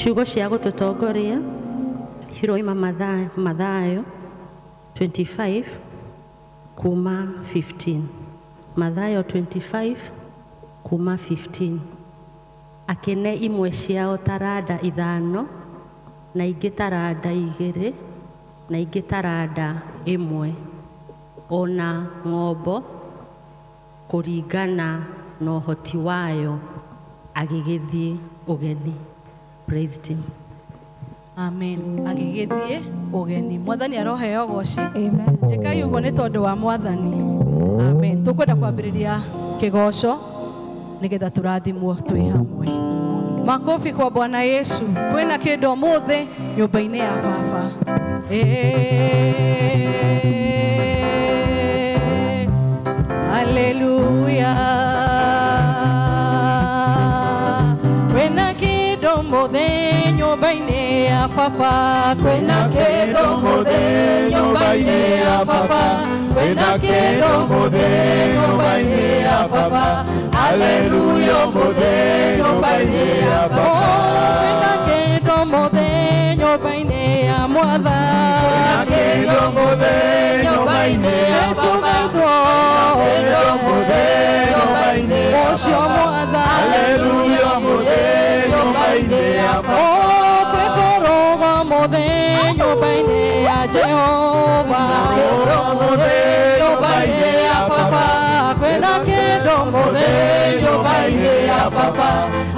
Ciugo cia gũtũtongoria ciroima Mathayo 25 kuma 15. Mathayo 25 kuma 15. Akĩne imwe ciao taranda 5 na ingĩ taranda 2 na ingĩ taranda 1 ona ng'ombo kũringana na ũhoti wayo agĩgĩthiĩ ũgeni. Praise him. Amen. Agĩgĩthiĩ ũgeni. Mwathani aroheo goci. Amen. Njĩkai ũguo nĩ tondũ wa Mwathani. Amen. Tũkwenda kwambĩrĩria kĩgoco nĩgetha tũrathimwo twĩ hamwe. Makofi kwa Bwana Yesu. Kwĩna kĩndũ ũmũthĩ nyũmba-inĩ ya Baba. Hallelujah. Kwĩna kĩndũ ũmũthĩ nyũmba-inĩ ya Baba. Kwĩna kĩndũ ũmũthĩ nyũmba-inĩ ya Baba. Kwĩna kĩndũ ũmũthĩ nyũmba-inĩ ya Baba. Hallelujah ũmũthĩ nyũmba-inĩ ya Baba. Kwĩna kĩndũ ũmũthĩ nyũmba-inĩ ya Mwathani. Kwĩna kĩndũ ũmũthĩ nyũmba-inĩ ya Baba. Kĩndũ ũmũthĩ nyũmba-inĩ ya Ũcio Mwathani. Hallelujah ũmũthĩ nyũmba-inĩ ya Baba. Kwĩ kũrũga ũmũthĩ nyũmba-inĩ ya Jehova. Kĩndũ ũmũthĩ nyũmba-inĩ ya Baba. Kwĩna kĩndũ ũmũthĩ nyũmba-inĩ ya Baba.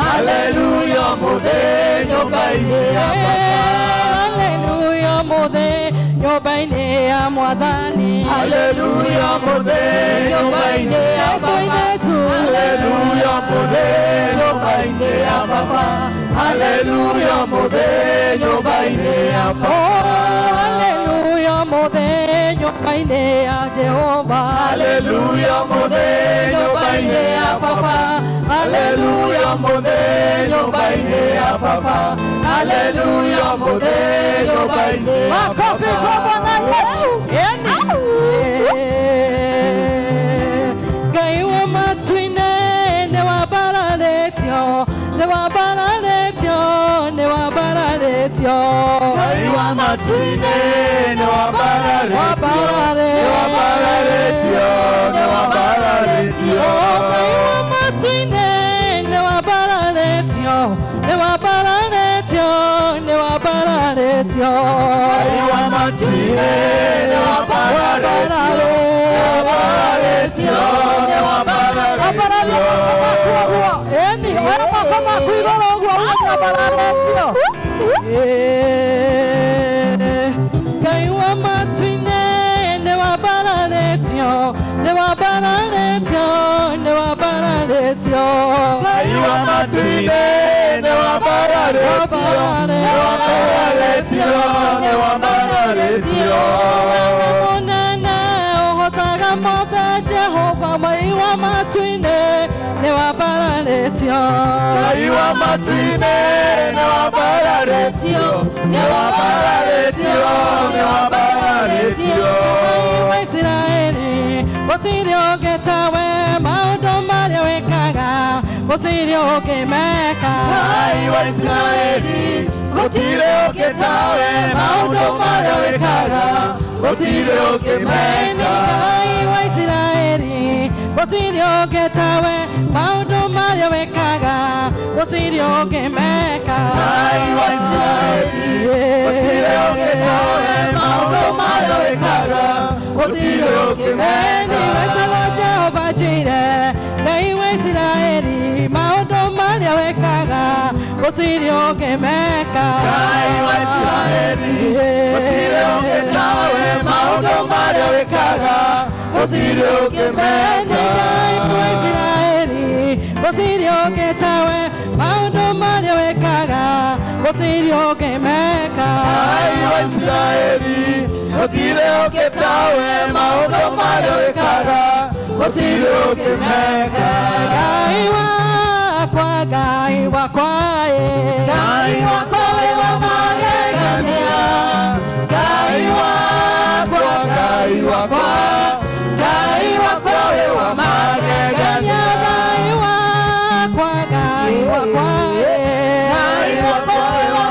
Hallelujah ũmũthĩ nyũmba-inĩ ya Baba. Hallelujah ũmũthĩ nyũmba-inĩ ya Mwathani. Hallelujah ũmũthĩ nyũmba-inĩ ya Baba. Hallelujah ũmũthĩ nyũmba-inĩ ya Baba. Hallelujah ũmũthĩ nyũmba-inĩ ya Baba. Hallelujah ũmũthĩ nyũmba-inĩ ya Jehova. Hallelujah ũmũthĩ nyũmba-inĩ ya Baba. Hallelujah ũmũthĩ nyũmba-inĩ ya Baba. Hallelujah ũmũthĩ nyũmba-inĩ ya Baba. Makofi kwa Bwana Yesu. Ngai wa matu-inĩ nĩwambararĩtio, nĩwambararĩtio, nĩwambararĩtio. Ngai wa matu-inĩ nĩwambararĩtio, nĩwambararĩtio, nĩwambararĩtio. Ngai wa matu-inĩ nĩwambararĩtio, nĩwambararĩtio, nĩwambararĩtio. Ngai wa matu-inĩ nĩwambararĩtio, nĩwambararĩtio, nĩwambararĩtio. Eni, oya moko maku igũrũ ũguo uge nĩwambararĩtio. Ngai wa matu-inĩ nĩwambararĩtio, nĩwambararĩtio, nĩwambararĩtio. Ngai wa matu-inĩ nĩwambararĩtio, nĩwambararĩtio, nĩwambararĩtio. Wewe mũnene ũhotaga mothe Jehova, Ngai wa matu-inĩ nĩwambararĩtio. Ngai wa matu-inĩ nĩwambararĩtio, nĩwambararĩtio, nĩwambararĩtio. Ngai wa Isiraeli gũtirĩ ũngĩ tawe, maũndũ marĩa wĩkaga gũtirĩ ũngĩ meka. Ngai wa Isiraeli gũtirĩ ũngĩ tawe, maũndũ marĩa wĩkaga gũtirĩ ũngĩ meka. Ngai wa Isiraeli gũtirĩ ũngĩ tawe, maũndũ marĩa wĩkaga gũtirĩ ũngĩ meka. Ngai wa Isiraeli gũtirĩ ũngĩ tawe, maũndũ marĩa wĩkaga gũtirĩ ũngĩ meka. Wĩtagwo Jehova Jireh, Ngai wa Isiraeli, maũndũ marĩa wĩkaga gũtirĩ ũngĩ meka. Ngai wa Isiraeli gũtirĩ ũngĩ tawe, maũndũ marĩa wĩkaga gũtirĩ ũngĩ meka. Ngai wa Isiraeli gũtirĩ ũngĩ tawe, maũndũ marĩa wĩkaga gũtirĩ ũngĩ meka. Ngai wa Isiraeli gũtirĩ ũngĩ tawe, maũndũ marĩa wĩkaga gũtirĩ ũngĩ meka. Ngai wakwa, Ngai wakwa, Ngai wakwa wĩ wa magegania. Ngai wakwa, Ngai wakwa, Ngai wakwa wĩ wa magegania. Ngai wakwa, Ngai wakwa, Ngai wakwa wĩ wa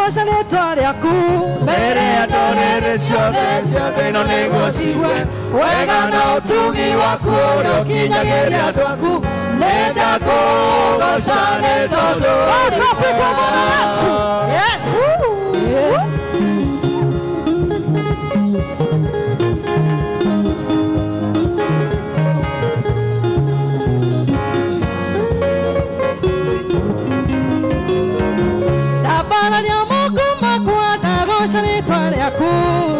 Ndagoca rĩtwa rĩaku mbere ya ndũrĩrĩ ciothe cia thĩ ĩno nĩguo ciigue wega na ũtugi waku ũrĩa ũkinyagĩria andũ aku. Nĩndakũgoca nĩ tondũ Makofi kwa Bwana Yesu. Yes. Ndambararia moko makwa ndagoca rĩtwa rĩaku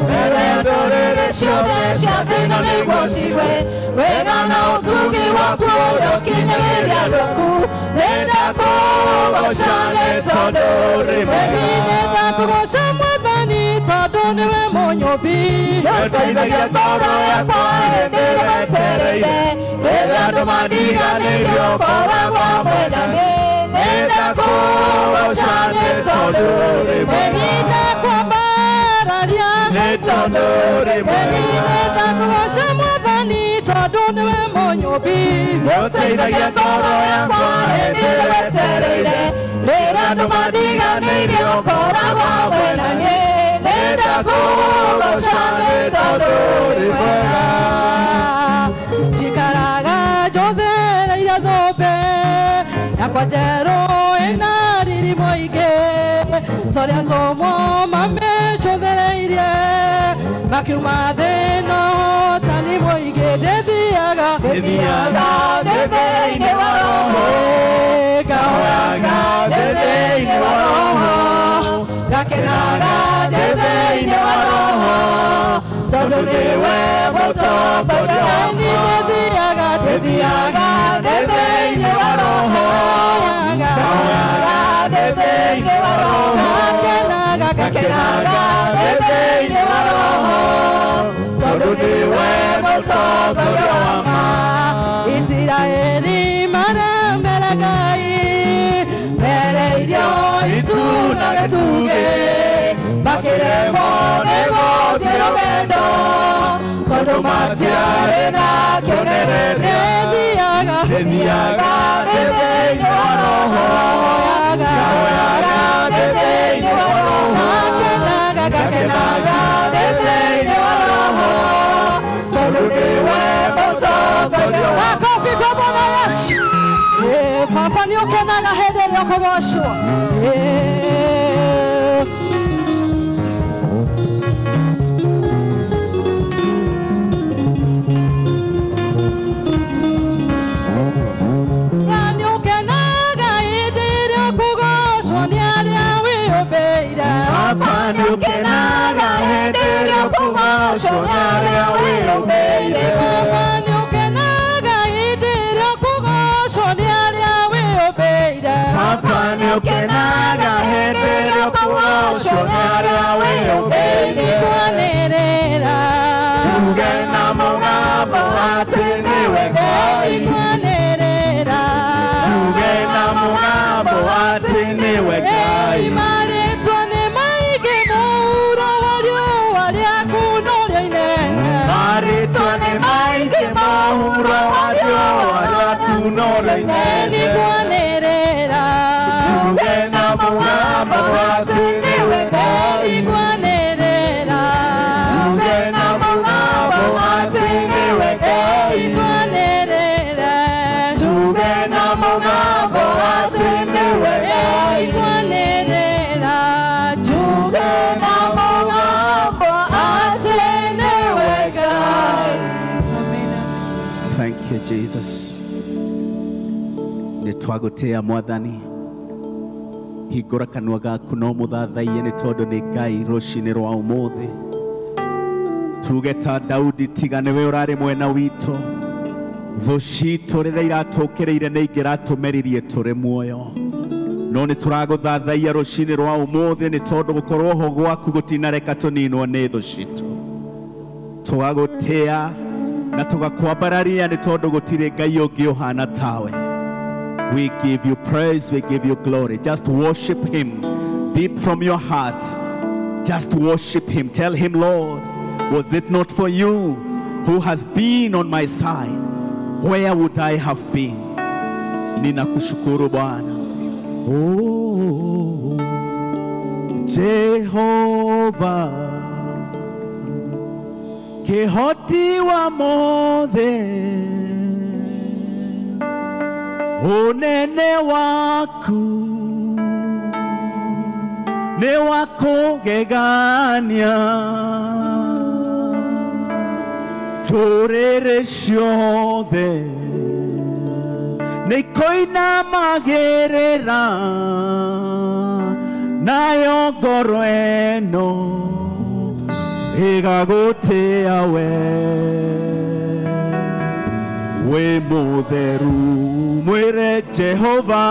mbere ya ndũrĩrĩ ciothe cia thĩ ĩno nĩguo ciigue wega na ũtugi waku ũrĩa ũkinyagĩria andũ aku. Nĩndakũgoca nĩ tondũ ũrĩ mwega. Nĩndakũgoca Mwathani tondũ nĩwe mũnyũmbi. Nĩũteithagia ngoro yakwa hĩndĩ ĩrĩa etereire, rĩrĩa andũ mandiganĩirie ũkoragwo hamwe na niĩ. Nĩndakũgoca nĩ tondũ ũrĩ mwega. Nĩndakwambararia Nĩ tondũ ũrĩ mwega. Nĩndakũgoca Mwathani tondũ nĩwe mũnyũmbi. Nĩũteithagia ngoro yakwa hĩndĩ ĩrĩa etereire, rĩrĩa andũ mandiganĩirie ũkoragwo hamwe na niĩ. Nĩndakũgoca nĩ tondũ ũrĩ mwega. Njikaraga njothereire thũmbĩ yakwa njerũ ĩna riri mũingĩ, torĩa atũmwo mamĩcũthĩrĩirie makiuma thĩ na ũhotani mũingĩ. Ndĩthiaga Ndĩthiaga ndĩ thĩinĩ wa Roho, ngahoyaga ndĩ thĩinĩ wa Roho, ngakenaga ndĩ thĩinĩ wa Roho, tondũ nĩwe mũtongoria wakwa. Ndĩthiaga Ndĩthiaga ndĩ thĩinĩ wa Roho, ngahoyaga ndĩ thĩinĩ wa Roho, ngakenaga ngakenaga ndĩ thĩinĩ wa Roho, tondũ nĩwe mũtongoria wakwa. Isiraeli marembere Ngai mbere irio itu na gĩtugĩ, makĩremwo nĩ gũthiĩ rũgendo tondũ matiarĩ na kĩonereria. Ndĩthiaga Ndĩthiaga ndĩ thĩinĩ wa Roho, ngahoyaga ndĩ thĩinĩ wa Roho, ngakenaga ngakenaga ndĩ thĩinĩ wa Roho, tondũ nĩwe mũtongoria wakwa. Makofi kwa Bwana Yesu. Baba nĩ ũkenaga hĩndĩ ĩrĩa ũkũgocwo. Na nĩ ũkenaga hĩndĩ ĩrĩa ũkũgocwo nĩ arĩa wĩyũmbĩire. Baba nĩ ũkenaga hĩndĩ ĩrĩa ũkũgocwo nĩ arĩa wĩyũmbĩire. Baba nĩ ũkenaga hĩndĩ ĩrĩa ũkũgocwo nĩ arĩa wĩyũmbĩire. Baba nĩ ũkenaga hĩndĩ ĩrĩa ũkũgocwo nĩ arĩa wĩyũmbĩire. Nĩngwanĩrĩra Tuge na mũgambo atĩ nĩwe Ngai. Nĩngwanĩrĩra Tuge na mũgambo atĩ nĩwe Ngai. Marĩtwa nĩ maingĩ mũhuro wa riũa rĩaku norĩo inene. Marĩtwa nĩ maingĩ mũhuro wa riũa rĩaku norĩo inene. Nĩngwanĩrĩra Tuge na mũgambo atĩ nĩwe Ngai. Nĩngwanĩrĩra Tuge na mũgambo atĩ nĩwe Ngai. Twanĩrĩre Tuge na mũgambo atĩ nĩwe Ngai. Nĩngwanĩrĩra Tuge na mũgambo atĩ nĩwe Ngai. Amen. Thank you, Jesus. Nĩ twagũtĩĩa Mwathani. Hingũra kanua gaku no mũthathaiye nĩ tondũ nĩ Ngai rũcinĩ rwa ũmũthĩ. Tuge ta Daudi, tiga nĩwe ũrarĩ mwena witũ. Thũ citũ rĩrĩa iratũkĩrĩire nĩ ingĩratũmeririe tũrĩ muoyo. No nĩ tũragũthathaiya rũcinĩ rwa ũmũthĩ nĩ tondũ gũkorwo ho gwaku gũtinareka tũninwo nĩ thũ citũ. Tũgagũtĩĩa na tũgakwambararia nĩ tondũ gũtirĩ Ngai ũngĩ ũhana tawe. We give you praise, we give you glory. Just worship him deep from your heart. Just worship him. Tell him, Lord, was it not for you who has been on my side, where would I have been? Ninakushukuru Bwana. Oh, Jehova kĩhoti wa mothe unene waku nĩ wa kũgegania ndũrĩrĩ ciothe nĩ ikoinamagĩrĩra nayo ngoro ĩno ĩgagũtĩa we wĩ mũtheru mwĩre Jehova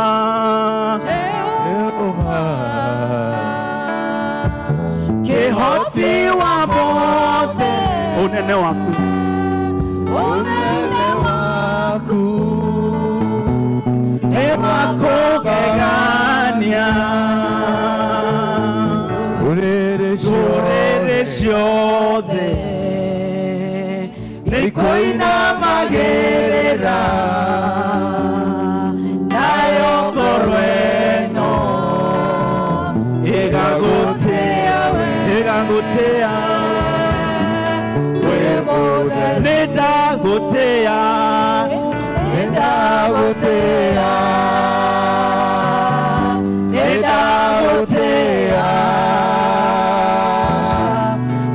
Jehova kĩhoti wa mothe unene waku nĩ wa kũgegania ndũrĩrĩ ciothe nĩ ikoinamagĩrĩra nayo ngoro ĩno ĩgagũtĩa ĩgagũtĩa wĩ mũtheru nĩ ndagũtĩa nĩ ndagũtĩa nĩ ndagũtĩa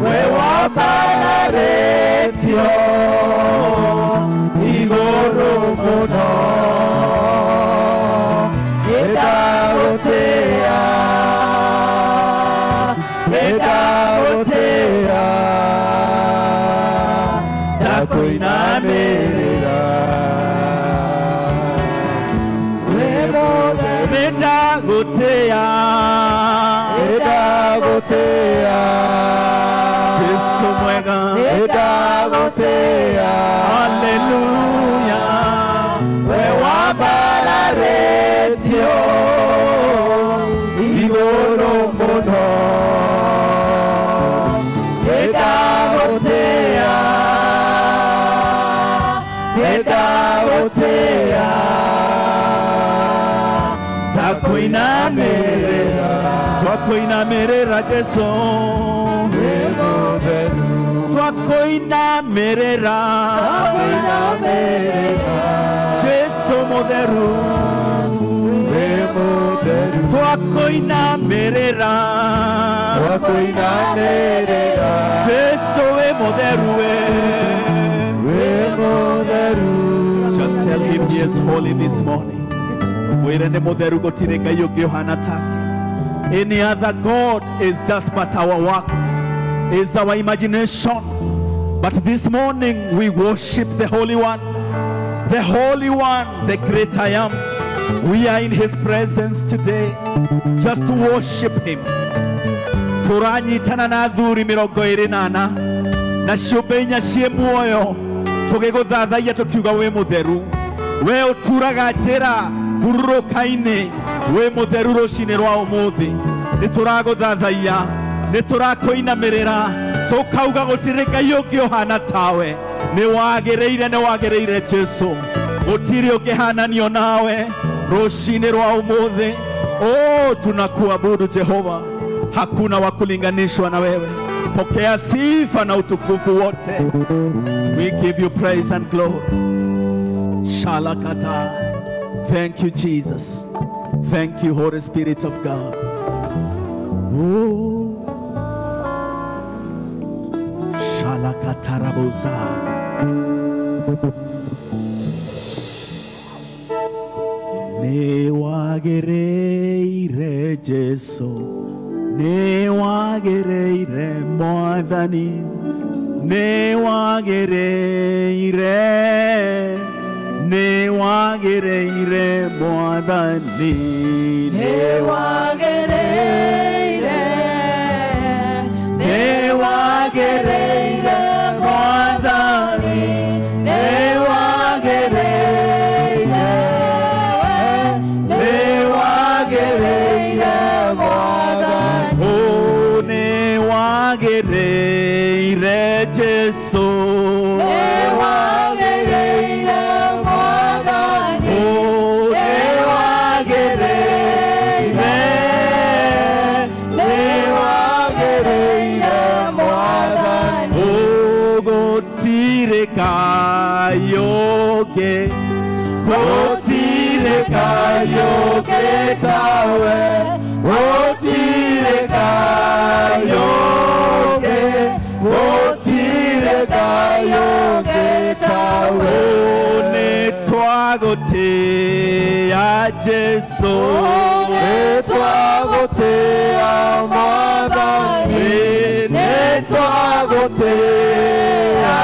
we wambararĩtio igũrũ mũno nĩ ndagũtĩa nĩ ndagũtĩa ndakũinamĩrĩra wĩ mũtheru nĩ ndagũtĩa nĩ ndagũtĩa Jesu mwega nĩ ndagũtĩa haleluya we wambararĩtio igũrũ mũno nĩ ndagũtĩa nĩ ndagũtĩa ndakũinamĩrĩra twakũinamĩrĩra Jesu wĩ mũtheru twakũinamĩrĩra Jesu mũtheru wĩ mũtheru twakũinamĩrĩra twakũinamĩrĩra Jesu wĩ mũtheru wĩ mũtheru. Just tell him he is holy this morning. Mwĩre nĩ mũtheru gũtirĩ Ngai ũngĩ ũhana take. Any other God is just but our works, is our imagination. But this morning we worship the Holy One, the Holy One, the great I Am. We are in his presence today just to worship him. Tũranyitana na athuri 24 na ciũmbe inya ciĩ muoyo tũgĩgũthathaiya tũkiuga wĩ mũtheru. We ũturaga njĩra hurũrũka-inĩ wĩ mũtheru rũcinĩ rwa ũmũthĩ. Nĩ tũragũthathaiya, nĩ tũrakũinamĩrĩra, tũkauga gũtirĩ Ngai ũngĩ ũhana tawe. Nĩ wagĩrĩire, nĩ wagĩrĩire Jesu, gũtirĩ ũngĩhananio nawe rũcinĩ rwa ũmũthĩ. Oh, tunakuabudu Jehova, hakuna wa kulinganishwa na wewe. Pokea sifa na utukufu wote. We give you praise and glory. Shalakata. Thank you, Jesus. Thank you, Holy Spirit of God. Oh. Shalakataraboza. Ne wagereire Jesu, ne wagereire Mwathani, ne wagereire, ne wagereire Mwathani, ne wagereire, ne wagereire Mwathani, ne wagereire, ne wagereire Mwathani. Oh, ne wagereire Jesu, ne wagereire Mwathani, oh, ne wagereire, tawe, gũtirĩ Ngai ũngĩ, gũtirĩ Ngai ũngĩ tawe. Nĩtwagũtĩĩa Jesũ, nĩtwagũtĩĩa Mwathani, nĩtwagũtĩĩa,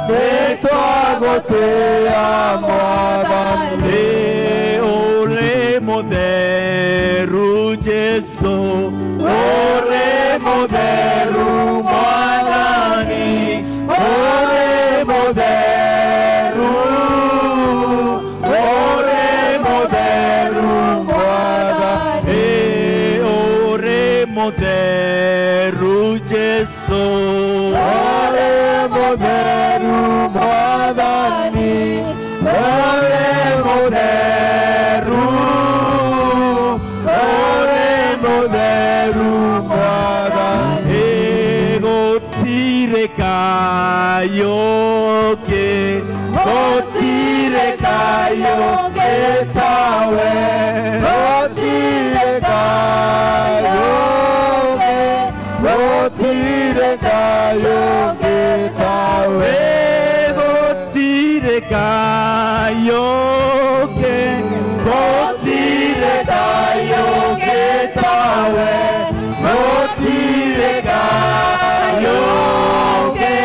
nĩtwagũtĩĩa Mwathani. Ũrĩ mũtheru Jesũ, ũrĩ mũtheru Mwathani, ũrĩ mũtheru, ũrĩ mũtheru Mwathani, ũrĩ mũtheru Jesũ, ũrĩ mũtheru Mwathani, ũrĩ mũtheru, ũrĩ mũtheru Mwathani. Gũtirĩ Ngai ũngĩ, gũtirĩ Ngai ũngĩ tawe, gũtirĩ Ngai ũngĩ, gũtirĩ Ngai ũngĩ tawe, gũtirĩ Ngai ũngĩ, gũtirĩ Ngai ũngĩ tawe, gũtirĩ Ngai ũngĩ,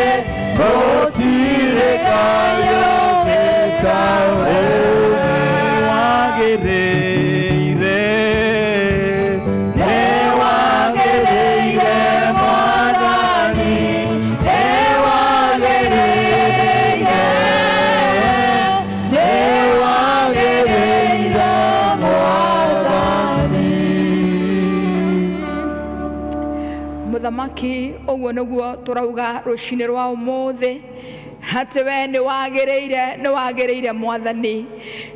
gũtirĩ Ngai ũngĩ tawe. Nĩwagĩrĩire, nĩwagĩrĩire Mwathani, nĩwagĩrĩire, nĩwagĩrĩire Mwathani. Mũthamaki, ũguo nĩguo tũrauga rũcinĩ rwa ũmũthĩ, atĩ we nĩwagĩrĩire, nĩwagĩrĩire Mwathani,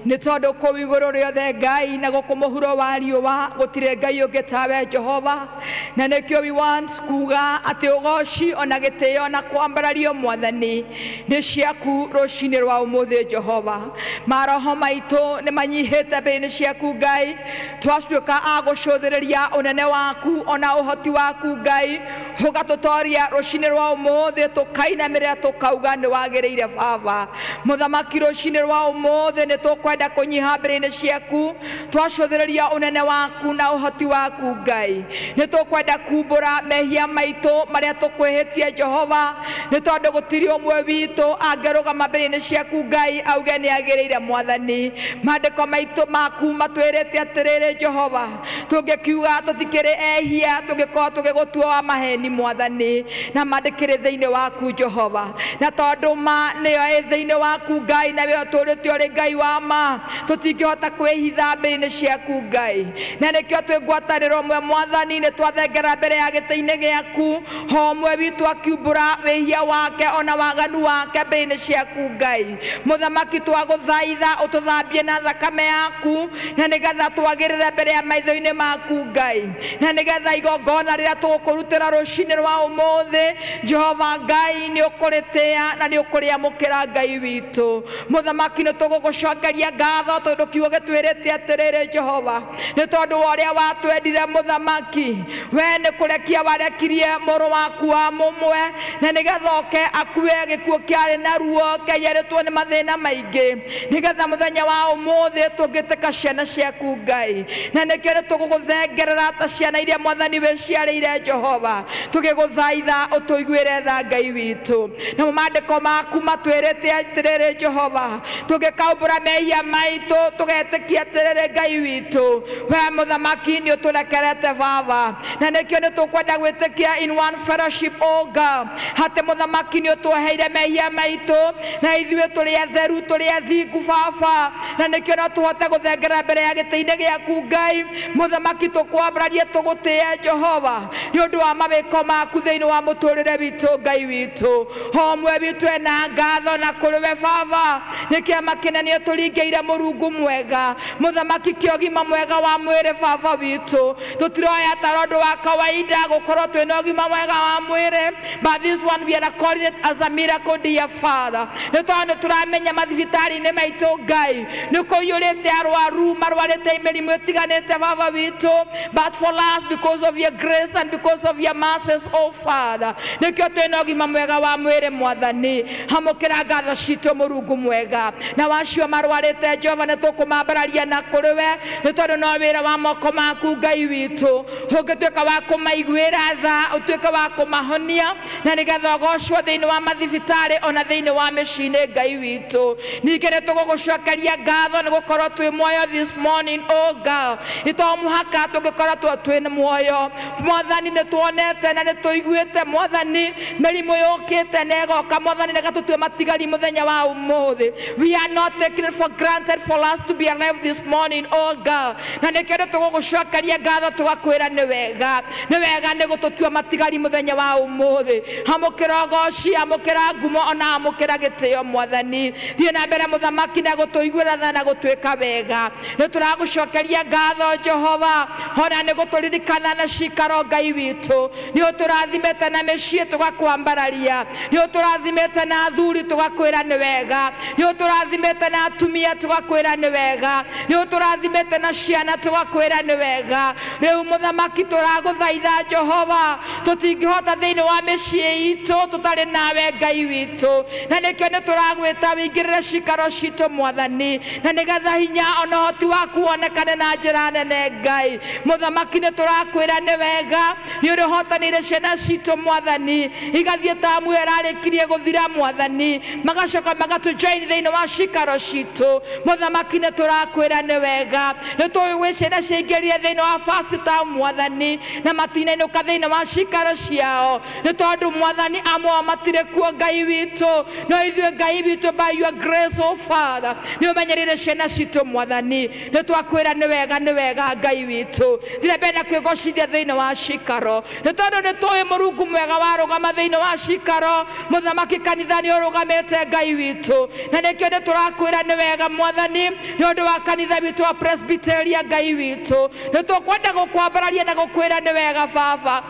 nĩ tondũ kũu igũrũ rĩothe Ngai na gũkũ mũhuro wa riũa gũtirĩ Ngai ũngĩ tawe Jehova. Na nĩkĩo we want kuga atĩ ũgoci ona gĩtĩo na kwambarario Mwathani nĩ ciaku rũcinĩ rwa ũmũthĩ Jehova. Maroho maitũ nĩ manyihĩte mbere-inĩ ciaku Ngai, twatuĩka a gũcũthĩrĩria ũnene waku ona ũhoti waku Ngai, ũgatũtoria rũcinĩ rwa ũmũthĩ, tũkainamĩrĩra tũkauga nĩ wagĩrĩire Baba. Mũthamaki, rũcinĩ rwa ũmũthĩ nĩ tũkwenda kũnyiha mbere-inĩ ciaku, twacũthĩrĩria ũnene waku na ũhoti waku Ngai. Nĩ tũkwenda kumbũra mehia maitũ marĩa tũkwĩhĩtie Jehova, nĩ tondũ gũtirĩ ũmwe witũ angĩrũgama mbere-inĩ ciaku Ngai auge nĩ agĩrĩire Mwathani. Maandĩko maitũ maku matwĩrĩte atĩrĩrĩ Jehova, tũngĩkiuga tũtikĩrĩ ehia tũngĩkorwo tũgĩgũtua wa maheni Mwathani, na mandĩkĩrĩ thĩinĩ waku Jehova. Na tondũ ma nĩyo ĩ thĩinĩ waku Ngai, na we ũtũrĩte ũrĩ Ngai wa ma, tũtingĩhota kwĩhitha mbere-inĩ ciaku Ngai. Na nĩkĩo twĩ ngwatanĩro mwe Mwathani, nĩ twathengera mbere ya gĩtĩ-inĩ gĩaku, ho ũmwe witũ akiumbũra wĩhia wake ona waganu wake mbere-inĩ ciaku Ngai. Mũthamaki, twagũthaitha ũtũthambie na thakame yaku, na nĩgetha twagĩrĩre mbere ya maitho-inĩ maku Ngai, na nĩgetha igongona rĩrĩa tũgũkũrutĩra rũcinĩ rwa ũmũthĩ Jehova Ngai nĩ ũkũrĩtĩa na nĩ ũkũrĩamũkĩra Ngai witũ. Mũthamaki, nĩ tũgũgũcokeria ngatho tondũ kiugo gĩtwĩrĩte atĩrĩrĩ Jehova, nĩ tondũ wa ũrĩa watwendire Mũthamaki, we nĩ kũrekia warekirie mũrũ waku wa mũmwe, na nĩgetha oke akue gĩkuũ kĩarĩ na ruo kĩaiyũrĩtwo nĩ mathĩna maingĩ, nĩgetha mũthenya wa ũmũthĩ tũngĩtĩka ciana ciaku Ngai. Na nĩkĩo nĩ tũgũgũthengerera ta ciana iria Mwathani wĩciarĩire Jehova, tũgĩgũthaitha ũtũiguĩre tha Ngai witũ. Namo maandĩko maku matwĩrĩte atĩrĩrĩ Jehova, tũngĩkaumbũra mehia maitũ tũgetĩkia atĩrĩrĩ Ngai witũ, we Mũthamaki nĩ ũtũrekerete Baba. Na nĩkĩo nĩ tũkwenda gwĩtĩkia in one fellowship, O God, atĩ Mũthamaki nĩ ũtweheire mehia maitũ, na ithuĩ tũrĩ atheru, tũrĩ athingu Baba. Na nĩkĩo no tũhote gũthengera mbere ya gĩtĩ-inĩ gĩaku Ngai. Mũthamaki, tũkwambararie tũgũtĩe Jehova nĩ ũndũ wa mawĩko maku thĩinĩ wa mũtũrĩre witũ Ngai witũ. O ũmwe witũ tũke na ngatho na kũrĩ we baba nĩ kĩama kĩnene ũtũringĩire mũrungu mwega mũthamaki kĩogima mwega wa mwĩrĩ baba witũ tũtiroya ta ũndũ wa kawaida gũkorwo twĩna ũgima mwega wa mwĩrĩ, but this one we are calling it as a miracle, dear Father. Nĩ tondũ nĩ tũramenya mathibitarĩ-inĩ maitũ Ngai nĩ kũiyũrĩte arwaru marwarĩte mĩrimũ ĩtiganĩte baba witũ, but for us because of your grace and because of your mercies, oh Father, nĩkĩo twĩna ũgima mwega wa mwĩrĩ mwathani. Hamũkĩra ngatho citũ mũrungu mwega na wacio marwarĩte Jehova nĩ tũkũmambararia na kũrĩ we nĩ tondũ no wĩra wa moko maku Ngai witũ ũngĩtuĩka wa kũmaiguĩra tha ũtuĩke wa kũmahonia na nĩgetha ũgocwo thĩinĩ wa mathibitarĩ ona thĩinĩ wa mĩciĩ-inĩ Ngai witũ. Ningĩ nĩ tũgũgũcokeria ngatho nĩ gũkorwo twĩ muoyo this morning, oh God, ito mũhaka tũngĩkorwo twĩ muoyo mwathani nĩ tuonete na nĩ tũiguĩte mwathani mĩrimũ yũkĩte na ĩgoka mwathani na ĩgatũtua matigari mũthenya wa ũmũthĩ. We are not taking it for granted for us to be alive this morning, oh God, na nĩkĩo nĩ tũgũgũcokeria ngatho tũgakwĩra nĩ wega nĩ wega nĩ gũtũtua matigari mũthenya wa ũmũthĩ. Amũkĩra ũgoci, amũkĩra ngumo ona amũkĩra gĩtĩo mwathani. Thiĩ na mbere mũthamaki na gũtũiguĩra tha na gũtwĩka wega. Nĩ tũragũcokeria ngatho Jehova ona nĩ gũtũririkana na cikaro Ngai witũ nĩ ũtũrathimĩte na mĩciĩ tũgakwambararia, nĩ ũtũrathimĩte na athuri tũgakwĩra nĩ wega, nĩ ũtũrathimĩte na atumia tũgakwĩra nĩ wega, nĩ ũtũrathimĩte na ciana tũgakwĩra nĩ wega. Rĩu mũthamaki tũragũthaitha Jehova tũtingĩhota thĩinĩ wa mĩciĩ itũ tũtarĩ nawe Ngai witũ, na nĩkĩo nĩ tũragwĩta wĩingĩrĩre cikaro citũ mwathani na nĩgetha hinya ona ũhoti waku wonekane na njĩra nene Ngai. Mũthamaki nĩ tũrakwĩra nĩ wega nĩ ũrĩ ũhotanĩire ciana citũ mwathani igathiĩ tamu ĩrarĩkirie gũthira mwathani magacoka magatũjoin thĩinĩ wa cikaro citũ. Mũthamaki nĩ tũrakwĩra nĩ wega nĩ tũĩ gwĩ ciana ciaingĩrire thĩinĩ wa first term mwathani na matinainũka thĩinĩ wa cikaro ciao nĩ tondũ mwathani amwe ao matirĩ kuo Ngai witũ, no ithuĩ Ngai witũ by your grace, oh Father, nĩ ũmenyerire ciana citũ mwathani nĩ twakwĩra nĩ wega nĩ wega Ngai witũ. Thira mbere na kwĩgocithia thĩinĩ wa cikaro nĩ tondũ nĩ tũĩ mũrungu mwega warũgama thĩinĩ wa cikaro mũthamaki kanitha nĩ ũrũgamĩte Ngai witũ, na nĩkĩo nĩ tũrakwĩra nĩ wega mwathani nĩ ũndũ wa kanitha witũ wa Presbyteria Ngai witũ nĩ tũkwenda gũkwambararia na gũkwĩra nĩ wega baba.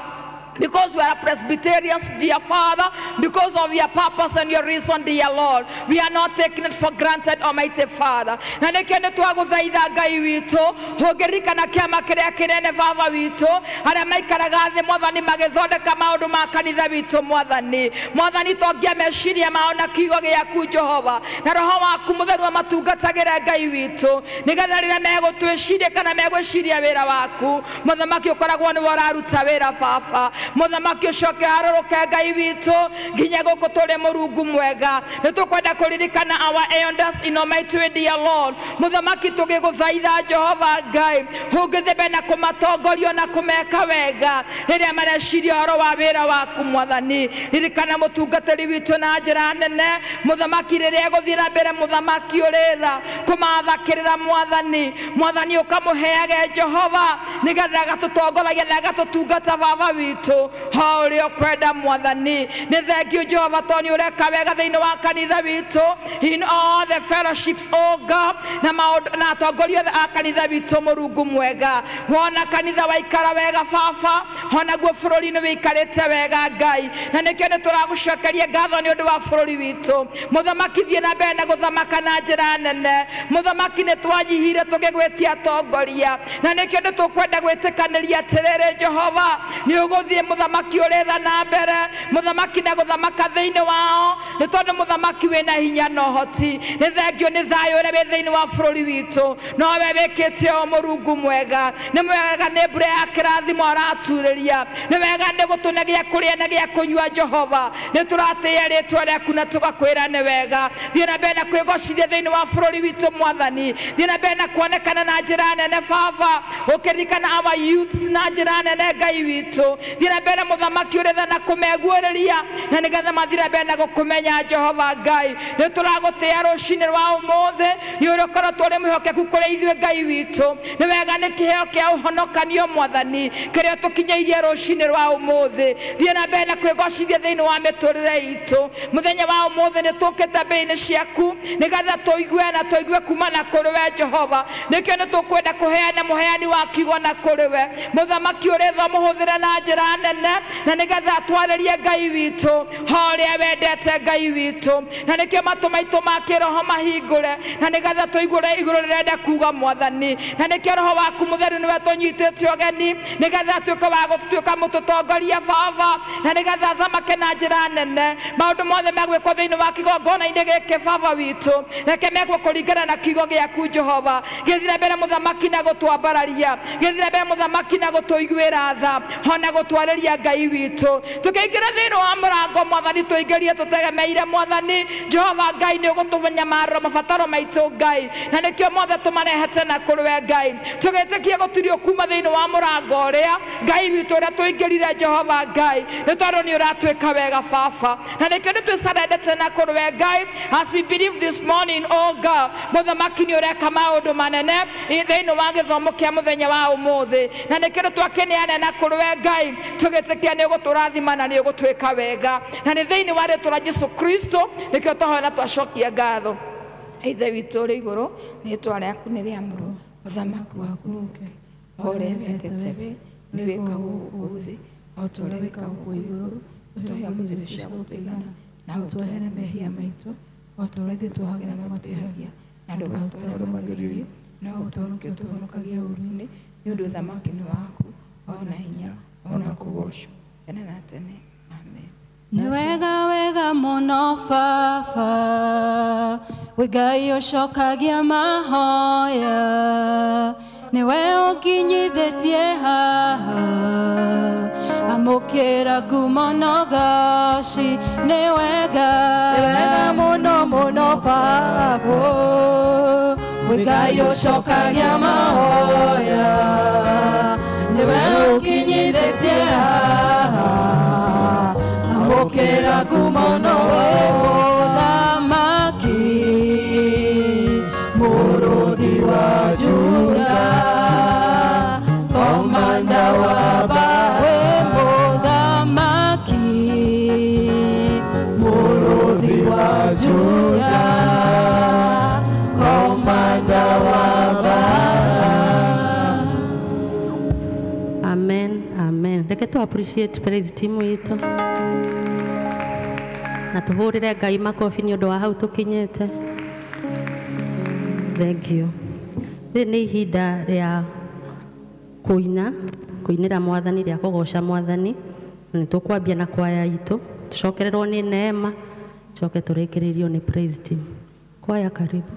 Because we are Presbyterians, dear Father, because of your purpose and your reason, dear Lord, we are not taking it for granted, Almighty Father. Na nĩkĩo nĩ twagũthaitha Ngai witũ ũngĩririkana kĩama kĩrĩa kĩnene baba witũ arĩa maikaraga thĩ mwathani magĩthondeka maũndũ ma kanitha witũ mwathani mwathani tongia meciria mao na kiugo gĩaku Jehova na roho waku mũtheru amatungatagĩre Ngai witũ nĩgetha rĩrĩa megũtwĩciria kana megwĩciria wĩra waku mũthamaki ũkoragwo nĩwe ũraruta wĩra baba. Mũthamaki ũcoke harũrũke Ngai witũ nginya gũkũ tũrĩ mũrungu mwega nĩ tũkwenda kũririkana our elders in Almighty dear Lord. Mũthamaki tũgĩgũthaitha Jehova Ngai ũngĩthĩbe na kũmatongoria na kũmeka wega rĩrĩa mareciria ũhoro wa wĩra waku mwathani. Ririkana mũtungatĩri witũ na njĩra nene mũthamaki rĩrĩa egũthiĩ na mbere mũthamaki ũrĩ tha kũmathakĩrĩra mwathani mwathani ũkamũheage Jehova nĩgetha agatũtongoragia na agatũtungata baba witũ ho ũrĩa ũkwenda mwathani. Nĩ thengiũ Jehova tondũ nĩ ũreka wega thĩinĩ wa kanitha witũ in all the fellowships, oh God, na maũndũ na atongoria othe a kanitha witũ mũrungu mwega wona kanitha waikara wega baba onaguo bũrũri nĩ wĩikarĩte wega Ngai, na nĩkĩo nĩ tũragũcokeria ngatho nĩ ũndũ wa bũrũri witũ. Mũthamaki thiĩ na mbere na gũthamaka na njĩra nene mũthamaki nĩ twanyihire tũgĩgwĩtia atongoria na nĩkĩo nĩ tũkwenda gwĩtĩkanĩria atĩrĩrĩ Jehova nĩ ũgũthiĩ mũthamaki ũrĩ tha na mbere mũthamaki na gũthamaka thĩinĩ wao nĩ tondũ mũthamaki wĩna hinya na ũhoti. Nĩ thengio nĩ thayũ ũrĩa wĩ thĩinĩ wa bũrũri witũ nowe wĩkĩte o mũrungu mwega nĩ mwega nĩ mbura ya kĩrathimo araturĩria nĩ wega nĩ gũtũne gĩa kũrĩa na gĩa kũnyua Jehova nĩ tũratĩĩa rĩtwa rĩaku na tũgakwĩra nĩ wega. Thiĩ na mbere na kwĩgocithia thĩinĩ wa bũrũri witũ mwathani, thiĩ na mbere na kuonekana na njĩra nene baba ũkĩririkana our youths na njĩra nene Ngai witũ, thiĩ na Thiĩ na mbere mũthamaki ũrĩ tha na kũmeguũrĩria na nĩgetha mathiĩ na mbere na gũkũmenya Jehova Ngai. Nĩ tũragũtĩĩa rũcinĩ rwa ũmũthĩ nĩ ũrĩa ũkoretwo ũrĩ mwĩhokeku kũrĩ ithuĩ Ngai witũ. Nĩ wega nĩ kĩheo kĩa ũhonokanio mwathani kĩrĩa tũkinyĩirie rũcinĩ rwa ũmũthĩ. Thiĩ na mbere na kwĩgocithia thĩinĩ wa mĩtũrĩre itũ. Mũthenya wa ũmũthĩ nĩ tũkĩte mbere-inĩ ciaku nĩgetha tũigue na tũigue kuma na kũrĩ we Jehova. Nĩkĩo nĩ tũkwenda kũheana mũheani wa kiugo na kũrĩ we mũthamaki ũrĩ tha mũhũthĩre na njĩra nene na nĩgetha atwarĩrie Ngai witũ ho ũrĩa wendete Ngai witũ. Na nĩkĩo matũ maitũ ma kĩroho mahingũre na nĩgetha tũigue ũrĩa igũrũ rĩrenda kuga mwathani. Na nĩkĩo roho waku mũtheru nĩwe tũnyitĩte ũgeni nĩgetha atuĩke wa gũtuĩka mũtũtongoria baba na nĩgetha athamake na njĩra nene. Maũndũ mothe megwĩkwo thĩinĩ wa kĩgongona-inĩ gĩkĩ baba witũ reke mekwo kũringana na kiugo gĩaku Jehova. Gĩthiĩ na mbere mũthamaki na gũtwambararia, gĩthiĩ na mbere mũthamaki na gũtũiguĩra tha ona gũtwarĩria Ngai witũ. Tũkĩingĩra thĩinĩ wa mũrango mwathani tũingĩrie tũtegemeire mwathani Jehova Ngai nĩ ũgũtũnyamarĩra mabataro maitũ Ngai na nĩkĩo mothe tũmarehete na kũrĩ we Ngai. Tũgĩtĩkia gũtirio kuma thĩinĩ wa mũrango ũrĩa Ngai witũ ũrĩa tũingĩrire Jehova Ngai nĩ tondũ nĩ ũratwĩka wega baba na nĩkĩo nĩ twĩcarendete na kũrĩ we Ngai. As we believe this morning, oh God, mũthamaki nĩ ũreka maũndũ manene thĩinĩ wa gĩthomo kĩa mũthenya wa ũmũthĩ na nĩkĩo twakĩneana na kũrĩ we Ngai tũgĩtĩkia nĩ ũgũtũrathima na nĩ ũgũtwĩka wega na nĩ thĩinĩ wa rĩtwa rĩa Jesu Kristo nĩkĩo twahoya na twacokia ngatho. Ithe witũ ũrĩ igũrũ, rĩĩtwa rĩaku nĩ rĩamũrwo, ũthamaki waku ũũke, o ũrĩa wendete we nĩ wĩkagwo gũkũ thĩ o ta ũrĩa wĩkagwo kũu igũrũ. Ũtũhe ũmũthĩ irio cia gũtũigana na ũtwohere mehia maitũ o ta ũrĩa ithuĩ tuohagĩra arĩa matwĩhagia, na ndũgatũtware magerio-inĩ no ũtũhonokie ũtũhonokagie ũũru-inĩ, nĩ ũndũ ũthamaki nĩ waku o na hinya o na kũgoocwo tene na tene. Amen. Nĩ wega wega mũno baba, wĩ Ngai ũcokagia mahoya, nĩwe ũnginyithĩtie haha, amũkĩra ngumo na ũgoci. Nĩ wega Nĩ wega mũno mũno baba, wĩ Ngai ũcokagia mahoya, nĩwe ũnginyithĩtie haha, amũkĩra ngumo na ũthamaki mũrũthi wa Juda, komanda wa we mũthamaki mũrũthi wa Juda, komanda wa bara. Amen, amen. Reke tu appreciate praise team witũ na tũhũrĩre Ngai makobi nĩ ũndũ wa hau tũkinyĩte. Thank you. Rĩrĩ nĩ ihinda rĩa kũina, kũinĩra mwathani, rĩa kũgoca mwathani. Nĩ tũkwambia na kwaya itũ, tũcokererwo nĩ neema, tũcoke tũrĩkĩrĩrio nĩ praise team. Kwaya karibu.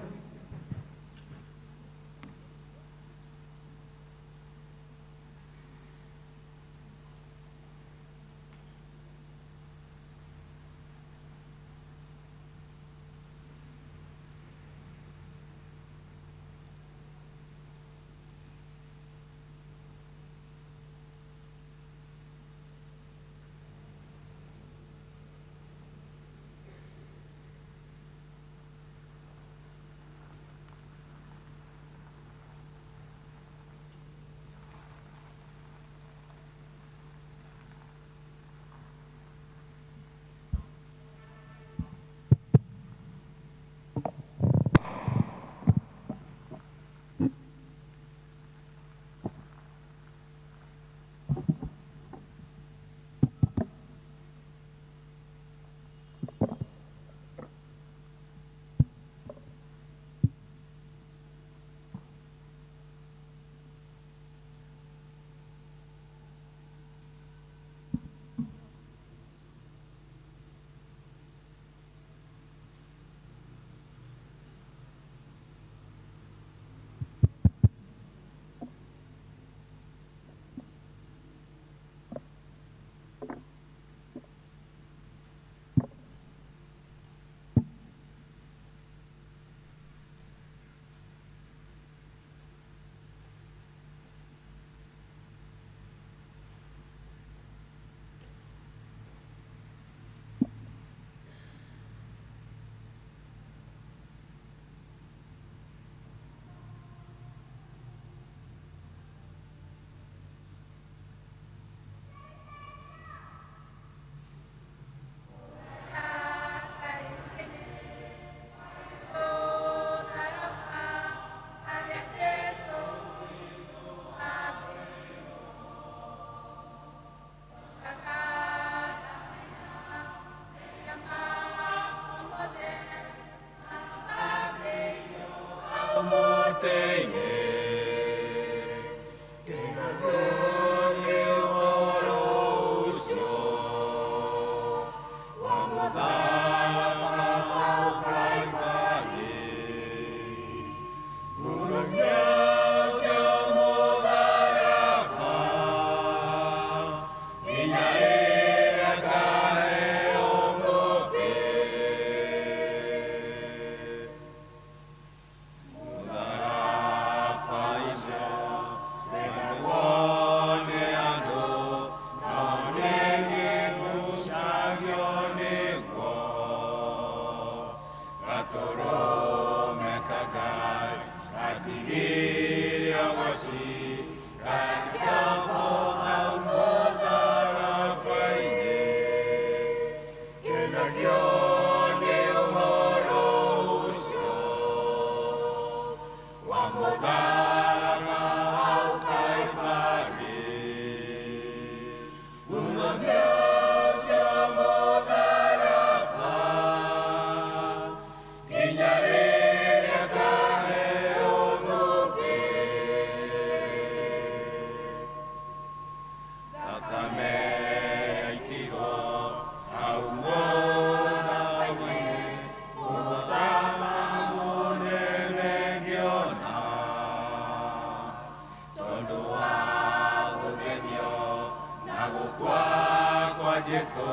Jesu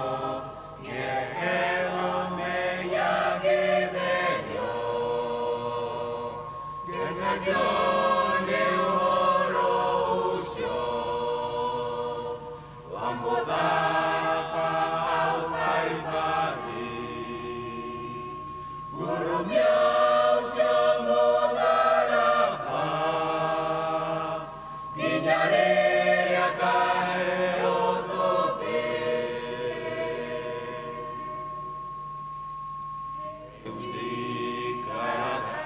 ngeheo meyagĩtherio ngenagio nĩ ũhoro ũcio wa mũtharaba hau Kaivari ngũrũmia ũcio mũtharaba nginya rĩrĩa ngaheo thũmbĩ. Rĩu ndikaraga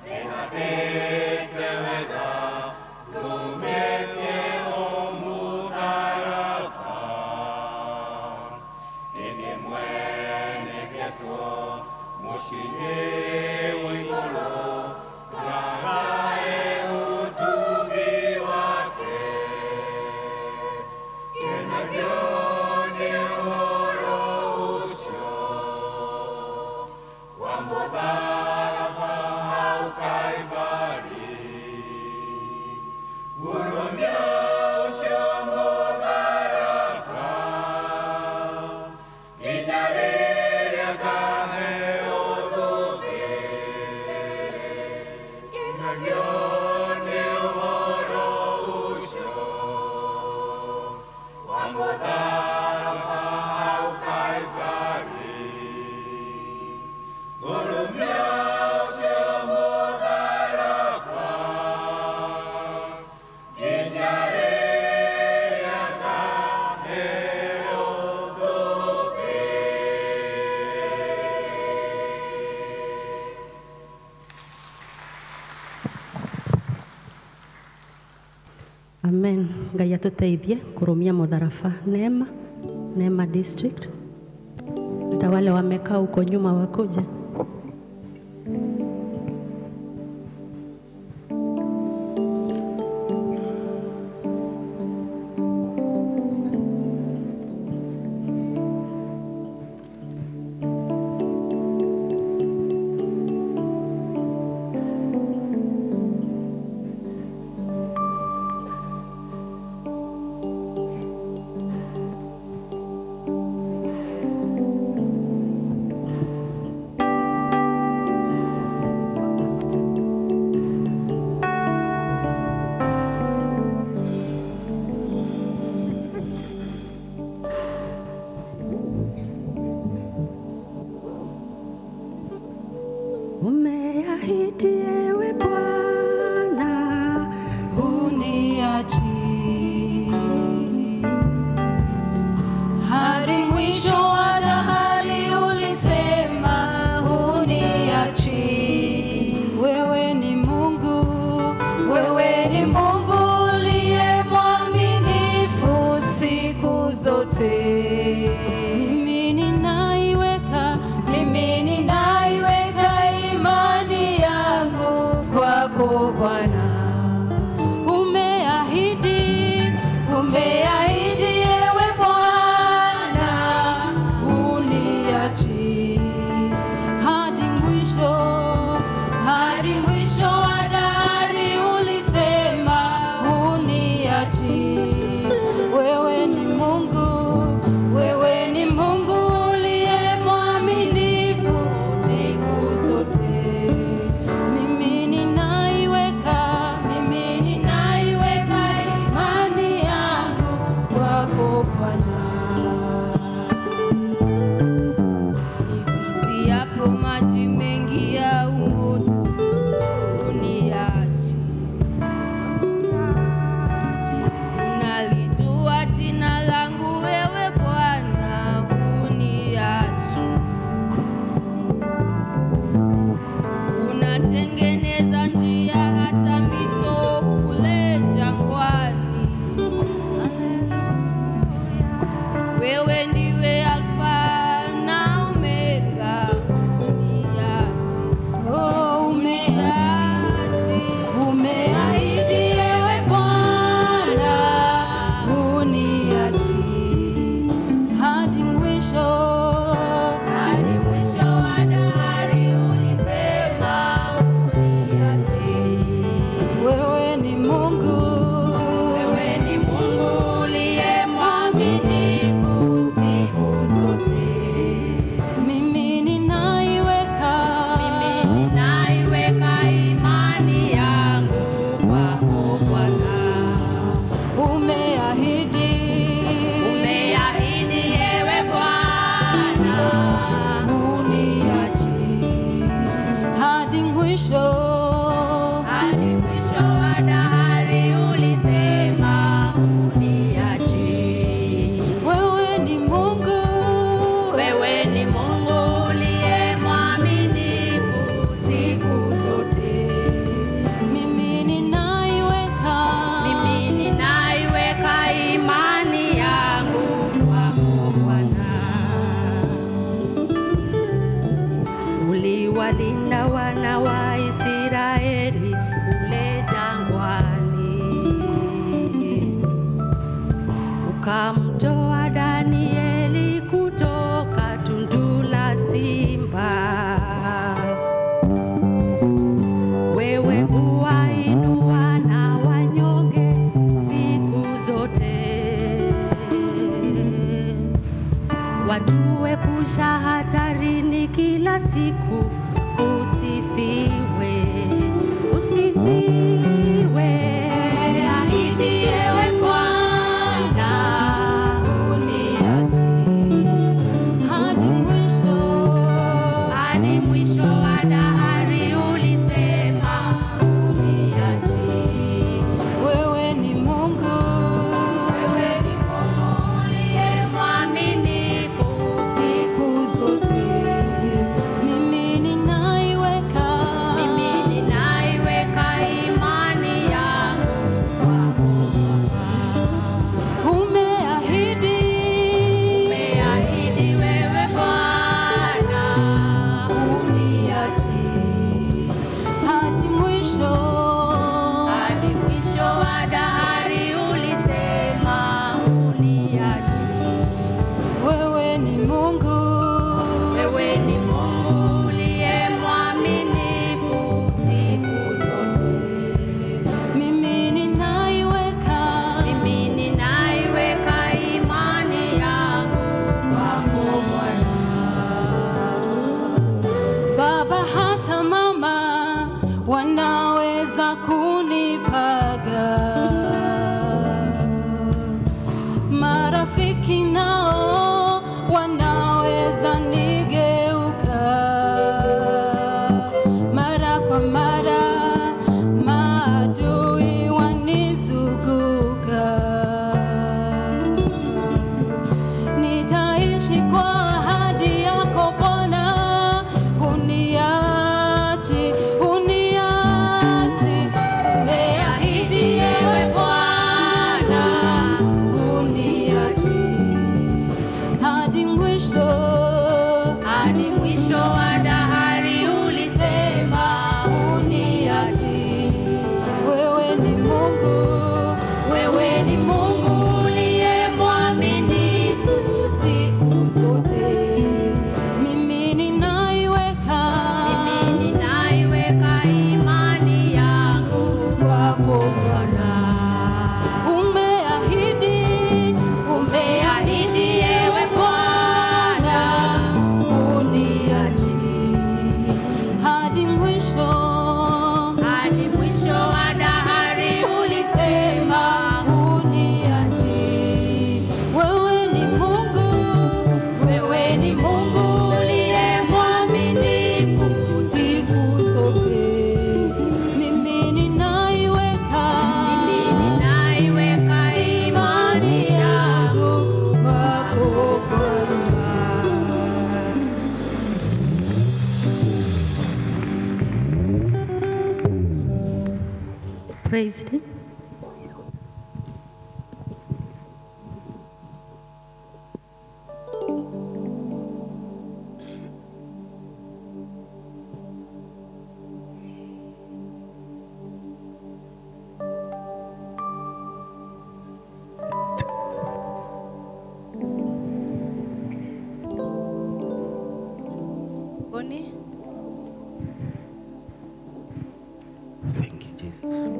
nĩhandĩte wega nũmĩtie o mũtharaba ĩndĩ mwene ngetwo mũciĩ wa igũrũ ngagae ũtugi wake ngenagio nĩ ũhoro ũcio wa mũtharaba hau Kaivari ngũrũmia ũcio mũtharaba nginya rĩrĩa ngaheo thũmbĩ ngenagio nĩ ũhoro ũcio wa mũtharaba hau Kaivari ngũrũmia ũcio mũtharaba nginya rĩrĩa ngaheo thũmbĩ. Amen. Ngai atuteithie kurumia mutharaba. Neema, Neema District. Hata wale wamekaa huko nyuma wakuje. Umeahidi ewe Bwana huniachi hadi mwisho wa dahari, ulisema huniachi. Wewe ni Mungu, wewe ni Mungu uliye mwaminifu siku zote. Mimi ninaiweka imani yangu kwako Bwana. Umeahidi Ukamtoa Danieli kutoka tundu la simba. Wewe huwainua na wanyonge siku zote, watuepusha hatarini kila siku. Usifiwe, usifiwe. Ahidi ewe Bwana uniachi hadi mwisho, hadi mwisho wa dahari ulisema uniachi. Wewe ni Mungu, wewe ni Mungu uliye mwaminifu siku zote. Mimi ninaiweka imani yangu. Umeahidi, umeahidi wewe Bwana uniachi hadi mwisho, hadi mwisho wa dahari ulisema uniachi. Wewe ni Mungu, wewe ni Mungu uliye mwaminifu siku zote. Mimi ninaiweka, mimi ninaiweka imani yangu kwako Bwana. Baba hata mama wanaweza kunipaga, marafiki nao wanaweza nigeuka, mara kwa mara maadui wanizunguka. Nitaishi kwa ahadi yako Bwana, uniachi, uniachi. Umeahidi ewe Bwana Uniachi hadi mwisho, hadi mwisho wa dahari ulisema uniachi. Wewe ni Mungu, wewe ni Mungu uliye mwaminifu siku zote. Mimi ninaiweka, mimi ninaiweka imani yangu kwako Bwana. Umeahidi, Umeahidi ewe Bwana uniachi hadi mwisho, hadi mwisho wa dahari ulisema uniachi. Wewe ni Mungu, wewe ni Mungu uliye mwaminifu siku zote. Mimi ninaiweka, mimi ninaiweka imani yangu kwako Bwana. Praise Him. Bonnie. Thank you, Jesus.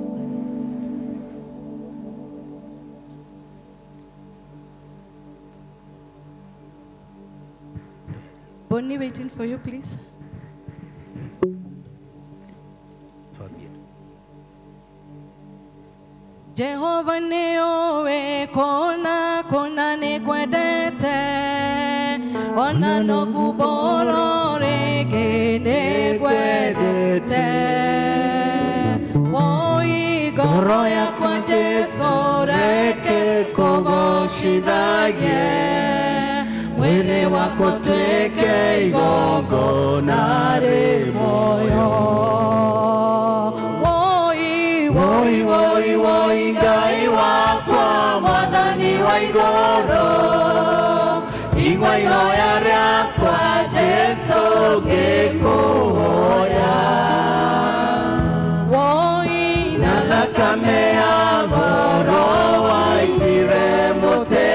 Bonnie, waiting for you, please. Twambie. Jehova nĩũĩ kũna kũna nĩngwendete, ona no ngumbũrwo rĩngĩ nĩngwendete. Woi ngoro yakwa Jesũ reke kũgocithagie, mwĩrĩ wakwa ũtuĩke igongona rĩ muoyo. Woi, Woi, woi, woi, Ngai wakwa, Mwathani wa igũrũ, igua ihoya rĩakwa Jesũ ngĩkũhoya. Woi, Na thakame ya goro waitire mũtĩ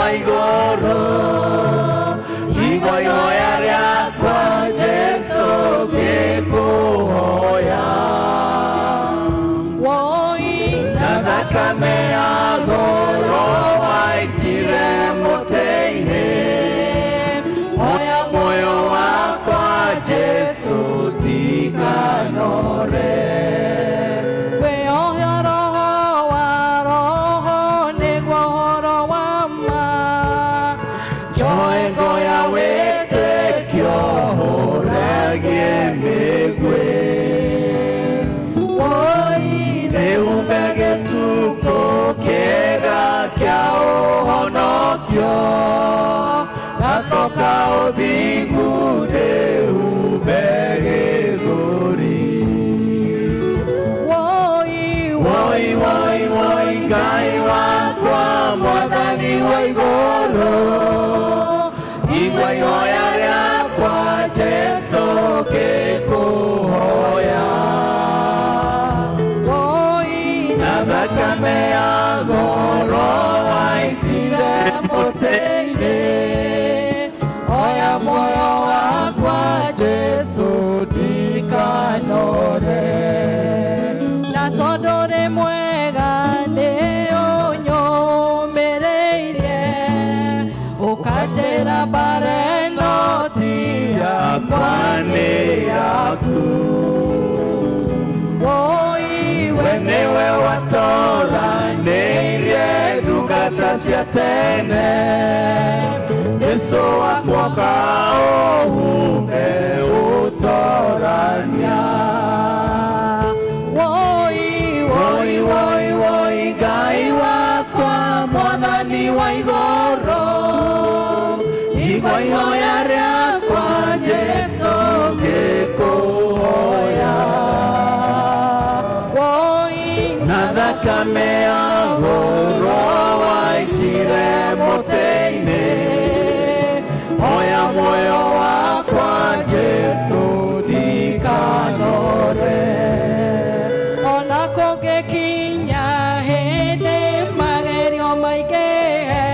wa igũrũ, igua ihoya rĩakwa Jesũ ngĩkũhoya. Na thakame ya goro waitire mũtĩ-inĩ, oya muoyo wakwa Jesũ ndikanore. Wĩoya roho wa roho nĩguo ũhoro wa ma. Njoe ngo ya wĩtĩkio hũragie mĩguĩ. Ndĩhumbe gĩtukũ kĩega kĩa ũhonokio, gako ka ũthingu ndĩhumbe gĩthũri. Woi, Woi, woi, woi, Ngai wakwa, Mwathani wa igũrũ, igua ihoya rĩakwa Jesũ ngĩkũhoya. Woi, Na thakame ya goro waitire mũtĩ-inĩ, oya muoyo wakwa Jesũ ndikanore. Na tondũ ũrĩ mwega nĩũnyũmĩrĩirie, ũkanjĩra mbara ĩno ti Yakwa nĩ yaku. Woi, We nĩwe watoranĩirie ndungata cia tene, Jesũ wakwa kaũhumbe ũtorania. Woi, Woi, woi, woi, Ngai wakwa, Mwathani wa igũrũ, igua ihoya rĩakwa Jesũ ngĩkũhoya. Woi, Na thakame ya goro waitire mũtĩ-inĩ, oya muoyo wakwa Jesũ ndikanore. Ona kũngĩkinya hĩndĩ magerio maingĩhe,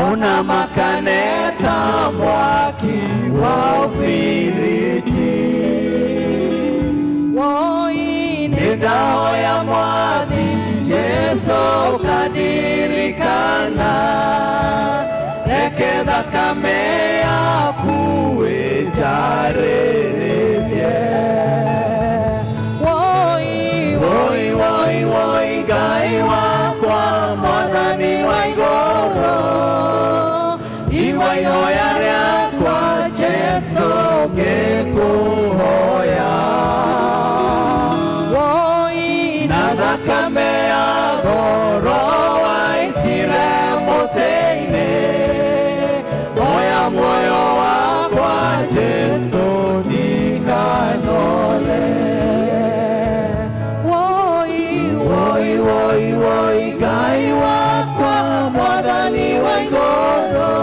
Ona makaneta mwaki wa ũbiriti, Woi, nĩndahoya Mwathi Jesũ ũkandirikana, reke thakame yaku ĩnjarĩrĩrie. Woi, Woi, woi, woi, Ngai wakwa, Mwathani wa igũrũ, igua ihoya rĩakwa Jesũ ngĩkũhoya. Woi, Na thakame ya goro waitire mũtĩ-inĩ, oya muoyo wakwa Jesũ ndikanore. Woi, Woi, woi, woi, Ngai wakwa, Mwathani wa igũrũ,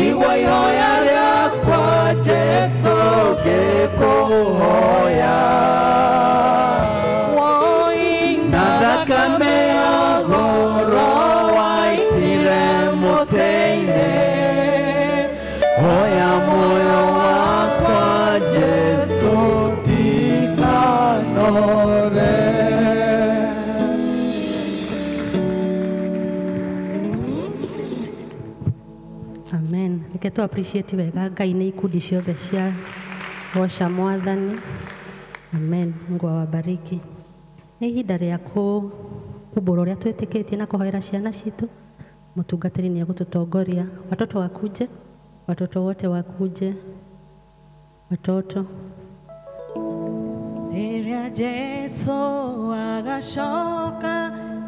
igua ihoya rĩakwa Jesũ ngĩkũhoya. Woi, Na thakame ya goro waitire mũtĩ-inĩ, oya muoyo wakwa Jesũ ndikanore. Amen. Reke tu appreciate wega Ngai nĩ ikundi ciothe cia goca Mwathani. Amen. Mungu awabariki. Nĩ ihinda rĩa kumbũra ũrĩa twĩtĩkĩtie na kũhoera ciana citũ. Mũtungatĩri nĩ egũtũtongoria. Watoto wakuje, watoto wote wakuje, watoto. Rĩrĩa Jesũ agacoka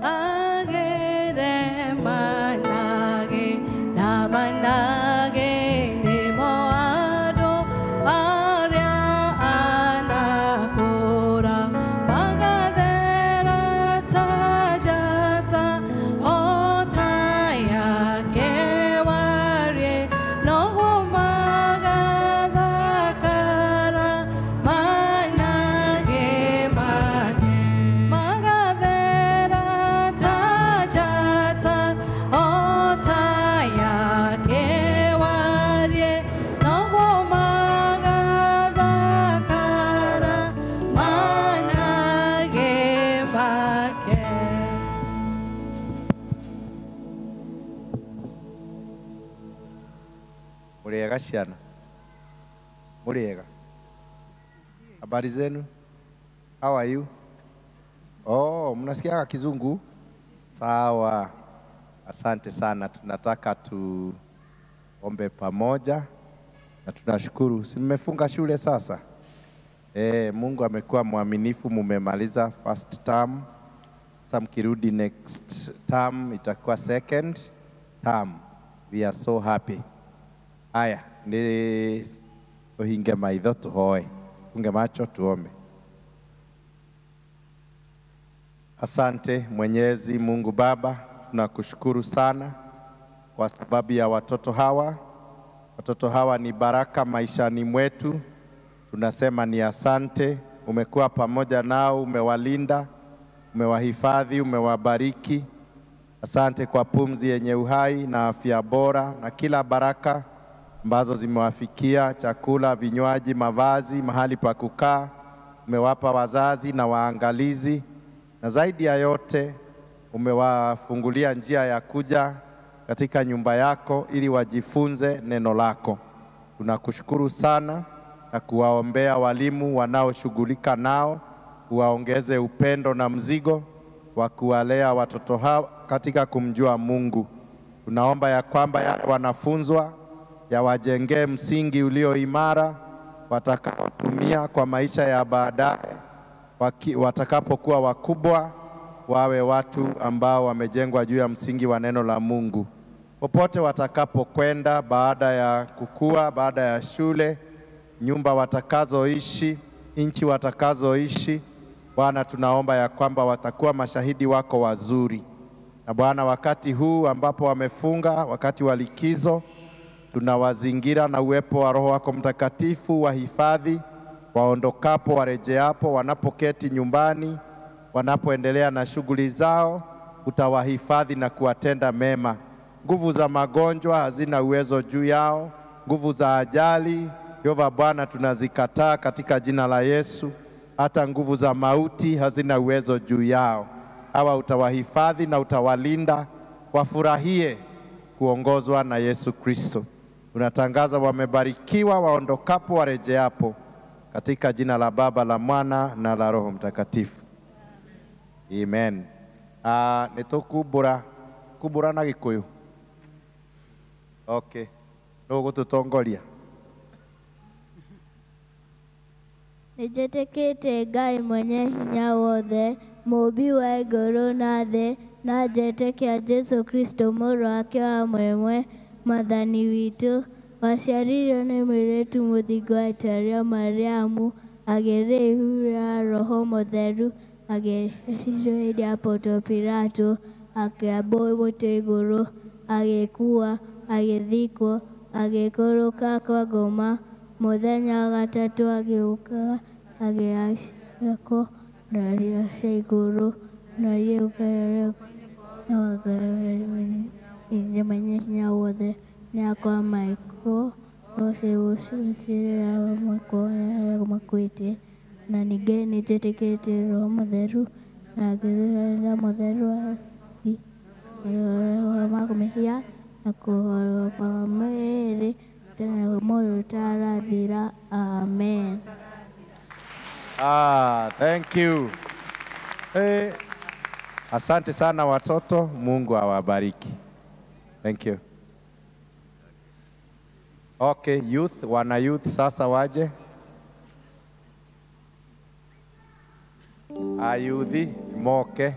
agĩre manage na manage nĩmo andũ arĩa anakũra magathera ta njata o ta yake warie noguo magathakara manage make magathera Muriega ciana? Muriega. Habari zenu? How are you? Oh, mnasikia Kizungu? Sawa. Asante sana. Tunataka tuombe pamoja na tunashukuru. Si mmefunga shule sasa? Mungu amekuwa mwaminifu, mumemaliza first term. Sasa mkirudi next term itakuwa second term. We are so happy. Aya, ni tuhinge maitho tuhoe. Funge macho tuombe. Asante Mwenyezi Mungu Baba, tunakushukuru sana kwa sababu ya watoto hawa. Watoto hawa ni baraka maishani mwetu. Tunasema ni asante. Umekuwa pamoja nao, umewalinda, umewahifadhi, umewabariki. Asante kwa pumzi yenye uhai na afya bora na kila baraka ambazo zimewafikia, chakula, vinywaji, mavazi, mahali pa kukaa. Umewapa wazazi na waangalizi, na zaidi ya yote umewafungulia njia ya kuja katika nyumba yako ili wajifunze neno lako. Tunakushukuru sana na kuwaombea walimu wanaoshughulika nao, uwaongeze upendo na mzigo wa kuwalea watoto hawa katika kumjua Mungu. Tunaomba ya kwamba yale wanafunzwa yawajengee msingi ulio imara watakaotumia kwa maisha ya baadaye. Watakapokuwa wakubwa wawe watu ambao wamejengwa juu ya msingi wa neno la Mungu. Popote watakapokwenda baada ya kukua, baada ya shule, nyumba watakazoishi, nchi watakazoishi, Bwana tunaomba ya kwamba watakuwa mashahidi wako wazuri. Na Bwana, wakati huu ambapo wamefunga, wakati wa likizo, tunawazingira na uwepo wa Roho wako Mtakatifu, wahifadhi waondokapo, warejeapo, wanapoketi nyumbani, wanapoendelea na shughuli zao, utawahifadhi na kuwatenda mema. Nguvu za magonjwa hazina uwezo juu yao, nguvu za ajali, Yehova Bwana, tunazikataa katika jina la Yesu. Hata nguvu za mauti hazina uwezo juu yao. Hawa utawahifadhi na utawalinda, wafurahie kuongozwa na Yesu Kristo. Tunatangaza wamebarikiwa waondokapo, warejeapo, katika jina la Baba, la Mwana na la Roho Mtakatifu. Amen. Nĩtũkumbũra kumbũra na Gĩkũyũ. Okay. Nũ ũgũtũtongoria? Nĩnjĩtĩkĩtie Ngai mwenye hinya wothe, mũũmbi wa igũrũ na thĩ, na njetĩkia Jesũ Kristo mũrũ wake wa mwemwe, Mwathani witũ, waciarirwo nĩ mũirĩtu mũthingu aitĩrĩrio Mariamu, agĩrĩ ihu rĩa Roho Mũtheru, agĩciarwo hĩndĩ ya Ponto Pilato, akĩambwo mũtĩ igũrũ, agĩkua, agĩthikwo, agĩikũrũka kwa ngoma, mũthenya wa gatatũ agĩũka, agĩacokwo na rĩoca igũrũ, na mwenye hinya wothe, nĩakwamaikwo makuĩte, na ningĩ nĩnjĩtĩkĩtie Roho Mũtheru na ngĩthurania Mũtheru wa mehia na kũhorwo kwa mwĩrĩ tena muoyo utarathira. Amen. Thank you. Hey, asante sana watoto, Mungu awabariki. Thank you. Okay, youth, wana youth sasa waje. Ayuthi moke.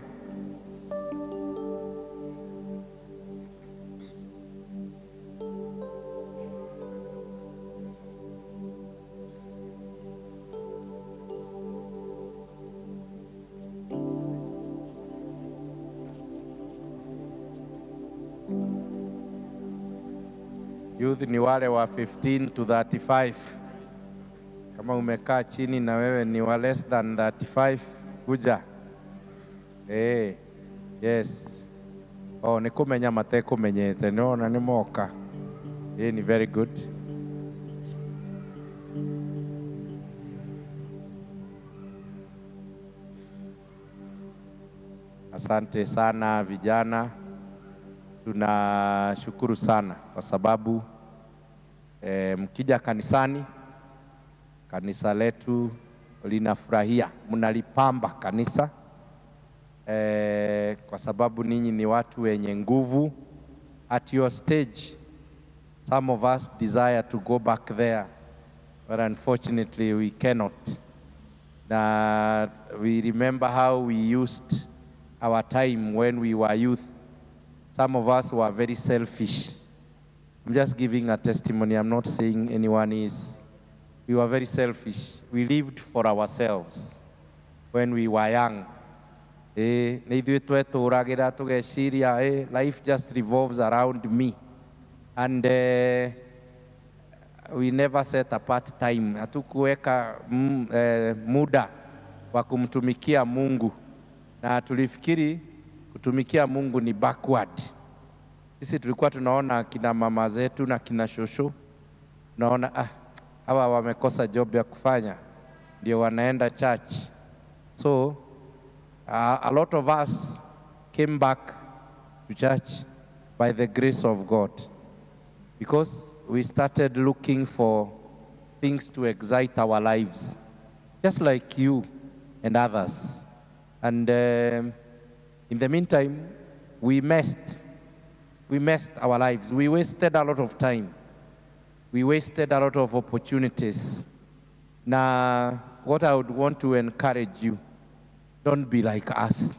Youth ni wale wa 15 to 35. Kama umekaa chini na wewe ni wa less than 35, kuja. Yes. Oh, ni kumenya mate kumenyete. No, na ni moka. Ni very good. Asante sana vijana. Tunashukuru sana kwa sababu Mkija kanisani, kanisa letu linafurahia, mnalipamba kanisa kwa sababu ninyi ni watu wenye nguvu. At your stage, some of us desire to go back there, but unfortunately we cannot. We remember how we used our time when we were youth. Some of us were very selfish. I'm just giving a testimony. I'm not saying anyone is. We were very selfish. We lived for ourselves when we were young. Nĩ ithuĩ twetũragĩra tũgeciria, life just revolves around me. And we never set apart time. Hatukuweka muda wa kumtumikia Mungu, na tulifikiri kutumikia Mungu ni backward. Sisi tulikuwa tunaona kina mama zetu na kina shosho, tunaona hawa wamekosa job ya kufanya, ndio wanaenda church. So a lot of us came back to church by the grace of God, because we started looking for things to excite our lives, just like you and others. And in the meantime, we messed. We messed our lives. We wasted a lot of time. We wasted a lot of opportunities. Now, what I would want to encourage you, don't be like us.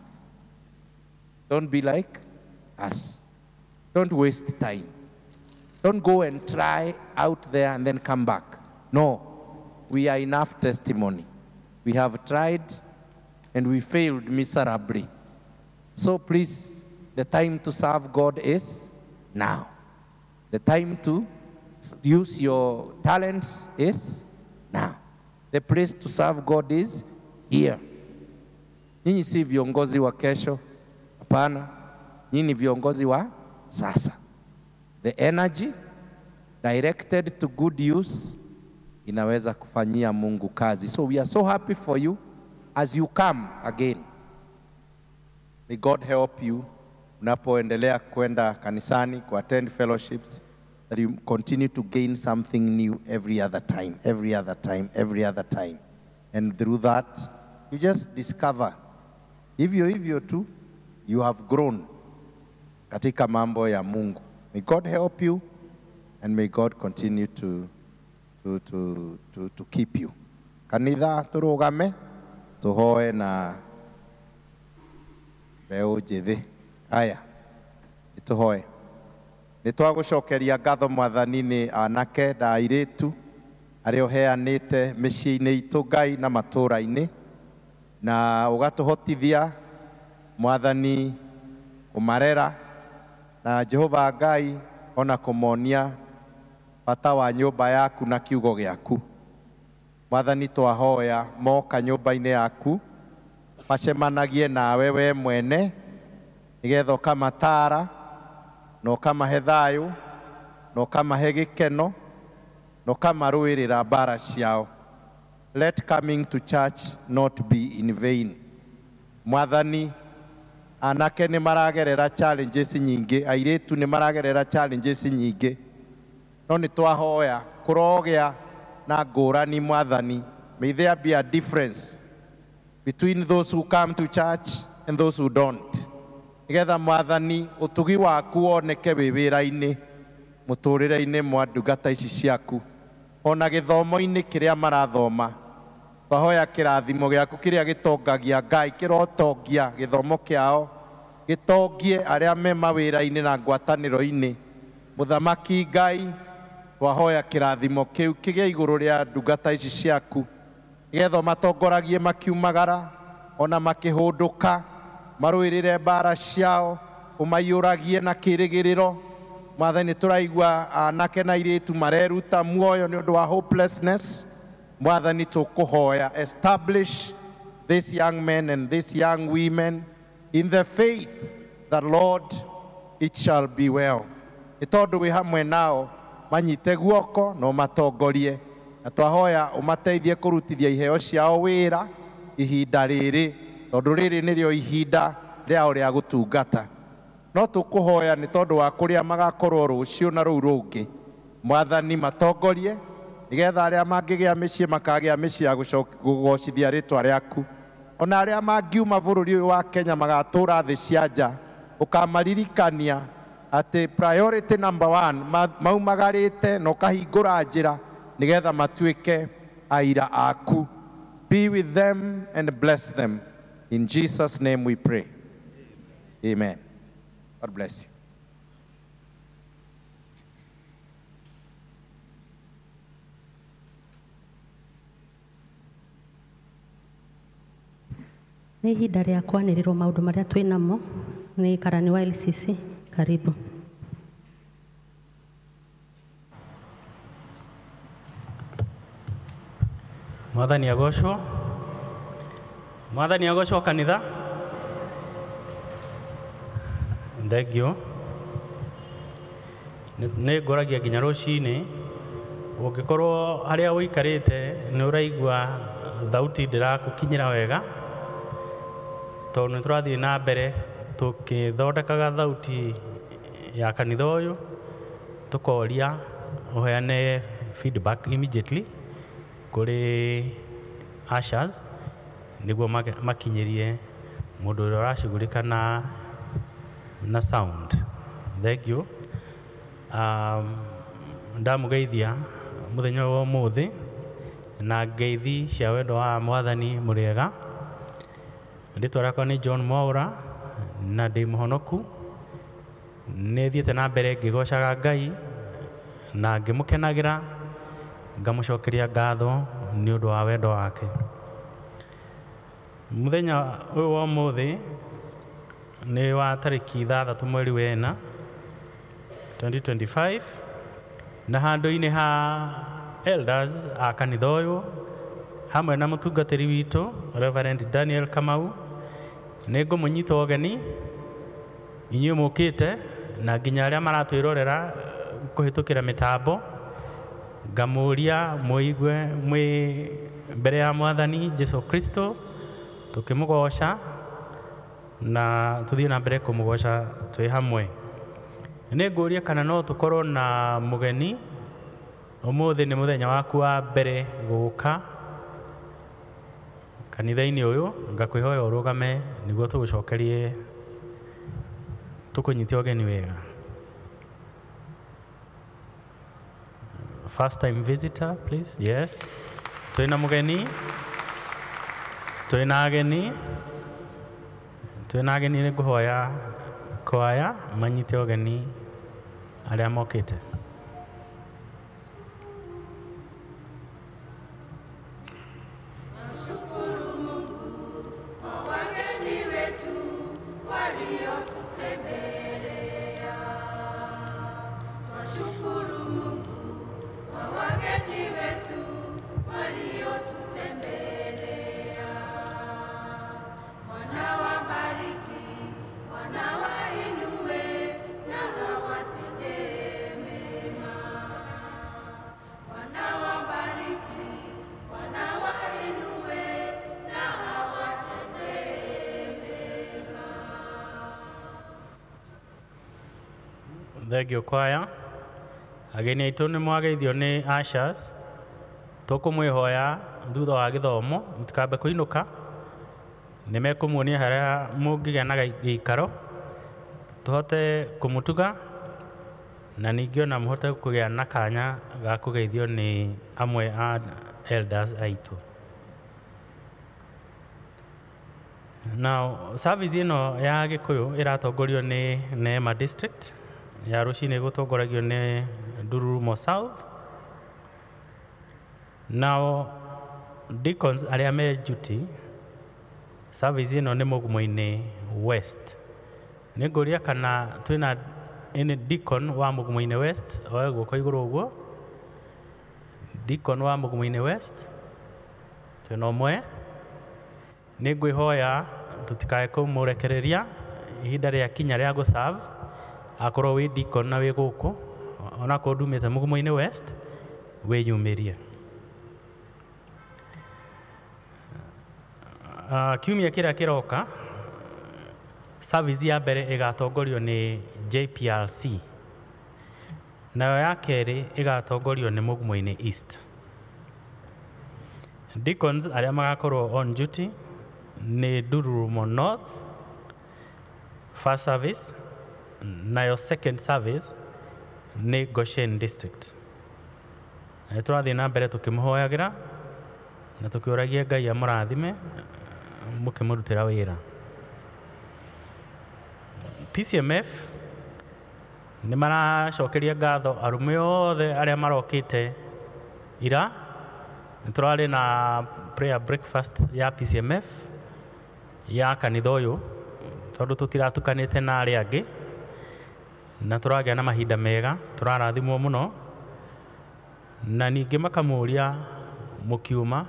Don't be like us. Don't waste time. Don't go and try out there and then come back. No, we are enough testimony. We have tried and we failed miserably. So please, the time to serve God is now. The time to use your talents is now. The place to serve God is here. Nyinyi si viongozi wa kesho, hapana. Nyinyi ni viongozi wa sasa. The energy directed to good use inaweza kufanyia Mungu kazi. So we are so happy for you as you come again. May God help you unapoendelea kwenda kanisani, ku attend fellowships, that you continue to gain something new every other time, every other time, every other time. And through that, you just discover, hivyo hivyo tu, you have grown katika mambo ya Mungu. May God help you and may God continue to keep you. Kanitha turugame, tuhoe na mbeũ njĩthĩ. Aya, nĩtũhoe. Nĩtwagũcokeria ngatho Mwathani nĩ anake na airĩtu arĩa ũheanĩte mĩciĩ-inĩ itũ Ngai na matũũra-inĩ, na ũgatũhotithia Mwathani kũmarera, na Jehova Ngai ona kũmonia bata wa nyũmba yaku na kiugo gĩaku. Mwathani twahoya moka nyũmba-inĩ yaku macemanagie nawe we mwene, nĩgetha ũkamatara na ũkamahe thayũ na ũkamahe gĩkeno na ũkamarũĩrĩra mbara ciao. Let coming to church not be in vain. Mwathani, anake nĩ maragerera challenges nyingĩ, airĩtu nĩ maragerera challenges nyingĩ, no nĩ twahoya kũrogĩa na ngũrani Mwathani. May there be a difference between those who come to church and those who don't. Nĩgetha Mwathani ũtugi waku woneke wĩ wĩra-inĩ, mũtũrĩre-inĩ mwa ndungata ici ciaku, ona gĩthomo-inĩ kĩrĩa marathoma. Twahoya kĩrathimo gĩaku kĩrĩa gĩtongagia Ngai, kĩrotongia gĩthomo kĩao, gĩtongie arĩa me mawĩra-inĩ na ngwatanĩro-inĩ. Mũthamaki Ngai, twahoya kĩrathimo kĩu kĩgĩe igũrũ rĩa ndungata ici ciaku, nĩgetha ũmatongoragie makiumagara ona makĩhũndũka, marũĩrĩre mbara ciao, ũmaiyũragie na kĩrĩgĩrĩro. Mwathani, tũraigua anake na airĩtu mareruta muoyo nĩ ũndũ wa hopelessness. Mwathani, tũkũhoya establish these young men and these young women in the faith that, Lord, it shall be well. Nĩ tondũ wĩ hamwe nao, manyite guoko na ũmatongorie, na twahoya ũmateithie kũrutithia iheo ciao wĩra ihinda rĩrĩ, tondũ rĩrĩ nĩrĩo ihinda rĩao rĩa gũtungata. No tũkũhoya nĩ tondũ wa kũrĩa magakorwo rũciũ na rũu rũngĩ, Mwathani matongorie nigetha aria mangĩgĩa mĩciĩ makagĩa mĩciĩ ya gũgocithia rĩtwa rĩaku. Ona aria mangiuma bũrũri ũyũ wa Kenya magatũra thĩ cia nja, ũkamaririkania atĩ priority number 1 maumagarĩte na ũkahingũra njĩra nigetha matuĩke aira aku. Be with them and bless them. In Jesus' name we pray. Amen. God bless you. Nĩ ihinda rĩa kwanĩrĩrwo maũndũ marĩa twĩ namo nĩ karani wa LCC. Karibu. Mwathani agocwo. Mwathani agocwo kanitha. Thengio. Nĩ ngoragia nginya rũcinĩ ũngĩkorwo harĩa ũikarĩte nĩ ũraigua thauti ndĩrakũkinyĩra wega, tondũ nĩ tũrathiĩ na mbere tũkĩthondekaga thauti ya kanitha ũyũ, tũkoria ũheane feedback immediately kũrĩ ushers nĩguo makinyĩrie mũndũ ũrĩa ũracugurika na sound. Thank you. Ndamũgeithia mũthenya ũyũ wa ũmũthĩ na ngeithi cia wendo wa Mwathani mũrĩega. Rĩtwa rĩakwa nĩ John Mwaura na ndĩ mũhonoku. Nĩ thiĩte na mbere ngĩgocaga Ngai na ngĩmũkenagĩra, ngamũcokeria ngatho nĩ ũndũ wa wendo wake. Mũthenya ũyũ wa ũmũthĩ nĩ wa tarĩki 6 mweri wa 4 2025, na handũ-inĩ ha elders a kanitha ũyũ hamwe na mũtungatĩri witũ Reverend Daniel Kamau, nĩ ngũmũnyita ũgeni inyuĩ mũkĩte na nginya arĩa maratwĩrorera kũhĩtũkĩra mĩtambo, ngamũria mũigue mwĩ mbere ya Mwathani Jesu Kristo tũkĩmũgoca na tũthiĩ na mbere kũmũgoca twĩ hamwe. Nĩ ngũria kana no tũkorwo na mũgeni ũmũthĩ nĩ mũthenya waku wa mbere gũka kanitha-inĩ ũyũ, ngakwĩhoya ũrũgame nĩguo tũgũcokerie tũkũnyite ũgeni wega. First time visitor, please. Yes. Twĩna mũgeni, twĩna ageni, twĩna ageni. Nĩ ngũhoya kwaya manyite ũgeni arĩa mokĩte. Thengio kwaya. Ageni aitũ nĩ mwageithio nĩ ushers. Tũkũmwĩhoya thutha wa gĩthomo mũtikambe kũinũka, nĩ mekũmuonia harĩa mũngĩgĩa na gĩikaro tũhote kũmũtuga na ningĩ ona mũhote kũgĩa na kanya ga kũgeithio nĩ amwe a elders aitũ. Now, service ĩno ya Gĩkũyũ ĩratongorio nĩ Neema District, ya rũcinĩ gũtongoragio nĩ Ndururumo South. Now, deacons arĩa me duty, service ĩno nĩ Mũgumo-inĩ West. Nĩ ngũria kana twĩna any deacon wa Mũgumo-inĩ West, oe guoko igũrũ ũguo. Deacon wa Mũgumo-inĩ West, twĩna ũmwe. Nĩ ngwĩhoya tũtikae kũmũrekereria ihinda rĩa kinya rĩa gũserve, akorwo wĩ deacon na wĩ gũkũ onakorwo ndumĩte Mũgumo-inĩ West, wĩyumĩrie. Kiumia kĩrĩa kĩroka, service ya mbere ĩgatongorio nĩ JPRC. Nayo ya kerĩ ĩgatongorio nĩ Mugumo-inĩ East. Deacons arĩa magakorwo on duty nĩ Ndururumo North first service, nayo second service nĩ Goshen District. Na nĩ tũrathiĩ na mbere tũkĩmũhoyagĩra na tũkĩũragia Ngai amũrathime mũkĩmũrutĩra wĩra. PCMF nĩ maracokeria ngatho arũme othe arĩa marokĩte ira. Nĩ tũrarĩ na prayer breakfast ya PCMF ya kanitha ũyũ tondũ tũtiratukanĩte na arĩa angĩ, na tũragĩa na mahinda mega, tũrarathimwo mũno. Na ningĩ makamũria mũkiuma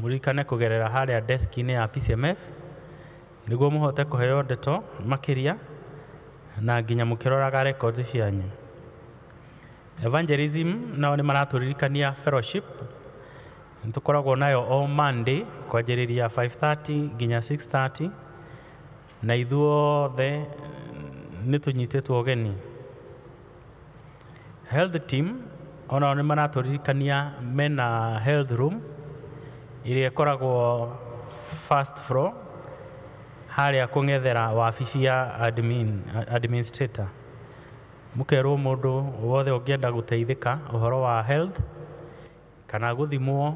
mũririkane kũgerera harĩa desk-inĩ ya PCMF nĩguo mũhote kũheo ndeto makĩria na nginya mũkĩroraga records cianyu. Evangelism nao nĩ maratũririkania fellowship nĩ tũkoragwo nayo o Monday kwanjĩrĩria 5:30 nginya 6:30, na ithuothe nĩ tũnyitĩtwo ũgeni. Health team onao nĩ maratũririkania mena health room ĩrĩa ĩkoragwo first floor harĩa kũng'ethera wabici ya administrator. Mũkerwo mũndũ wothe ũngĩenda gũteithĩka ũhoro wa health kana gũthimwo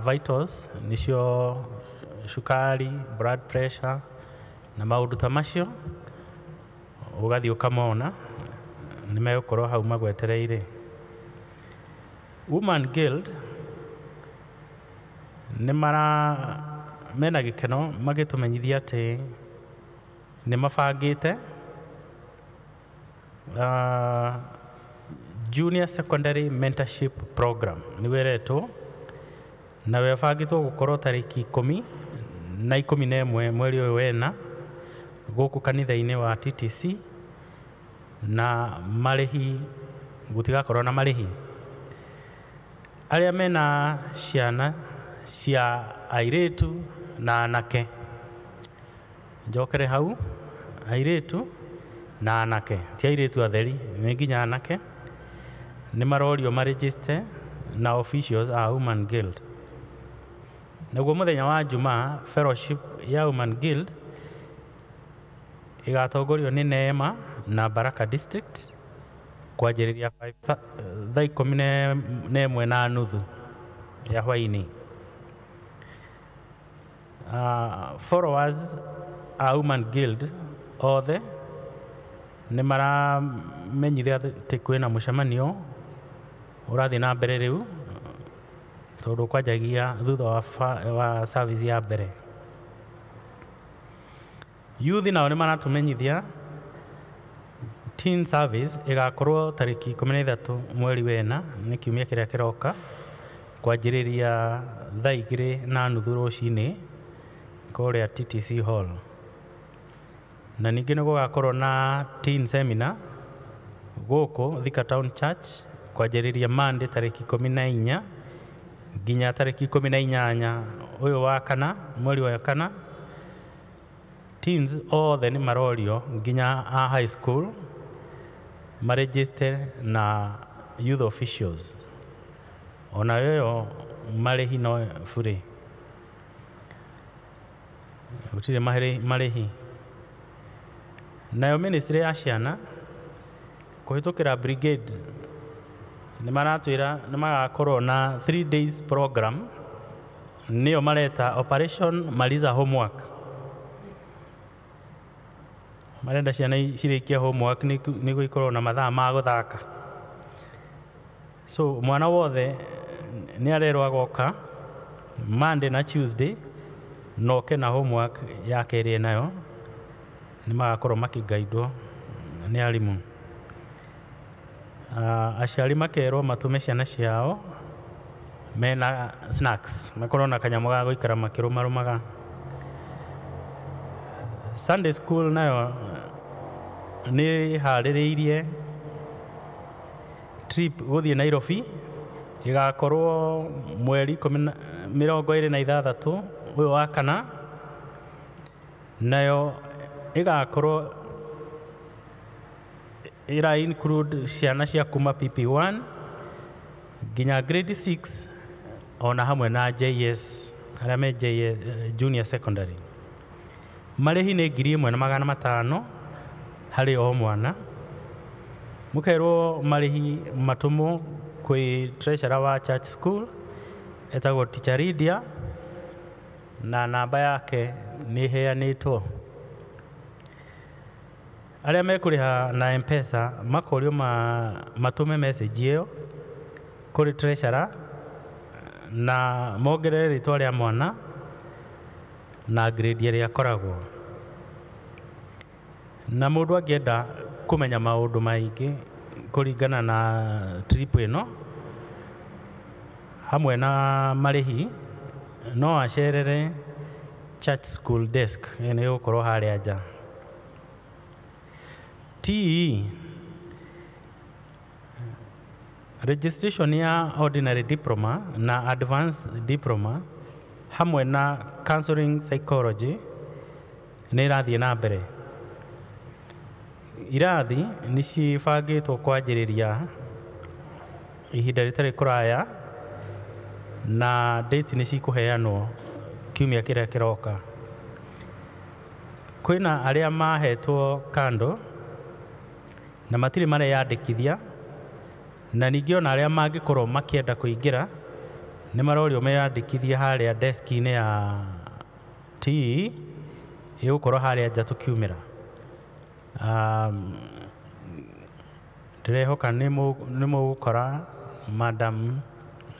vitals nĩcio cukari, blood pressure na maũndũ ta macio, ũgathiĩ ũkamona nĩ megũkorwo hau magwetereire. Woman Guild nĩ mara mena gĩkeno magĩtũmenyithia atĩ nĩ mabangĩte Junior Secondary Mentorship Program nĩguo ĩretwo, na webangĩtwo gũkorwo tarĩki 10 na 11 mweri ũyũ wena gũkũ kanitha-inĩ wa TTC, na marĩhi gũtigakorwo na marĩhi. Arĩa mena ciana cia airĩtu na anake, njokere hau, airĩtu na anake, ti airĩtu atheri, nĩ nginya anake, nĩ marorio maregister na officials a Women Guild. Naguo mũthenya wa Jumaa fellowship ya Women Guild ĩgatongorio nĩ Neema na Baraka District kwanjĩrĩria thaa 11:30 ya hwaĩ-inĩ. Followers a Women Guild othe nĩ maramenyithia atĩ kwĩna mũcemanio ũrathiĩ na mbere rĩu tondũ kwanjagia thutha wa service ya mbere. Youth nao nĩ maratũmenyithia teen service ĩgakorwo tarĩki 13 mweri wena, nĩ kiumia kĩrĩa kĩroka, kwanjĩrĩria thaa 2:30 rũcinĩ kũrĩa TTC Hall. Na ningĩ nĩ gũgakorwo na teen seminar gũkũ Thika Town Church kwanjĩrĩria Monday tarĩki 14 nginya tarĩki 18 ũyũ wa kana, mweri wa kana. Teens othe nĩ marorio nginya a high school maregister na youth officials. Ona ĩyo marĩhi no bure, gũtirĩ marĩhi. Nayo ministry ya ciana kũhĩtũkĩra brigade nĩ maratwĩra nĩ magakorwo na 3 days program, nĩyo mareta Operation Maliza Homework. Marenda ciana cirĩkie homework nĩguo ikorwo na mathaa ma gũthaka. So mwana wothe nĩ arerwo agoka Monday na Tuesday noke na homework yake ĩrĩa nayo, nĩ magakorwo makĩgaidwo nĩ arimũ. Aciari makerwo matũme ciana ciao mena snacks, makorwo na kanyamũ ga gũikara makĩrũmarũmaga. Sunday school nayo nĩ harĩrĩirie trip gũthiĩ Nairobi, ĩgakorwo mweri 26 ũyũ wa kana, nayo ĩgakorwo Ĩra include ciana cia kuma PP1 nginya grade 6 ona hamwe na JS arĩa me JS, junior secondary. Marĩhi nĩ 1500 harĩ o mwana. Mũkerwo marĩhi matũmwo kwĩ treasurer wa church school etagwo Teacher Lydia na namba yake nĩ ĩheanĩtwo. Arĩa mekũrĩha na M-Pesa makorio matũme message ĩyo kũrĩ treasurer na mongerere rĩtwa rĩa mwana na grade ĩrĩa akoragwo. Na mũndũ angĩenda kũmenya maũndũ maingĩ kũringana na trip ĩno hamwe na marĩhi no acerere church school desk ĩyo nĩ ĩgũkorwo harĩa nja. TE registration ya ordinary diploma na advanced diploma hamwe na counseling psychology nĩ ĩrathiĩ na mbere. Irathi nĩ cibangĩtwo kwanjĩrĩria ihinda rĩtarĩ kũraya na date nĩ cikũheanwo kiumia kĩrĩa kĩroka. Kwĩna arĩa mahetwo kando na matirĩ mareyandĩkithia na ningĩ ona arĩa mangĩkorwo makĩenda kũingĩra nĩ marorio meyandĩkithie harĩa deski-inĩ ya TE ĩgũkorwo harĩa nja tũkiumĩra. Ndĩrehoka nĩ mũgũkora Madam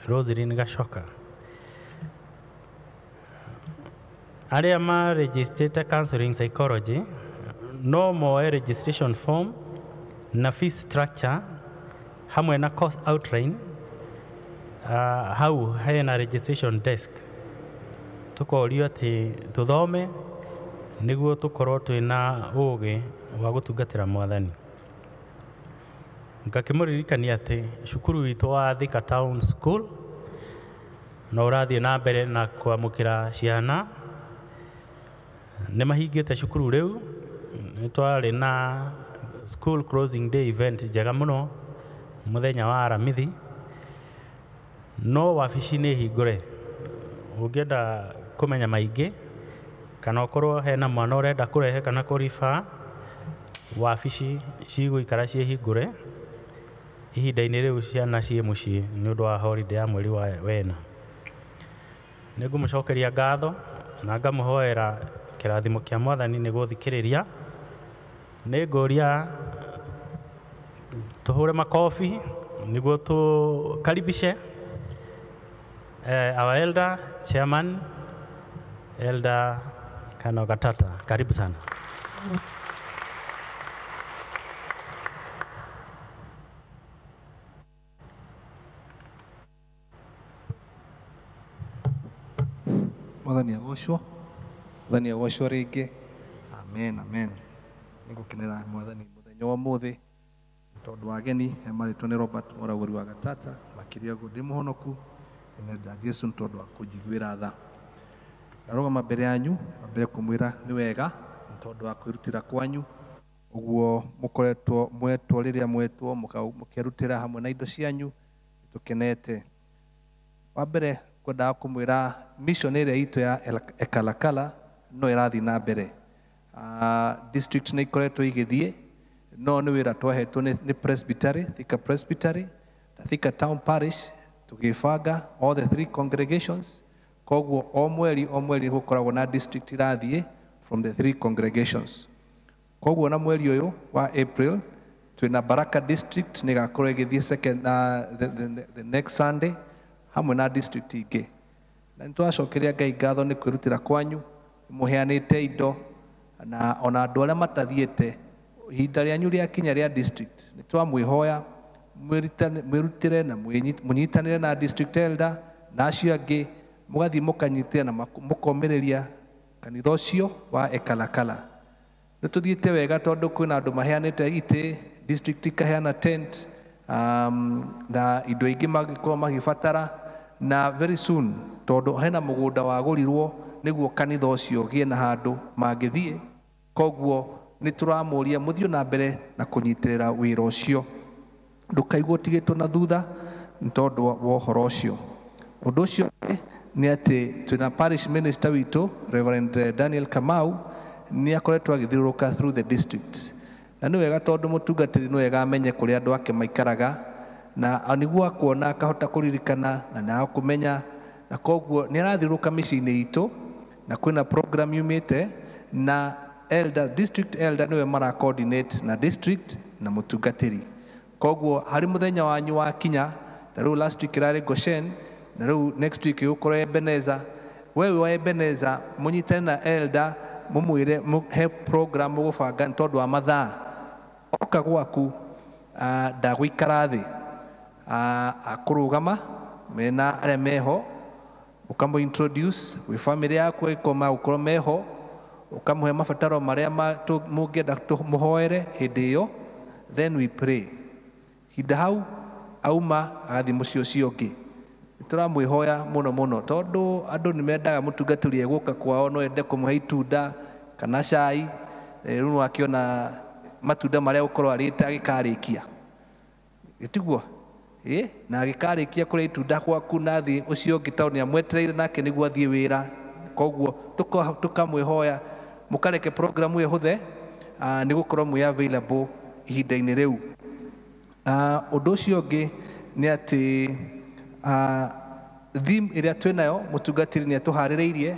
Roseline Gachoka. Arĩa marejistĩte counseling psychology no moe registration form na fees structure hamwe na course outline hau hena registration desk. Tũkorio atĩ tũthome nĩguo tũkorwo twĩna ũgĩ wa gũtungatĩra Mwathani. Ngakĩmũririkania atĩ cukuru witũ wa Thika Town School no ũrathiĩ na mbere na kwamũkĩra ciana. Nĩ mahingĩte cukuru rĩu, nĩ twarĩ na school closing day event njega mũno mũthenya wa Aramithi, no wabici nĩ hingũre. Ũngĩenda kũmenya maingĩ kana ũkorwo hena mwana ũrenda kũrehe kana kũriba, wabici cigũikara ciĩ hingũre ihinda-inĩ rĩu ciana ciĩ mũciĩ nĩ ũndũ wa holiday ya mweri wa wena. Nĩ ngũmũcokeria ngatho na ngamũhoera kĩrathimo kĩa Mwathani nĩ gũthikĩrĩria. Nĩ ngũria tũhũre makobi nĩguo tũkaribishe our elder chairman, Elder Kano Gatata. Karibu sana. Mwathani agocwo, Mwathani agocwo rĩngĩ. Amen, amen. Nĩngũkenera Mwathani mũthenya wa ũmũthĩ tondũ wa ageni marĩtwo nĩ Robert Mũragũri wa Gatata, makĩria ũguo ndĩ mũhonoku nĩnenda Jesu nĩ tondũ wa kũnjiguĩra tha. Ndarũgama mbere yanyu mbere kũmwĩra nĩ wega nĩ tondũ wa kwĩrutĩra kwanyu ũguo mũkoretwo mwetwo rĩrĩa mwetwo mũkerutĩra hamwe na indo cianyu, tũkenete. Wa mbere kwendaga kũmwĩra mission ĩrĩa itũ ya Ekalakala no ĩrathiĩ na mbere. District nĩ ikoretwo igĩthiĩ, no nĩ wĩra twahetwo nĩ Presbytery, Thika Presbytery na Thika Town Parish, tũgĩbanga all the three congregations. Koguo o mweri gũkoragwo na district irathiĩ from the three congregations. Koguo na mweri ũyũ wa April twĩna Baraka district nĩ ĩgakorwo ĩgĩthiĩ second the next Sunday hamwe na district ingĩ. Na nĩ twacokeria Ngai ngatho nĩ kwĩrutĩra kwanyu, mũheanĩte indo na ona andũ arĩa matathiĩte ihinda rĩanyu rĩakinya rĩa district nĩ twamwĩhoya mwĩrutĩre na mũnyitanĩre na district elder na acio angĩ, mũgathiĩ mũkanyitĩra na mũkomĩrĩria kanitha ũcio wa Ekalakala. Nĩ tũthiĩte wega tondũ kwĩna andũ maheanĩte itĩ, district ikaheana tent na indo ingĩ mangĩkorwo magĩbatara, na very soon tondũ hena mũgũnda wagũrirwo nĩguo kanitha ũcio ũgĩe na handũ mangĩthiĩ. Koguo Nĩ tũramũria mũthiĩ na mbere na kũnyitĩrĩra wĩra ũcio, ndũkaigwo ũtigĩtwo na thutha nĩ tondũ wa ũhoro ũcio. Ũndũ ũcio nĩ atĩ twĩna parish minister witũ Reverend Daniel Kamau nĩ akoretwo agĩthiũrũrũka through the districts, na nĩ wega tondũ mũtungatĩri nĩ wega amenye kũrĩa andũ ake maikaraga, na nĩguo akuona akahota kũririkana na na kũmenya, na koguo nĩ arathiũrũrũka mĩciĩ-inĩ itũ, na kwĩna program yumĩte na elder, district elder nĩwe mara coordinate na district na mũtungatĩri. Koguo harĩ mũthenya wanyu wakinya, ta rĩu last week ĩrarĩ Goshen, na rĩu next week ĩgũkorwo Ebeneza. We wĩ wa Ebeneza mũnyitane na elder mũmwĩre he program mũgũbanga nĩ tondũ wa mathaa. Oka gwaku ndagũikara thĩ, akũrũgama mena arĩa meho, ũkamũ introduce gwĩ family yaku ĩgĩkorwo magũkorwo meho, ũkamũhe mabataro marĩa mũngĩenda mũhoere hĩndĩ ĩyo, then we pray. Hinda hau auma agathiĩ mũciĩ ũcio ũngĩ. Tũramwĩhoya mũno mũno tondũ andũ nĩ mendaga mũtungatĩri egũka kwao, no ende kũmũhe itunda kana cai, rĩu no akĩona matunda marĩa gũkorwo arĩte agĩkarĩkia, gĩtiguo na agĩkarĩkia kũrĩa itunda gwaku na athiĩ ũcio ũngĩ tondũ nĩ amwetereire nake nĩguo athiĩ wĩra. Koguo tũkamwĩhoya mũkareke program ĩyo ĩhũthe nĩ gũkorwo mwĩ available ihinda-inĩ rĩu. Ũndũ ũcio ũngĩ nĩ atĩ theme ĩrĩa twĩnayo mũtungatĩri nĩ atũharĩrĩirie.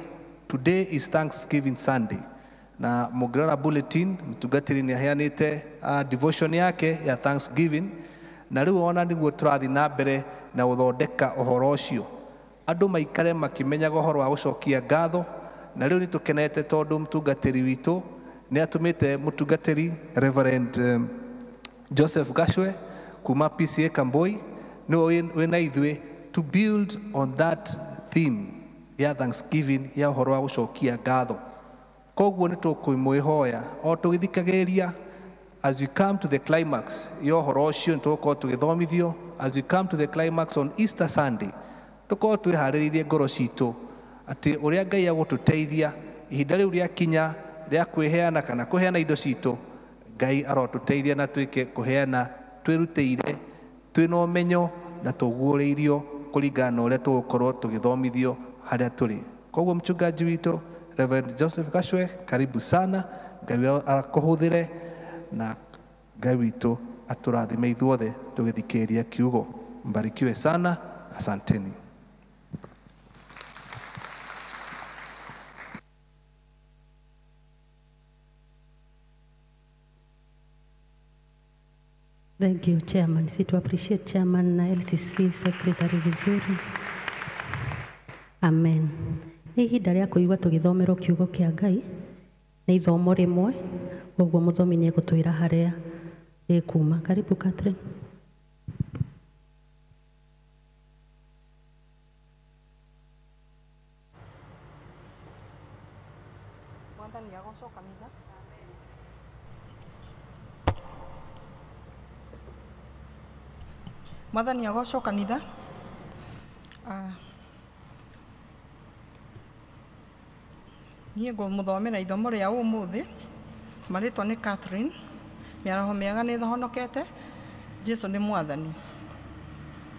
Today is Thanksgiving Sunday, na mũngĩrora bulletin mũtungatĩri nĩ aheanĩte devotion yake ya Thanksgiving, na rĩu ona nĩguo tũrathiĩ na mbere na gũthondeka ũhoro ũcio, andũ maikare makĩmenyaga ũhoro wa gũcokia ngatho. Na rĩu nĩ tũkenete tondũ mũtungatĩri witũ nĩ atũmĩte mũtungatĩri Reverend Joseph Gashwe kuma PCA Kamboi nĩwe wĩna ithuĩ to build on that theme ya Thanksgiving ya ũhoro wa gũcokia ngatho. Koguo nĩ tũkũmwĩhoya o tũgĩthikagĩrĩria as we come to the climax ya ũhoro ũcio, nĩ tũgũkorwo tũgĩthomithio as we come to the climax on Easter Sunday, tũkorwo twĩharĩrĩirie ngoro citũ atĩ ũrĩa Ngai agũtũteithia ihinda rĩu rĩakinya rĩa kwĩheana kana kũheana indo citũ, Ngai arotũteithia na twĩke kũheana twĩrutĩire twĩna ũmenyo na tũguũrĩirio kũringana na ũrĩa tũgũkorwo tũgĩthomithio harĩa tũrĩ. Koguo mchungaji witũ Reverend Joseph Gashwe, karibu sana. Ngai akũhũthĩre na Ngai witũ atũrathime ithuothe tũgĩthikĩrĩria kiugo. Mbarikiwe sana, asanteni. Thank you, Chairman. Si to appreciate Chairman na LCC Secretary vizuri. Amen. Nĩ ihinda rĩa kũigua tũgĩthomerwo kiugo kĩa Ngai, nĩ ithomo rĩmwe, koguo mũthomi nĩ egũtwĩra harĩa rĩkuma. Karibu Catherine. Mwathani agocwo kanitha. Mwathani agocwo kanitha. Niĩ ngũmũthomera ithomo rĩa ũmũthĩ. Marĩtwa nĩ Catherine. Mĩaraho mĩega nĩ thonokete. Jesu nĩ Mwathani.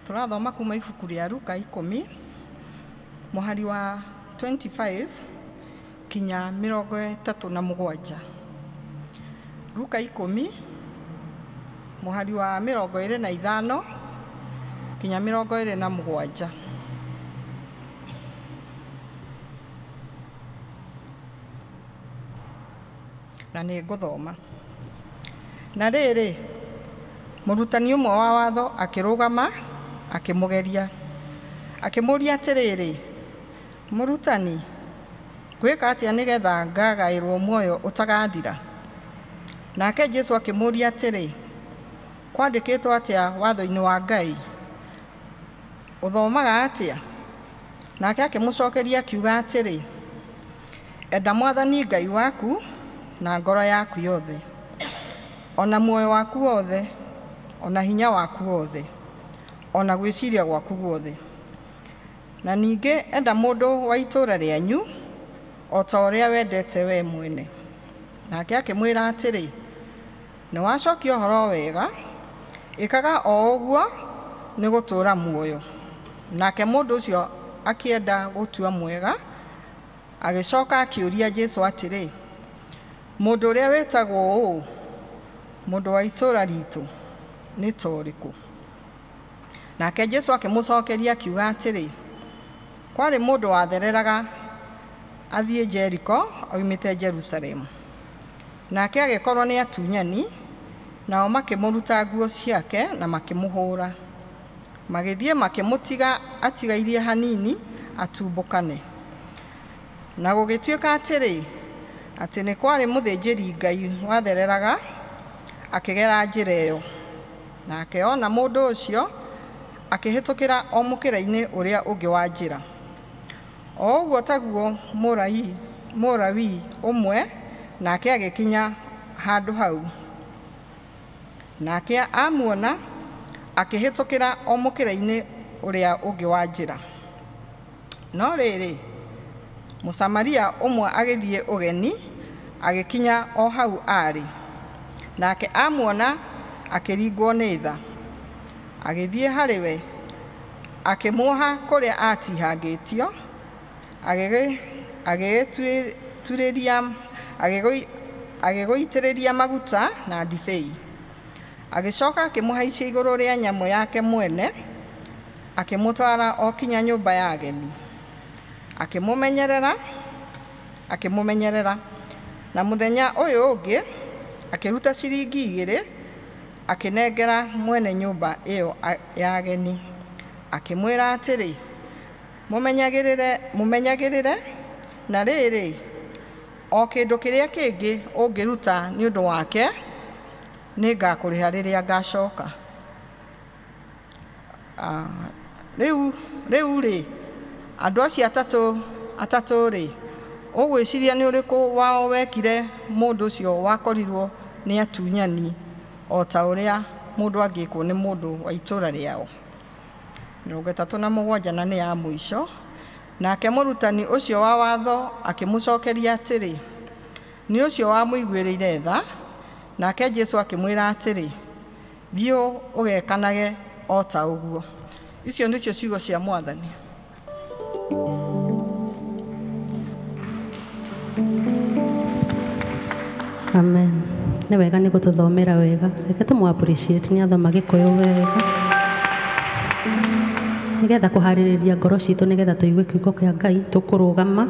Tũrathoma kuma ibuku rĩa Luka 10 mũhari wa 25 kinya 37. Luka 10 mũhari wa 25 kinya 27. Na nĩ ngũthoma. Na rĩrĩ, mũrutani ũmwe wa watho akĩrũgama akĩmũgeria, akĩmũũria atĩrĩrĩ, mũrutani, ngwĩka atĩa nĩgetha ngagaĩrwo muoyo ũtagathira? Nake Jesũ akĩmũũria atĩrĩ, kwandĩkĩtwo atĩa watho-inĩ wa Ngai? Ũthomaga atĩa? Nake akĩmũcokeria akiuga atĩrĩ, enda Mwathani Ngai waku na ngoro yaku yothe, ona muoyo waku wothe, ona hinya waku wothe, ona gwĩciria gwaku guothe. Na ningĩ enda mũndũ wa itũũra rĩanyu o ta ũrĩa wendete we mwene. Nake akĩmwĩra atĩrĩ, nĩ wacokia ũhoro wega, ĩkaga o ũguo nĩ gũtũũra muoyo. Nake mũndũ ũcio akĩenda gũtua mwega, agĩcoka akĩũria Jesũ atĩrĩ, mũndũ ũrĩa wĩtagwo ũũ, mũndũ wa itũũra ritũ, nĩ ta ũrĩkũ? Nake Jesũ akĩmũcokeria akiuga atĩrĩ, kwarĩ mũndũ wathereraga athiĩ Jeriko oimĩte Jerusalemu. Nake agĩkorwo nĩ atunyani, nao makĩmũruta nguo ciake na makĩmũhũra. Magĩthiĩ makĩmũtiga atigairie hanini atumbũkane. Na gũgĩtuĩka atĩrĩ, atĩ nĩ kwarĩ mũthĩnjĩri Ngai wathereraga akĩgera njĩra ĩyo. Nake ona mũndũ ũcio akĩhĩtũkĩra o mũkĩra-inĩ ũrĩa ũngĩ wa njĩra. O ũguo taguo Mũlawi ũmwe nake agĩkinya handũ hau. Nake amuona akĩhĩtũkĩra o mũkĩra-inĩ ũrĩa ũngĩ wa njĩra. No rĩrĩ, Mũsamaria ũmwe agĩthiĩ ũgeni agĩkinya o hau aarĩ. Nake amuona akĩringwo nĩ tha. Agĩthiĩ harĩ we, akĩmuoha kũrĩa aatihangĩtio, agĩgũitĩrĩria maguta na ndibei. Agĩcoka akĩmũhaicia igũrũ rĩa nyamũ yake mwene, akĩmũtwara o kinya nyũmba ya ageni. Akĩmũmenyerera. Na mũthenya ũyũ ũngĩ akĩruta ciringi 2 akĩnengera mwene nyũmba ĩyo ya ageni. Akĩmwĩra atĩrĩ, mũmenyagĩrĩre, na rĩrĩ, o kĩndũ kĩrĩa kĩngĩ ũngĩruta nĩ ũndũ wake, nĩngakũrĩha rĩrĩa ngacoka. Rĩu rĩ, andũ acio atatũ rĩ, ũgwĩciria nĩ ũrĩkũ wao wekire mũndũ ũcio wakorirwo nĩ atunyani o ta ũrĩa mũndũ angĩkwo nĩ mũndũ wa itũũra rĩao? 37 na nĩ ya mũico. Nake mũrutani ũcio wa watho akĩmũcokeria atĩrĩ, nĩ ũcio wamũiguĩrĩire tha. Nake Jesũ akĩmwĩra atĩrĩ, thiĩ ũgekanage o ta ũguo. Icio nĩcio ciugo cia Mwathani. Amen. Nĩ wega nĩ gũtũthomera wega. Reke tũmũ appreciate nĩ athoma Gĩkũyũ wega. Nĩgetha kũharĩrĩria ngoro citũ nĩgetha tũigue kiugo kĩa Ngai, tũkũrũgama,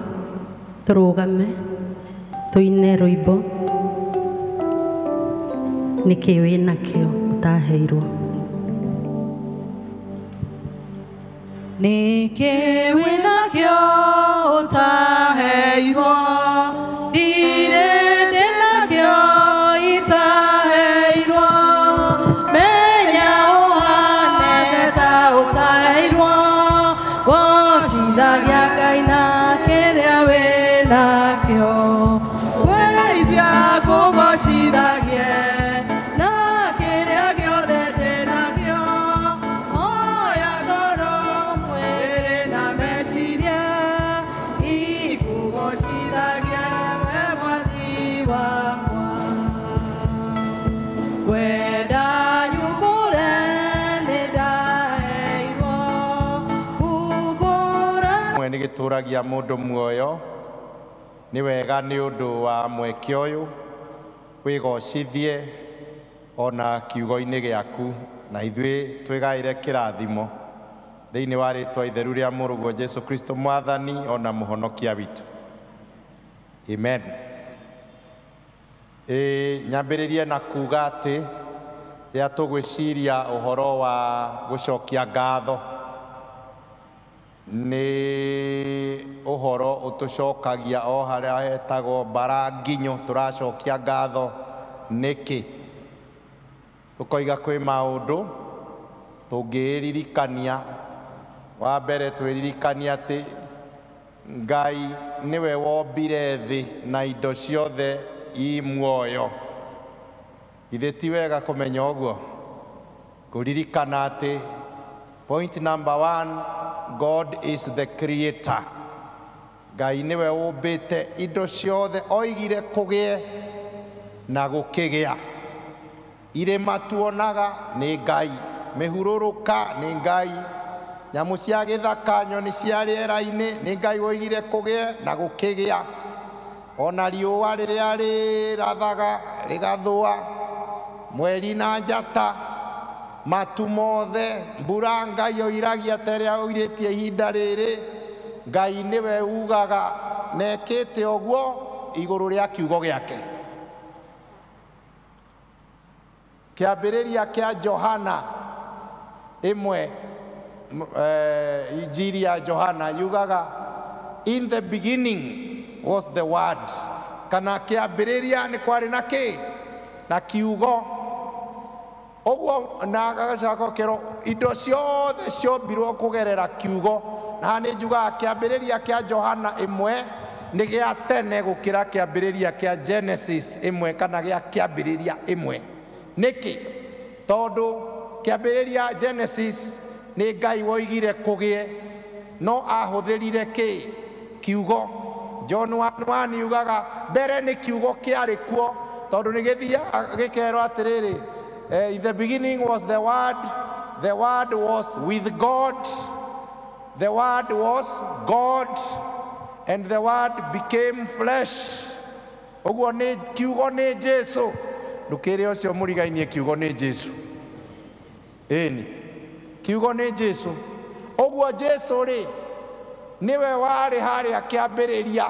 tũrũgame, tũine rwĩmbo. Nĩkĩ wĩnakĩo ũtaheirwo? Nĩkĩ wĩnakĩo ũtaheirwo? Ndirĩ ndĩnakĩo itaheirwo. Menya ũhane ta ũtaheirwo, gocithagia Ngai na kĩrĩa wĩnakĩo. Weithia kũgocithagie na kĩrĩa gĩothe ndĩnakĩo. Oya ngoro, mwĩrĩ na meciria, ikũgocithagie we Mwathi wakwa. Kwenda nyumbũre nĩndaheirwo, kumbũra Mwe nĩ gĩtũragia mũndũ muoyo. Nĩ wega nĩ ũndũ wa mweke ũyũ wĩgocithie ona kiugo-inĩ gĩaku, na ithuĩ twĩgaĩre kĩrathimo thĩinĩ wa rĩtwa itheru rĩa Mũrũguo Jesũ Kristo Mwathani ona Mũhonokia witũ. Amen. Nyambĩrĩrie na kuga atĩ rĩrĩa tũgwĩciria ũhoro wa gũcokia ngatho, nĩ ũhoro ũtũcokagia o harĩa hetagwo mbara nginyo. Tũracokia ngatho nĩkĩ? Tũkoiga kwĩ maũndũ tũngĩĩririkania. Wa mbere twĩririkania atĩ Ngai nĩwe wombire thĩ na indo ciothe i muoyo. Githĩ ti wega kũmenya ũguo? Kũririkana atĩ point number 1, God is the creator. Ngai nĩwe ũmbĩte indo ciothe, oigire kũgĩe na gũkĩgĩa. Irĩma tuonaga nĩ Ngai, mĩhurũrũka nĩ Ngai, nyamũ cia gĩthaka, nyoni cia rĩera-inĩ nĩ Ngai woigire kũgĩe na gũkĩgĩa. Ona riũa rĩrĩa rĩrathaga rĩgathũa, mweri na njata, matu mothe, mbura Ngai oiragia ta ĩrĩa oirĩtie ihinda rĩrĩ. Ngai nĩwe ugaga na ekĩte ũguo igũrũ rĩa kiugo gĩake. Kĩambĩrĩria kĩa Johana ĩmwe, Injiri ya Johana yugaga, in the beginning was the word. Kana kĩambĩrĩria nĩ kwarĩ na kĩ? Na kiugo. Ũguo na gagacoka kerwo indo ciothe ciombirwo kũgerera kiugo. Na haha nĩ njugaga kĩambĩrĩria kĩa Johana ĩmwe nĩ gĩa tene gũkĩra kĩambĩrĩria kĩa Genesis ĩmwe kana gĩa kĩambĩrĩria ĩmwe. Nĩkĩ? Tondũ kĩambĩrĩria Genesis nĩ Ngai woigire kũgĩe, no ahũthĩrire kĩ? Kiugo. John 1:1 yugaga mbere nĩ kiugo kĩarĩ kuo, tondũ nĩ gĩthiaga gĩkerwo atĩrĩrĩ, in the beginning was the word, the word was with God, the word was God, and the word became flesh. Ũguo nĩ kiugo nĩ Jesu. Ndũkĩre ũcio mũrigainie kiugo nĩ Jesu. Ĩni, kiugo nĩ Jesu. Ũguo Jesu rĩ nĩwe warĩ harĩa kĩambĩrĩria,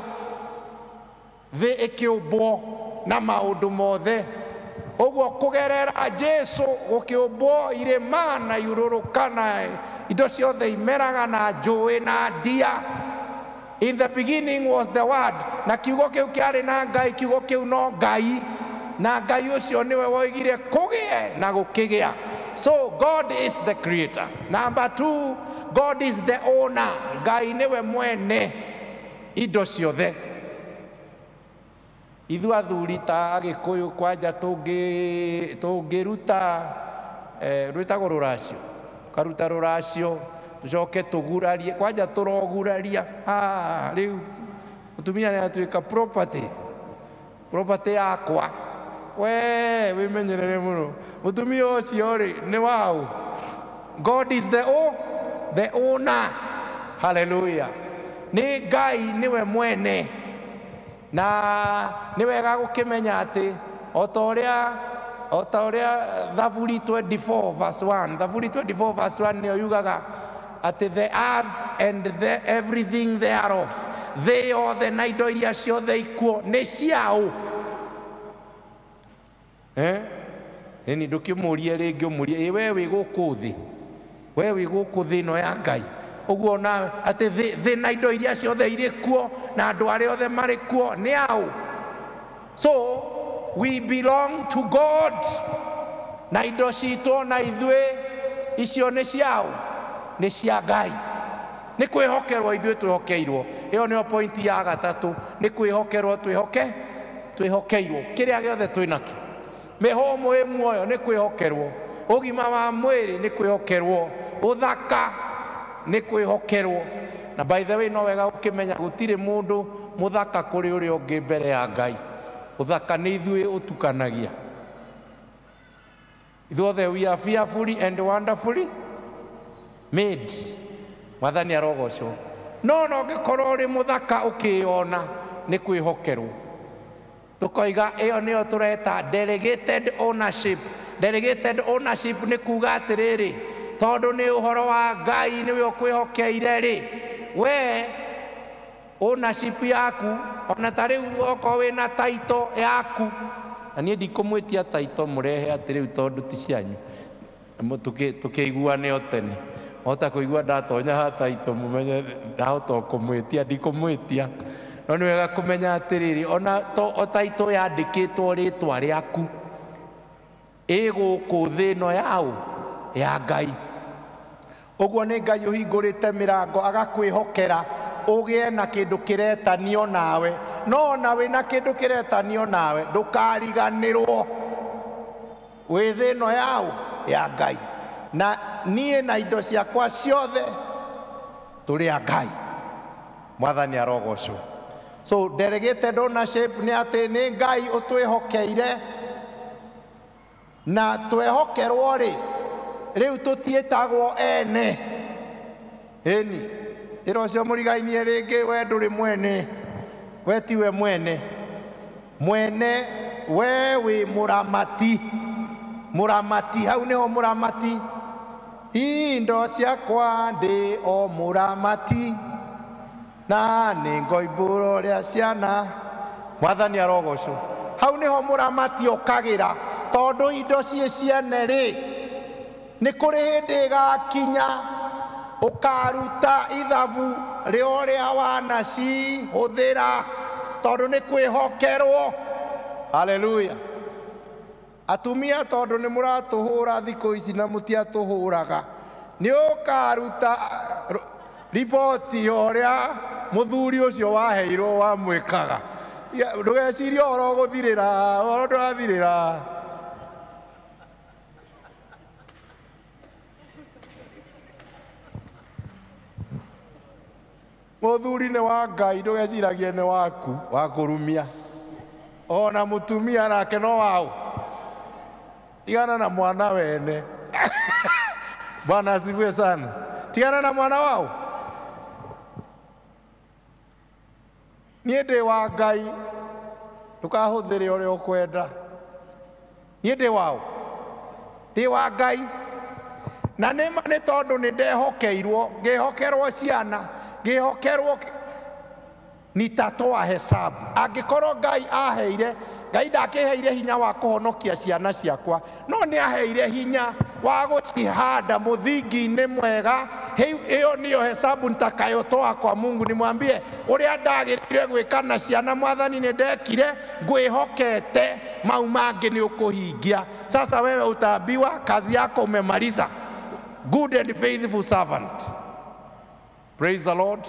thĩ ĩkĩũmbwo na maũndũ mothe. Ũguo kũgerera Jesu gũkĩũmbwo irĩma na iurũrũka na indo ciothe imeraga na njũĩ na ndia. In the beginning was the word, na kiugo kĩu kĩarĩ na Ngai, kiugo kĩu no Ngai, na Ngai ũcio nĩwe woigire kũgĩe na gũkĩgĩa. So God is the creator. Number two, God is the owner. Ngai nĩwe mwene indo ciothe. Ithuĩ athuri ta Agĩkũyũ kwanja tũngĩruta rwĩtagwo rũracio, tũkaruta rũracio tũcoke tũgurarie, kwanja tũroguraria. Rĩu mũtumia nĩ atuĩka property, property yakwa. We wĩmenyerere mũno, mũtumia ũcio rĩ nĩ waũ? God is the owner. Hallelujah. Nĩ Ngai nĩwe mwene. Na nĩ wega gũkĩmenya atĩ o ta ũrĩa Thaburi 24 verse 1, Thaburi 24 verse 1 nĩyo yugaga atĩ the earth and the everything thereof, thĩ yothe na indo iria ciothe ikuo nĩ ciaũ. Ĩni ndũkĩmũrie rĩngĩ ũmũrie, ĩ we wĩ gũkũ thĩ, we wĩ gũkũ thĩ ĩno ya Ngai. Ũguo nawe atĩ thĩ na indo iria ciothe irĩ kuo na andũ arĩa othe marĩ kuo nĩ aũ. So we belong to God, na indo citũ na ithuĩ icio nĩ ciaũ? Nĩ cia Ngai. Nĩ kwĩhokerwo ithuĩ twĩhokeirwo. Ĩyo nĩyo point ya gatatũ, nĩ kwĩhokerwo twĩhokeirwo kĩrĩa gĩothe twĩ nakĩo. Mĩhũmũ ĩ muoyo nĩ kwĩhokerwo, ũgima wa mwĩrĩ nĩ kwĩhokerwo, ũthaka nĩ kwĩhokerwo. Na by the way no wega ũkĩmenya gũtirĩ mũndũ mũthaka kũrĩ ũrĩa ũngĩ mbere ya Ngai. Ũthaka nĩ ithuĩ ũtukanagia. Ithuothe we are fearfully and wonderfully made. Mwathani arogocwo. No no ũngĩkorwo ũrĩ mũthaka ũkĩyona nĩ kwĩhokerwo. Tũkoiga ĩyo nĩyo tũreta delegated ownership. Delegated ownership nĩ kuga atĩrĩrĩ, tondũ nĩ ũhoro wa Ngai nĩwe ũkwĩhokeire rĩ, we ownership yaku ona ta rĩu okorwo wĩna title yaku, na niĩ ndikũmwĩtia title mũrehe atĩ rĩu tondũ ti cianyu, tũkĩiguane o tene. Mahota kũigua ndatonya ha title mũmenye ndahota kũmwĩtia, ndikũmwĩtia. No nĩ wega kũmenya atĩrĩrĩ, ona o title yandĩkĩtwo rĩtwa rĩaku ĩ gũkũ thĩ ĩno yaũ? Ya Ngai. Ũguo nĩ Ngai ũhingũrĩte mĩrango agakwĩhokera ũgĩe na kĩndũ kĩretanio nawe. No ona wĩna kĩndũ kĩretanio nawe ndũkariganĩrwo wĩ thĩ ĩno yaũ? Ya Ngai. Na niĩ na indo ciakwa ciothe tũrĩ a Ngai. Mwathani arogocwo. So delegated ownership nĩ atĩ nĩ Ngai ũtwĩhokeire na twehokerwo rĩ rĩu tũtiĩtagwo ene. Ĩni ĩra ũcio mũrigainie rĩngĩ, we ndũrĩ mwene, we tiwe mwene. Mwene we wĩ mũramati. Mũramati, hau nĩho mũramati. Indo ciakwa ndĩ o mũramati na nĩ ngoimbũro rĩa ciana. Mwathani arogocwo. Hau nĩho mũramati okagĩra, tondũ indo ciĩ ciene rĩ nĩ kũrĩ hĩndĩ ĩgakinya ũkaruta ithabu rĩa ũrĩa wanacihũthĩra, tondũ nĩ kwĩhokerwo. Haleluya. Atumia, tondũ nĩ mũratũhũra thikũ ici na mũtiatũhũraga, nĩ ũkaruta riboti ya ũrĩa mũthuri ũcio waheirwo wamwĩkaga. Ndũgecirie ũhoro ũgũthirĩra, ũhoro ndũrathirĩra. Mũthuri nĩ wa Ngai, ndũgeciragie nĩ waku wa kũrumia. Ona mũtumia nake no wao. Tigana na mwana wene. Bwana asifiwe sana. Tigana na mwana wao. Niĩ ndĩ wa Ngai, ndũkahũthĩre ũrĩa ũkwenda. Niĩ ndĩ wao, ndĩ wa Ngai. Na nĩ ma nĩ tondũ nĩ ndehokeirwo, ngĩhokerwo ciana, ngĩhokerwo, nitatoa hesabu. Angĩkorwo Ngai aheire, Ngai ndakĩheire hinya wa kũhonokia ciana ciakwa, no nĩ aheire hinya wa gũcihanda mũthingi-inĩ mwega. Ĩyo nĩyo hesabu nitakayotoa kwa Mungu. Nimwambie ũrĩa ndagĩrĩire gwĩka na ciana, Mwathani nĩ ndekire, ngwĩhokete, mau mangĩ nĩ ũkũhingia. Sasa wewe utaambiwa kazi yako umemaliza. Good and faithful servant. Praise the Lord.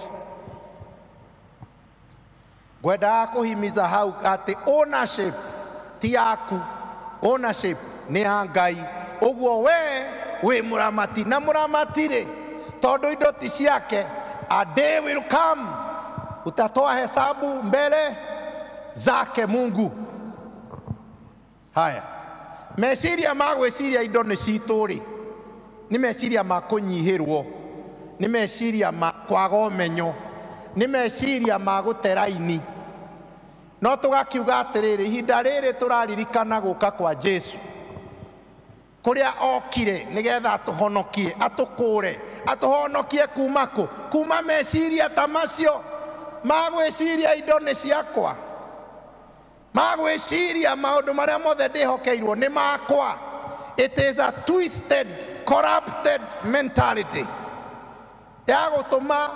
Ngwendaga kũhimiza hau atĩ ownership ti yaku, ownership nĩ ya Ngai. Ũguo we wĩ mũramati, na mũramati rĩ, tondũ indo ti ciake, a day will come utatoa hesabu mbele zake Mungu. Haya, meciria ma gwĩciria indo nĩ citũ rĩ, nĩ meciria ma kũnyihĩrwo, nĩ meciria ma kwaga ũmenyo, nĩ meciria ma gũteraini. No tũgakiuga atĩrĩrĩ, ihinda rĩrĩ tũraririkana gũka kwa Jesu, kũrĩa okire nĩgetha atũhonokie, atũkũre, atũhonokie kuma kũ? Kuma meciria ta macio ma gwĩciria indo nĩ ciakwa, ma gwĩciria maũndũ marĩa mothe ndĩhokeirwo nĩ makwa. It is a twisted, corrupted mentality ya gũtũma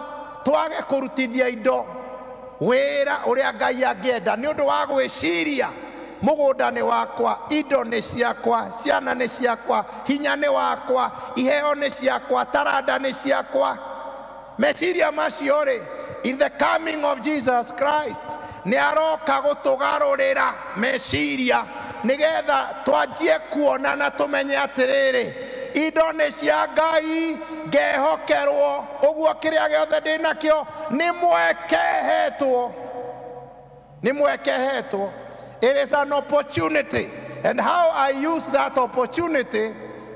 twage kũrutithia indo wĩra ũrĩa Ngai angĩenda, nĩ ũndũ wa gwĩciria mũgũnda nĩ wakwa, indo nĩ ciakwa, ciana nĩ ciakwa, hinya nĩ wakwa, iheo nĩ ciakwa, taranda nĩ ciakwa. Meciria macio rĩ, in the coming of Jesus Christ nĩ aroka gũtũgarũrĩra meciria nĩgetha twanjie kuona na tũmenye atĩrĩrĩ, indo nĩ cia Ngai, ngehokerwo, ũguo kĩrĩa gĩothe ndĩ nakĩo nĩ mweke hetwo, nĩ mweke hetwo. It is an opportunity, and how I use that opportunity,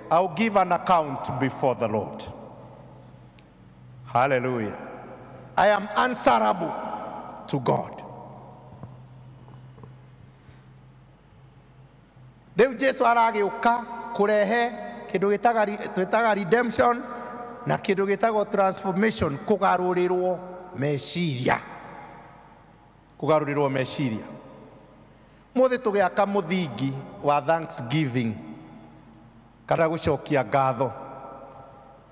I'll give an account before the Lord. Hallelujah. I am answerable to God. Rĩu Jesu aragĩũka kũrehe kĩndũ twĩtaga redemption na kĩndũ gĩtagwo transformation, kũgarũrĩrwo meciria. Kũgarũrĩrwo meciria. Mũthĩ tũgĩaka mũthingi wa thanksgiving kana gũcokia ngatho,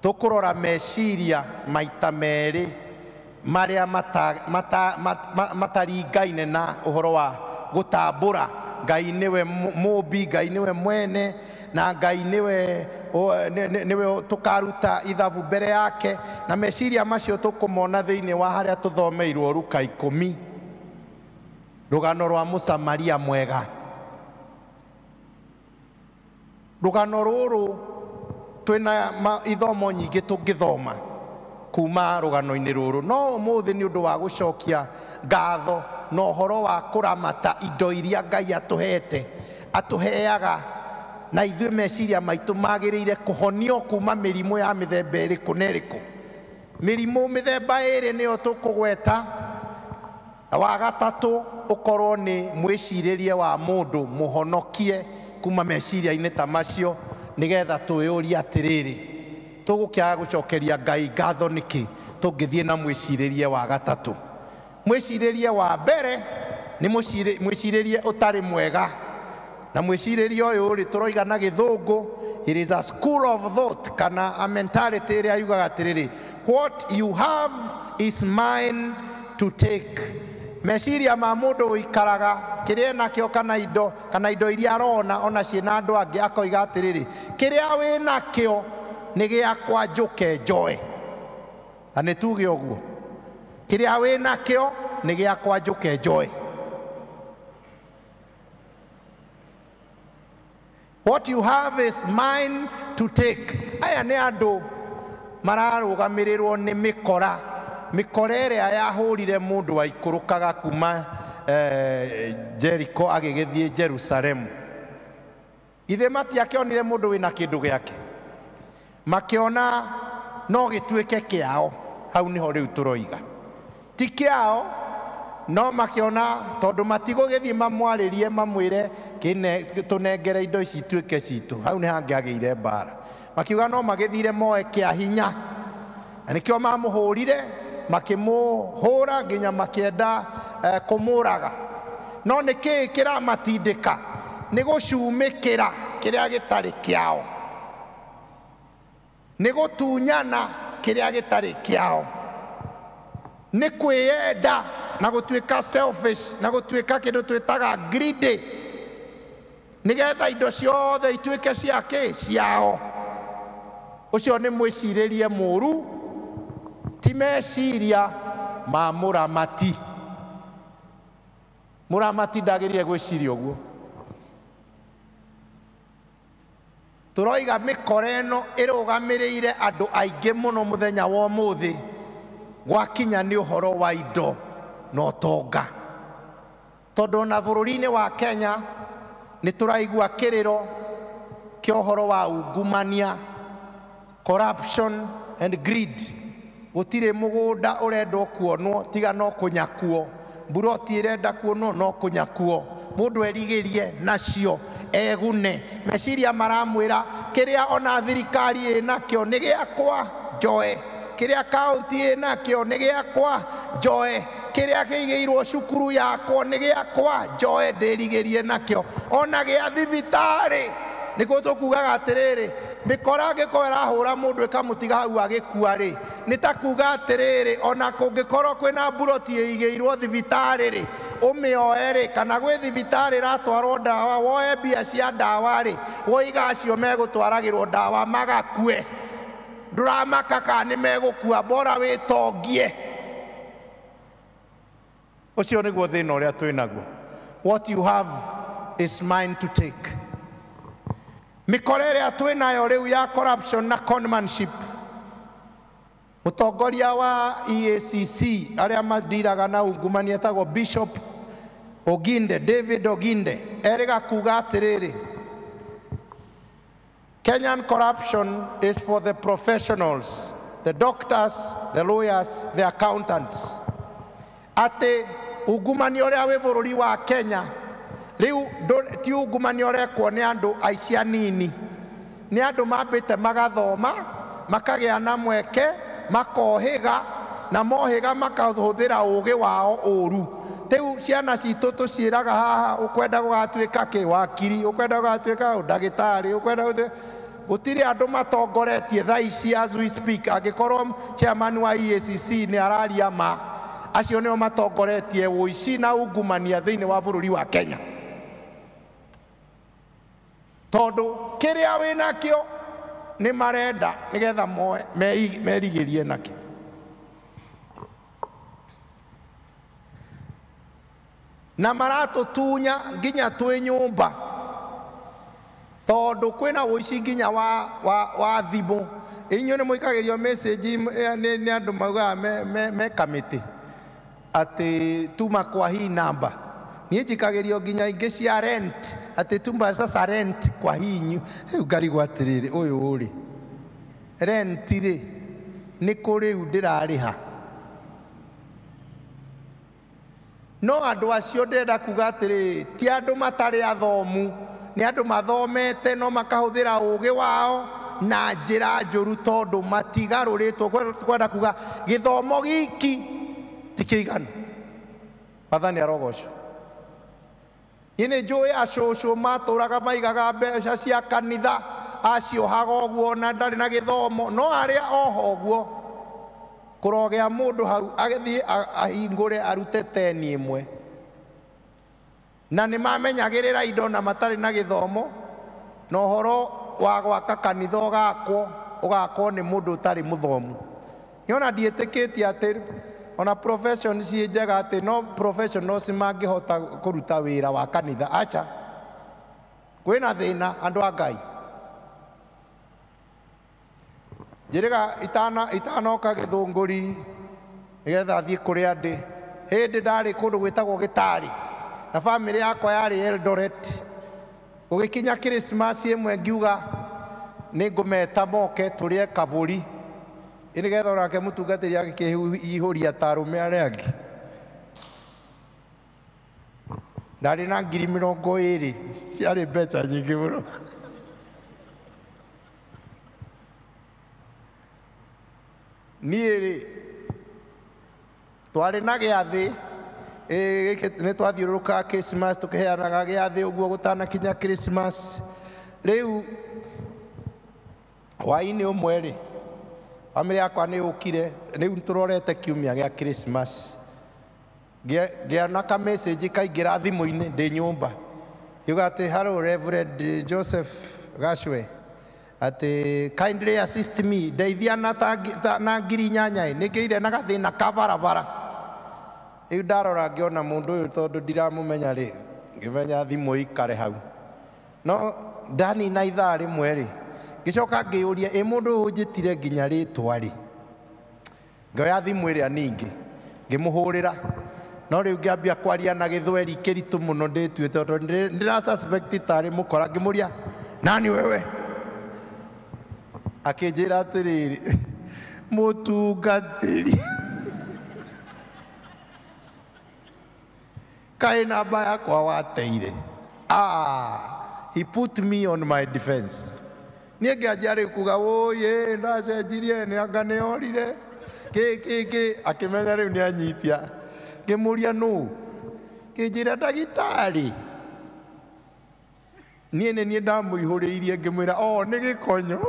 tũkũrora meciria maita merĩ marĩa mataringaine na ũhoro wa gũtambũra Ngai nĩwe mũmbi, Ngai nĩwe mwene, na Ngai nĩwe tũkaruta ithabu mbere yake. Na meciria macio tũkũmona thĩinĩ wa harĩa tũthomeirwo Luka 10, rũgano rwa Mũsamaria mwega. Rũgano rũrũ twĩna ithomo nyingĩ tũngĩthoma kuma rũgano-inĩ rũrũ, no ũmũthĩ nĩ ũndũ wa gũcokia ngatho na ũhoro wa kũramata indo iria Ngai atũhete atũheaga na ithuĩ meciria maitũ magĩrĩire kũhonio kuma mĩrimũ ya mĩthemba ĩrĩkũ na ĩrĩkũ. Mĩrimũ mĩthemba ĩrĩ nĩyo tũkũgweta, na wa gatatũ ũkorwo nĩ mwĩcirĩrie wa mũndũ mũhonokie kuma meciria-inĩ ta macio, nĩgetha twĩyũrie atĩrĩrĩ, tũgũkĩaga gũcokeria Ngai ngatho nĩkĩ tũngĩthiĩ na mwĩcirĩrie wa gatatũ. Mwĩcirĩrie wa mbere nĩ mwĩcirĩrie ũtarĩ mwega, na mwĩcirĩrie ũyũ rĩ tũroiga na gĩthũngũ it is a school of thought kana a mentality ĩrĩa yugaga atĩrĩrĩ, what you have is mine to take. Meciria ma mũndũ ũikaraga kĩrĩa enakĩo kana indo iria arona ona ciĩna andũ angĩ akoiga atĩrĩrĩ, kĩrĩa wĩnakĩo nĩ gĩakwa njũke njoe. Na nĩ tuge ũguo, kĩrĩa wĩnakĩo nĩ gĩakwa njũke njoe. What you have is mine to take. Aya nĩ andũ mararũgamĩrĩrwo nĩ mĩkora. Mĩkora ĩrĩa yahũrire mũndũ waikũrũkaga kuma Jericho agĩgĩthiĩ Jerusalemu. Ithe matiakĩonire mũndũ wĩna kĩndũ gĩake, makĩona no gĩtuĩke kĩao. Hau nĩho rĩu tũroiga ti kĩao, no makĩona tondũ matigũgĩthiĩ mamwarĩrie mamwĩre tũnengere indo ici ituĩke citũ, hau nĩ hangĩagĩire mbara. Makiuga no magĩthire moe kĩa hinya, na nĩkĩo mamũhũrire, makĩmũhũra nginya makĩenda kũmũraga. No nĩ kĩĩ kĩramatindĩka? Nĩ gũcumĩkĩra kĩrĩa gĩtarĩ kĩao, nĩ gũtunyana kĩrĩa gĩtarĩ kĩao, nĩ kwĩyenda na gũtuĩka selfish na gũtuĩka kĩndũ twĩtaga greedy, nĩgetha indo ciothe ituĩke ciake ciao. Ũcio nĩ mwĩcirĩrie mũru, ti meciria ma mũramati. Mũramati ndagĩrĩire gwĩciria ũguo. Tũroiga mĩkora ĩno ĩrũgamĩrĩire andũ aingĩ mũno mũthenya wa ũmũthĩ gwakinya nĩ ũhoro wa indo na ũtonga, tondũ ona bũrũri-inĩ wa Kenya nĩ tũraigua kĩrĩro kĩa ũhoro wa ungumania, corruption and greed. Gũtirĩ mũgũnda ũrendwo kuonwo tiga no kũnyakuo, mburoti ĩrenda kuonwo no kũnyakuo, mũndũ erigĩrie nacio egune. Meciria maramwĩra kĩrĩa ona thirikari ĩnakĩo nĩ gĩakwa njoe, kĩrĩa kaunti ĩnakĩo nĩ gĩakwa njoe, kĩrĩa kĩigĩirwo cukuru yakwa nĩ gĩakwa njoe ndĩrigĩrie nakĩo, ona gĩa thibitarĩ. Nĩguo tũkugaga atĩrĩrĩ, mĩkora angĩkorwo ĩrahũra mũndũ ĩkamũtiga hau agĩkua rĩ, nĩ ta kuga atĩrĩrĩ, ona kũngĩkorwo kwĩna mburoti ĩigĩirwo thibitarĩ rĩ, ũmĩoe rĩ, kana gwĩ thibitarĩ ĩratwarwo ndawa, woe mbia cia ndawa rĩ, woiga acio megũtwaragĩrwo ndawa magakue, ndũramaka kana nĩ megũkua, bora wĩtongie. Ũcio nĩguo thĩna ũrĩa twĩnaguo. What you have is mine to take. Mĩkora ĩrĩa twĩnayo rĩu ya corruption na conmanship, mũtongoria wa EACC arĩa mandiraga na ungumania etagwo Bishop Oginde, David Oginde, erĩga kuga atĩrĩrĩ, Kenyan corruption is for the professionals, the doctors, the lawyers, the accountants. Atĩ ungumania ũrĩa wĩ bũrũri wa Kenya rĩu ti ungumania ũrekwo nĩ andũ aici anini, nĩ andũ mambĩte magathoma, makagĩa na mweke, makohĩga, na mohĩga makahũthĩra ũũgĩ wao ũru. Rĩu ciana citũ tũciĩraga haha, ũkwenda gũgatuĩka kĩ? Wakiri, ũkwenda gũgatuĩka ndagĩtarĩ, ũkwenda gũtirĩ andũ matongoretie thaa ici as we speak. Angĩkorwo chairman wa EACC nĩ araria ma, acio nĩo matongoretie ũici na ungumania thĩinĩ wa bũrũri wa Kenya, tondũ kĩrĩa wĩnakĩo nĩ marenda nĩgetha moe merigĩrie nakĩo. Na maratũtunya nginya twĩ nyũmba, tondũ kwĩna ũici nginya wa thimũ. Inyuĩ nĩ mũikagĩrio message nĩ andũ maugaga me kamĩtĩ, Atĩ tuma kwa hii namba. Niĩ njikagĩrio nginya ingĩ cia rent, atĩ tuma sasa rent kwa hii rĩu ngarigwo atĩrĩrĩ, ũyũ rĩ rent rĩ nĩ kũ rĩu ndĩrarĩha? No andũ acio ndĩrenda kuga atĩrĩrĩ, ti andũ matarĩ athomu, nĩ andũ mathomete no makahũthĩra ũgĩ wao na njĩra njũru tondũ matigarũrĩtwo. Kwenda kuga gĩthomo giki ti kĩiganu. Mwathani arogocwo. Niĩ nĩ njũĩ acũcũ matũraga maigaga mbeca cia kanitha, aciohaga ũguo na ndarĩ na gĩthomo, no arĩa oho ũguo kũrogĩa mũndũ hau agĩthiĩ ahingũre arute teni ĩmwe, na nĩ mamenyagĩrĩra indo na matarĩ na gĩthomo, na ũhoro wa gwaka kanitha ũgakwo ũgakwo nĩ mũndũ ũtarĩ mũthomu. Nĩ ona ndiĩtĩkĩtie atĩ ona profession ciĩ njega atĩ no professionals mangĩhota kũruta wĩra wa kanitha. Acha, kwĩna thĩna andũ a Ngai. Njĩrĩga itanoka Gĩthũngũri nĩgetha thiĩ kũrĩa ndĩ, hĩndĩ ndarĩ kũndũ gwĩtagwo Gĩtarĩ na bamĩrĩ yakwa yarĩ Eldoret. Gũgĩkinya Christmas ĩmwe ngiuga nĩ ngũmeta moke tũrĩe kabũri, nĩgetha onake mũtungatĩri agĩkĩihũria ta arũme arĩa angĩ. Ndarĩ na 20,000, ciarĩ mbeca nyingĩ mũno. Niĩ rĩ twarĩ na gĩathĩ, nĩ twathiũrũrũkaga Christmas tũkĩheanaga gĩathĩ ũguo gũtanakinya Christmas. Rĩu hwaĩ-inĩ ũmwe rĩ, bamĩrĩ yakwa nĩ yũkire, rĩu tũrorete kiumia gĩa Christmas. Ngĩona ka message kaingĩra thimũ-inĩ ndĩ nyũmba, yuga atĩ hello Reverend Joseph Gachwe, atĩ kindly assist me, ndeithia na 8,000 nĩ ngĩire na gathĩna ka barabara. Rĩu ndarora ngĩona mũndũ ũyũ tondũ ndiramũmenya rĩ, ngĩmenya thimũ ikare hau. No ndanina ithaa rĩmwe rĩ, ngĩcoka ngĩyũria, ĩ mũndũ ũyũ ũnjĩtire nginya rĩtwa rĩ? Ngĩoya thimũ ĩrĩa ningĩ ngĩmũhũrĩra, no rĩu ngĩambia kwaria na gĩthweri kĩritũ mũno ndĩtuĩte tondũ ndĩra suspect tarĩ mũkora. Ngĩmũria, nani wewe? Akĩnjĩra atĩrĩrĩ, mũtungatĩri, kaĩ namba yakwa wateire. He put me on my defense. Niĩ ngĩanjia rĩu kuga ũyĩ ndacenjirie nĩ anga nĩ orire kĩ kĩ kĩ, akĩmenya rĩu nĩ anyitia. Ngĩmũria nũ? Kĩnjĩra ndagĩtarĩ. Niĩ nĩ niĩ ndamũihũrĩirie ngĩmwĩra o nĩ Gĩkonyo.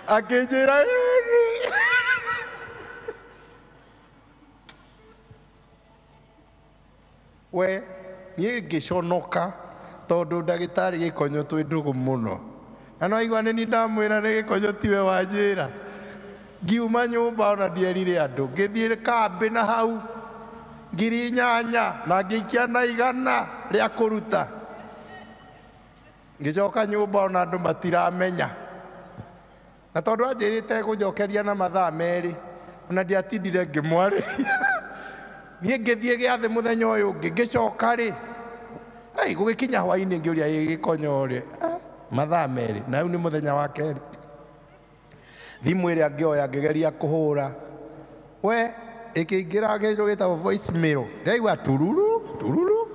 Akĩnjĩra ĩĩ. We niĩ ngĩconoka tondũ ndagĩtarĩ Gĩkonyo twĩ ndũgũ mũno, na no aigua nĩ niĩ ndamwĩra nĩ Gĩkonyo tiwe wanjĩra. Ngiuma nyũmba ona ndierire andũ, ngĩthiĩ kambĩ na hau 8,000 na ngĩikia na 100 rĩa kũruta. Ngĩcoka nyũmba ona andũ matiramenya, na tondũ anjĩrĩte gũnjokeria na mathaa 2 ona ndiatindire ngĩmwarĩria. Niĩ ngĩthiĩ gĩathĩ mũthenya ũyũ ũngĩ, ngĩcoka rĩ, ai gũgĩkinya hwaĩ-inĩ ngĩũria ĩ Gĩkonyo rĩ, mathaa 2 na rĩu nĩ mũthenya wa kerĩ. Thimũ ĩrĩa ngĩoya ngĩgeria kũhũra, we ĩkĩingĩra kĩndũ gĩtagwo voice mail, ndĩraigua tururu tururu.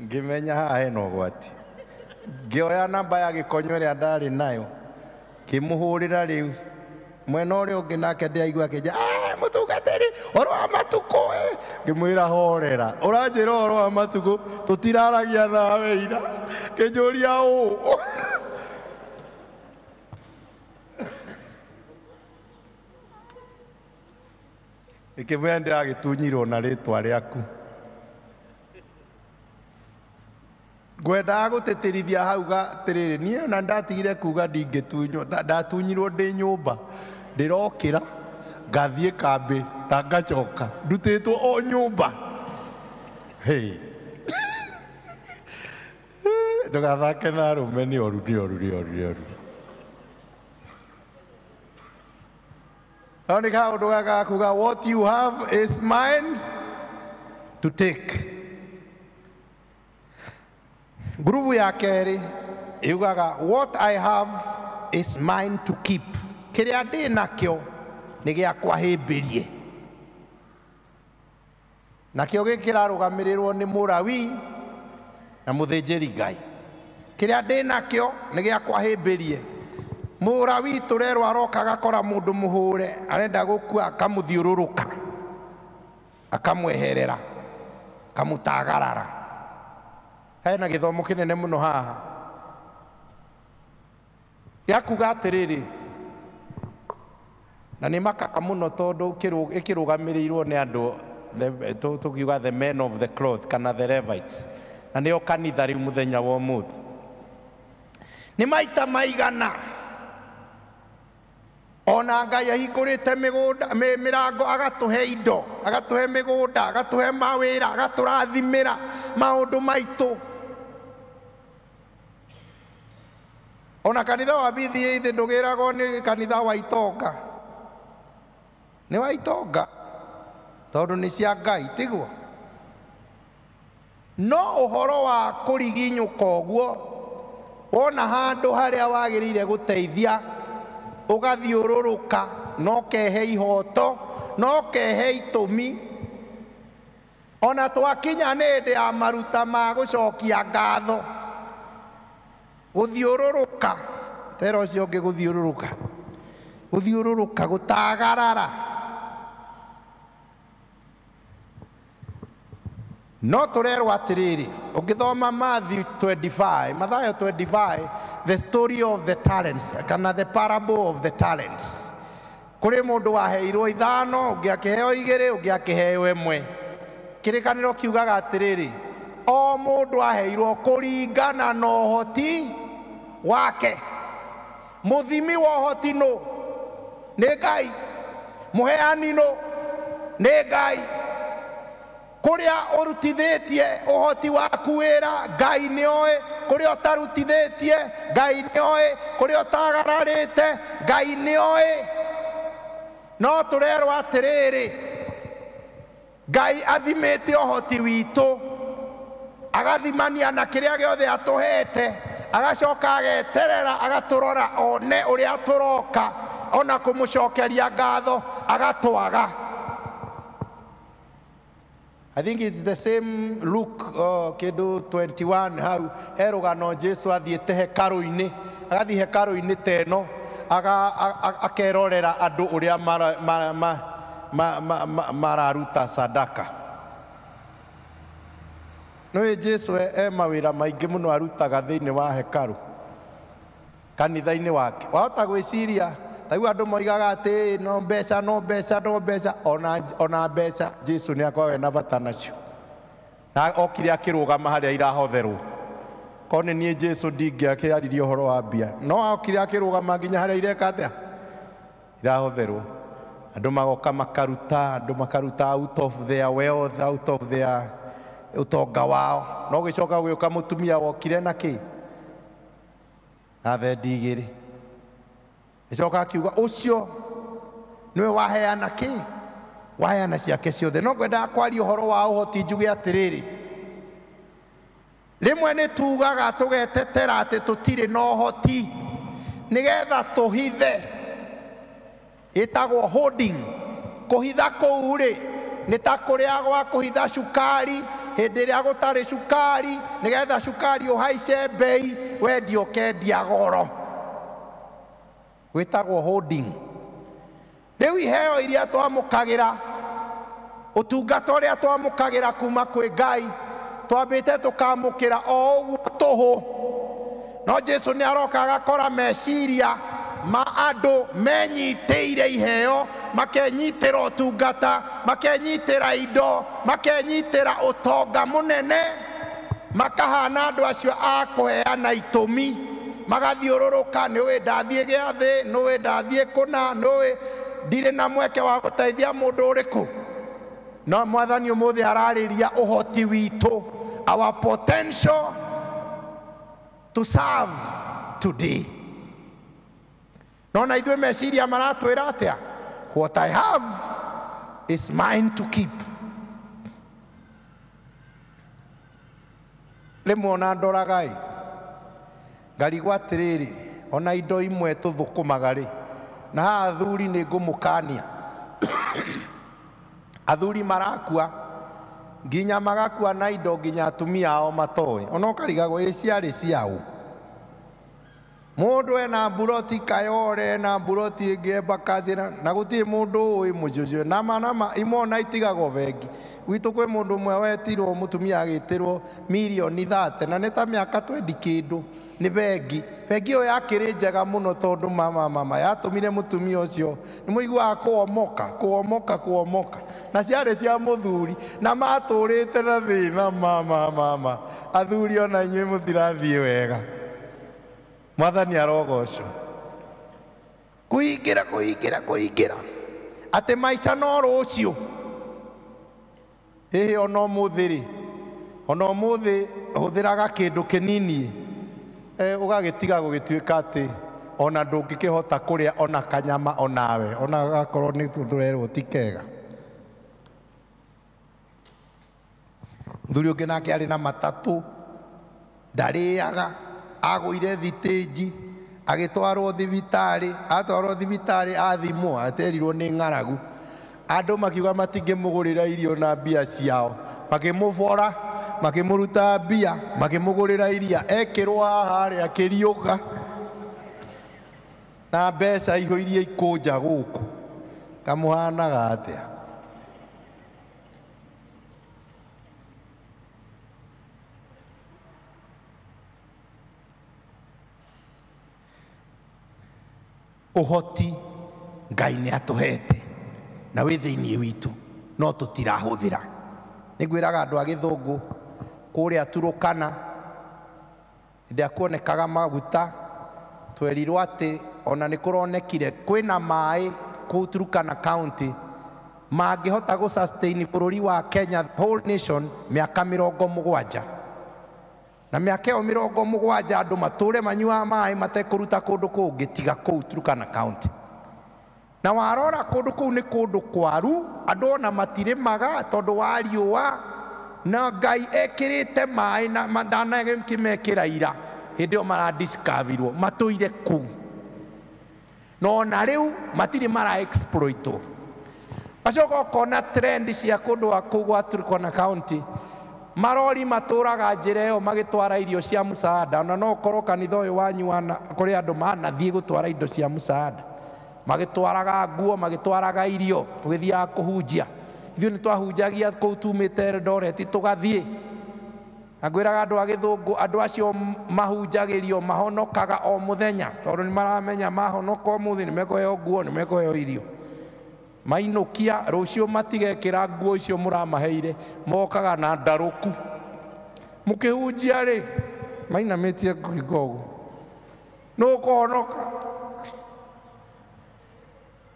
Ngĩmenya haha hena ũgwati. Ngĩoya namba ya Gĩkonyo ĩrĩa ndarĩ nayo, ngĩmũhũrĩra rĩu. Mwena ũrĩa ũngĩ nake ndĩraigua akĩnjĩra, mũtungatĩri, ũhoro wa matukũ ĩ. Ngĩmwĩra horera, ũranjĩra ũhoro wa matukũ, tũtiraragia nawe ira. Ngĩnjũria ũũ. Ngĩmwĩra ndĩragĩtunyirwo na rĩtwa rĩaku. Ngwendaga gũtĩtĩrithia hau atĩrĩrĩ, niĩ ona ndatigire kuga ndingĩtunywo, ndatunyirwo ndĩ nyũmba, ndĩrokĩra ngathiĩ kambĩ na ngacoka ndutĩtwo o nyũmba. Hey. Ndũgathake na arũme, nĩ oru, nĩ oru, nĩ oru, nĩ oru. Nĩ kaũndũ gaka kuga what you have is mine to take. Ngurubu ya kerĩ yugaga what I have is mine to keep. Kĩrĩa ndĩ nakĩo nĩ gĩakwa hĩmbĩrie. Nakĩo gĩkĩrarũgamĩrĩrwo nĩ Mũlawi na mũthĩnjĩri Ngai. Kĩrĩa ndĩ nakĩo nĩ gĩakwa hĩmbĩrie. Mũlawi tũrerwo aroka agakora mũndũ mũhũre arenda gũkua akamũthiũrũrũka akamweherera akamũtagarara. Hena gĩthomo kĩnene mũno haha gĩa kuga atĩrĩrĩ, na nĩ makaga mũno tondũ ĩkĩrũgamĩrĩirwo nĩ andũ tũkiuga the men of the cloth kana the Levites, na nĩo kanitha rĩu mũthenya wa ũmũthĩ. Nĩ maita maigana ona Ngai ahingũrĩte mĩgũnda mĩrango agatũhe indo, agatũhe mĩgũnda, agatũhe mawĩra, agatũrathimĩra maũndũ maitũ. Ona kanitha wa BDA thĩ ndũgĩragwo nĩ kanitha wa itonga, nĩ wa itonga tondũ nĩ cia Ngai, tiguo? No ũhoro wa kũriginyũka ũguo, wona handũ harĩa wagĩrĩire gũteithia ũgathiũrũrũka, no kehe ihoto, no kehe itũmi. Ona twakinya nĩ hĩndĩ ya maruta ma gũcokia ngatho, gũthiũrũrũka tera ũcio ũngĩ, gũthiũrũrũka, gũthiũrũrũka, gũtagarara. No tũrerwo atĩrĩrĩ, ũngĩthoma Matthew 25, Mathayo 25, the story of the talents kana the parable of the talents. Kũrĩ mũndũ waheirwo 5, ũngĩ akĩheo 2, ũngĩ akĩheo 1. Kĩrĩkanĩro kiugaga atĩrĩrĩ, o mũndũ aheirwo kũringana na ũhoti wake. Mũthimi wa ũhoti nũ? Nĩ Ngai. Mũheani nũ? Nĩ Ngai. Kũrĩa ũrutithĩtie ũhoti waku wĩra, Ngai nĩoĩ. Kũrĩa ũtarutithĩtie, Ngai nĩoĩ. Kũrĩa ũtagararĩte, Ngai nĩoĩ. No tũrerwo atĩrĩrĩ, Ngai athimĩte ũhoti witũ, agathimania na kĩrĩa gĩothe atũhete, agacoka ageterera, agatũrora one ũrĩa tũroka, ona kũmũcokeria ngatho agatwaga. I think it's the same Luke kĩndũ 21 hau he rũgano Jesu athiĩte hekarũ-inĩ, agathiĩ hekarũ-inĩ ta ĩno, akerorera andũ ũrĩa mararuta sadaka. Nĩũĩ Jesu e mawĩra maingĩ mũno arutaga thĩinĩ wa hekarũ kanitha-inĩ wake. Wahota gwĩciria tarĩu andũ moigaga atĩ no mbeca, no mbeca, no mbeca. Ona mbeca Jesu nĩ akoragwo ena bata nacio, na okire akĩrũgama harĩa irahotherwo. Korwo nĩ niĩ Jesu ndingĩakĩaririe ũhoro wa mbia, no okire akĩrũgama nginya harĩa ireka atĩa, irahotherwo. Andũ magoka makaruta, andũ makaruta out of their wealth, out of their ũtonga wao. No gĩcoka gũgĩũka mũtumia wokire na kĩ? Na thendi 2. Gĩcoka akiuga ũcio nĩwe waheana kĩ? Waheana ciake ciothe. No ngwendaga kwaria ũhoro wa ũhoti njuge atĩrĩrĩ, rĩmwe nĩ tugaga tũgetetera atĩ tũtirĩ na ũhoti nĩgetha tũhithe. Ĩtagwo hoarding. Kũhitha kũu rĩ, nĩ ta kũrĩa gwa kũhitha cukari hĩndĩ ĩrĩa gũtarĩ cukari, nĩgetha cukari ũhaice mbei, wendia ũkendia goro. Gwĩtagwo hoarding. Rĩu iheo iria twamũkagĩra, ũtungata ũrĩa twamũkagĩra kuma kwĩ Ngai, twambĩte tũkamũkĩra o ũguo tũhũ. No Jesu nĩ aroka agakora meciria ma andũ menyitĩire iheo, makenyitĩra ũtungata, makenyitĩra indo, makenyitĩra ũtonga mũnene, makahana andũ acio a kũheana itũmi, magathiũrũrũka, nĩũĩ ndathiĩ gĩathĩ, nĩũĩ ndathiĩ kũna, nĩũĩ ndirĩ na mweke wa gũteithia mũndũ ũrĩkũ. No Mwathani ũmũthĩ ararĩria ũhoti witũ, our potential to serve today. No na ithuĩ meciria maratwĩra atĩa? What I have is mine to keep. Rĩmwe ona ndoraga ĩ, ngarigwo atĩrĩrĩ, ona indo imwe tũthũkũmaga rĩ, na haha athuri nĩ ngũmũkania. Athuri marakua nginya magakua na indo nginya atumia ao matoĩ, ona ũkarigagwo ĩ ciarĩ ciao. Mũndũ ena mburoti Kayore, ena mburoti ĩngĩ Embakasi, na gũtirĩ mũndũ ũĩ mũciĩ ũcio. Nama imwe ona itigagwo bengi. Gwitũ kwĩ mũndũ ũmwe wetirwo, mũtumia agĩtĩrwo mirioni 30, na nĩ ta mĩaka 20 kĩndũ nĩ bengi. Bengi ĩyo yakĩrĩ njega mũno tondũ mama yatũmire mũtumia ũcio nĩ mũiguaga kũomoka, na ciarĩ cia mũthuri na matũrĩte na thĩna. Mama athuri ona inyuĩ mũtirathiĩ wega. Mwathani arogocwo. Kũingĩra atĩ maica no rũciũ. Ĩhĩ ona ũmũthĩ rĩ, ona ũmũthĩ hũthĩraga kĩndũ kĩnini, ũgagĩtiga gũgĩtuĩka atĩ ona ndũngĩkĩhota kũrĩa ona kanyama onawe, ona gakorwo nĩ tũrerwo ti kega. Mũthuri ũngĩ nake arĩ na matatũ, ndarĩaga, agũire thitĩnji, agĩtwarwo thibitarĩ, atwarwo thibitarĩ athimwo, aterirwo nĩ ng'aragu. Andũ makiuga matingĩmũgũrĩra irio na mbia ciao, makĩmũbora, makĩmũruta mbia, makĩmũgũrĩra iria, ekĩrwo haha rĩ akĩriũka na mbeca ihũirie ikũnja gũkũ. Kamũhanaga atĩa? Ũhoti Ngai nĩ atũhete na wĩ thĩinĩ witũ, no tũtirahũthĩra. Nĩngwĩraga andũ a gĩthũngũ kũrĩa Turukana, hĩndĩ ĩrĩa kuonekaga maguta, twerirwo atĩ ona nĩ kũronekire kwĩna maĩ kũu Turukana County mangĩhota gũ sustain bũrũri wa Kenya, whole nation, mĩaka 70. Na mĩaka ĩyo 70 andũ matũre manyuaga maĩ matekũruta kũndũ kũngĩ tiga kũu Turukana County. Na warora kũndũ kũu nĩ kũndũ kwaru, andũ ona matirĩmaga tondũ wa riũa, na Ngai ekĩrĩte maĩ na ndanakĩmekĩra ira, hĩndĩ ĩyo maradiscoverirwo matũire kũu, na ona rĩu matirĩ mara exploitwo. Gacoka ũkona trend cia kũndũ kũu gwa Turukana County, marori matũraga njĩra ĩyo magĩtwara irio cia mũsaada. Ona no ũkorwo kanitha ũyũ wanyu kũrĩ andũ manathiĩ gũtwara indo cia mũsaada, magĩtwaraga nguo, magĩtwaraga irio, tũgĩthiaga kũhunjia. Ithuĩ nĩ twahunjagia kũu tumĩte Eldoret tũgathiĩ. Na ngwĩraga andũ a gĩthũngũ, andũ acio mahunjagĩrio mahonokaga o mũthenya, tondũ nĩ maramenya mahonoka ũmũthĩ nĩ mekũheo nguo, nĩ mekũheo irio. Mainũkia rũciũ matigekĩra nguo icio mũramaheire, mokaga na ndarũku. Mũkĩhunjia rĩ, mainamĩtie ngingo ũguo, nũ ũkũhonoka?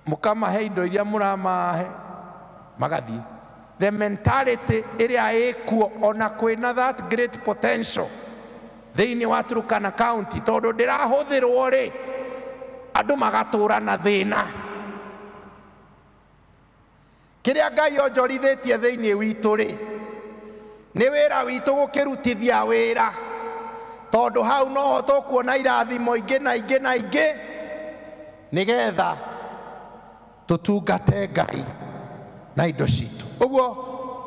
Mũkamahe indo iria mũramahe, magathiĩ. The mentality ĩrĩa ĩkuo ona kwĩna that great potential thĩinĩ wa Turukana County, tondũ ndĩrahũthĩrwo rĩ, andũ magatũra na thĩna. Kĩrĩa Ngai onjorithĩtie thĩinĩ witũ rĩ, nĩ wĩra witũ gũkĩrutithia wĩra, tondũ hau noho tũkuona irathimo ingĩ na ingĩ na ingĩ, nĩgetha tũtungate Ngai na indo citũ. Ũguo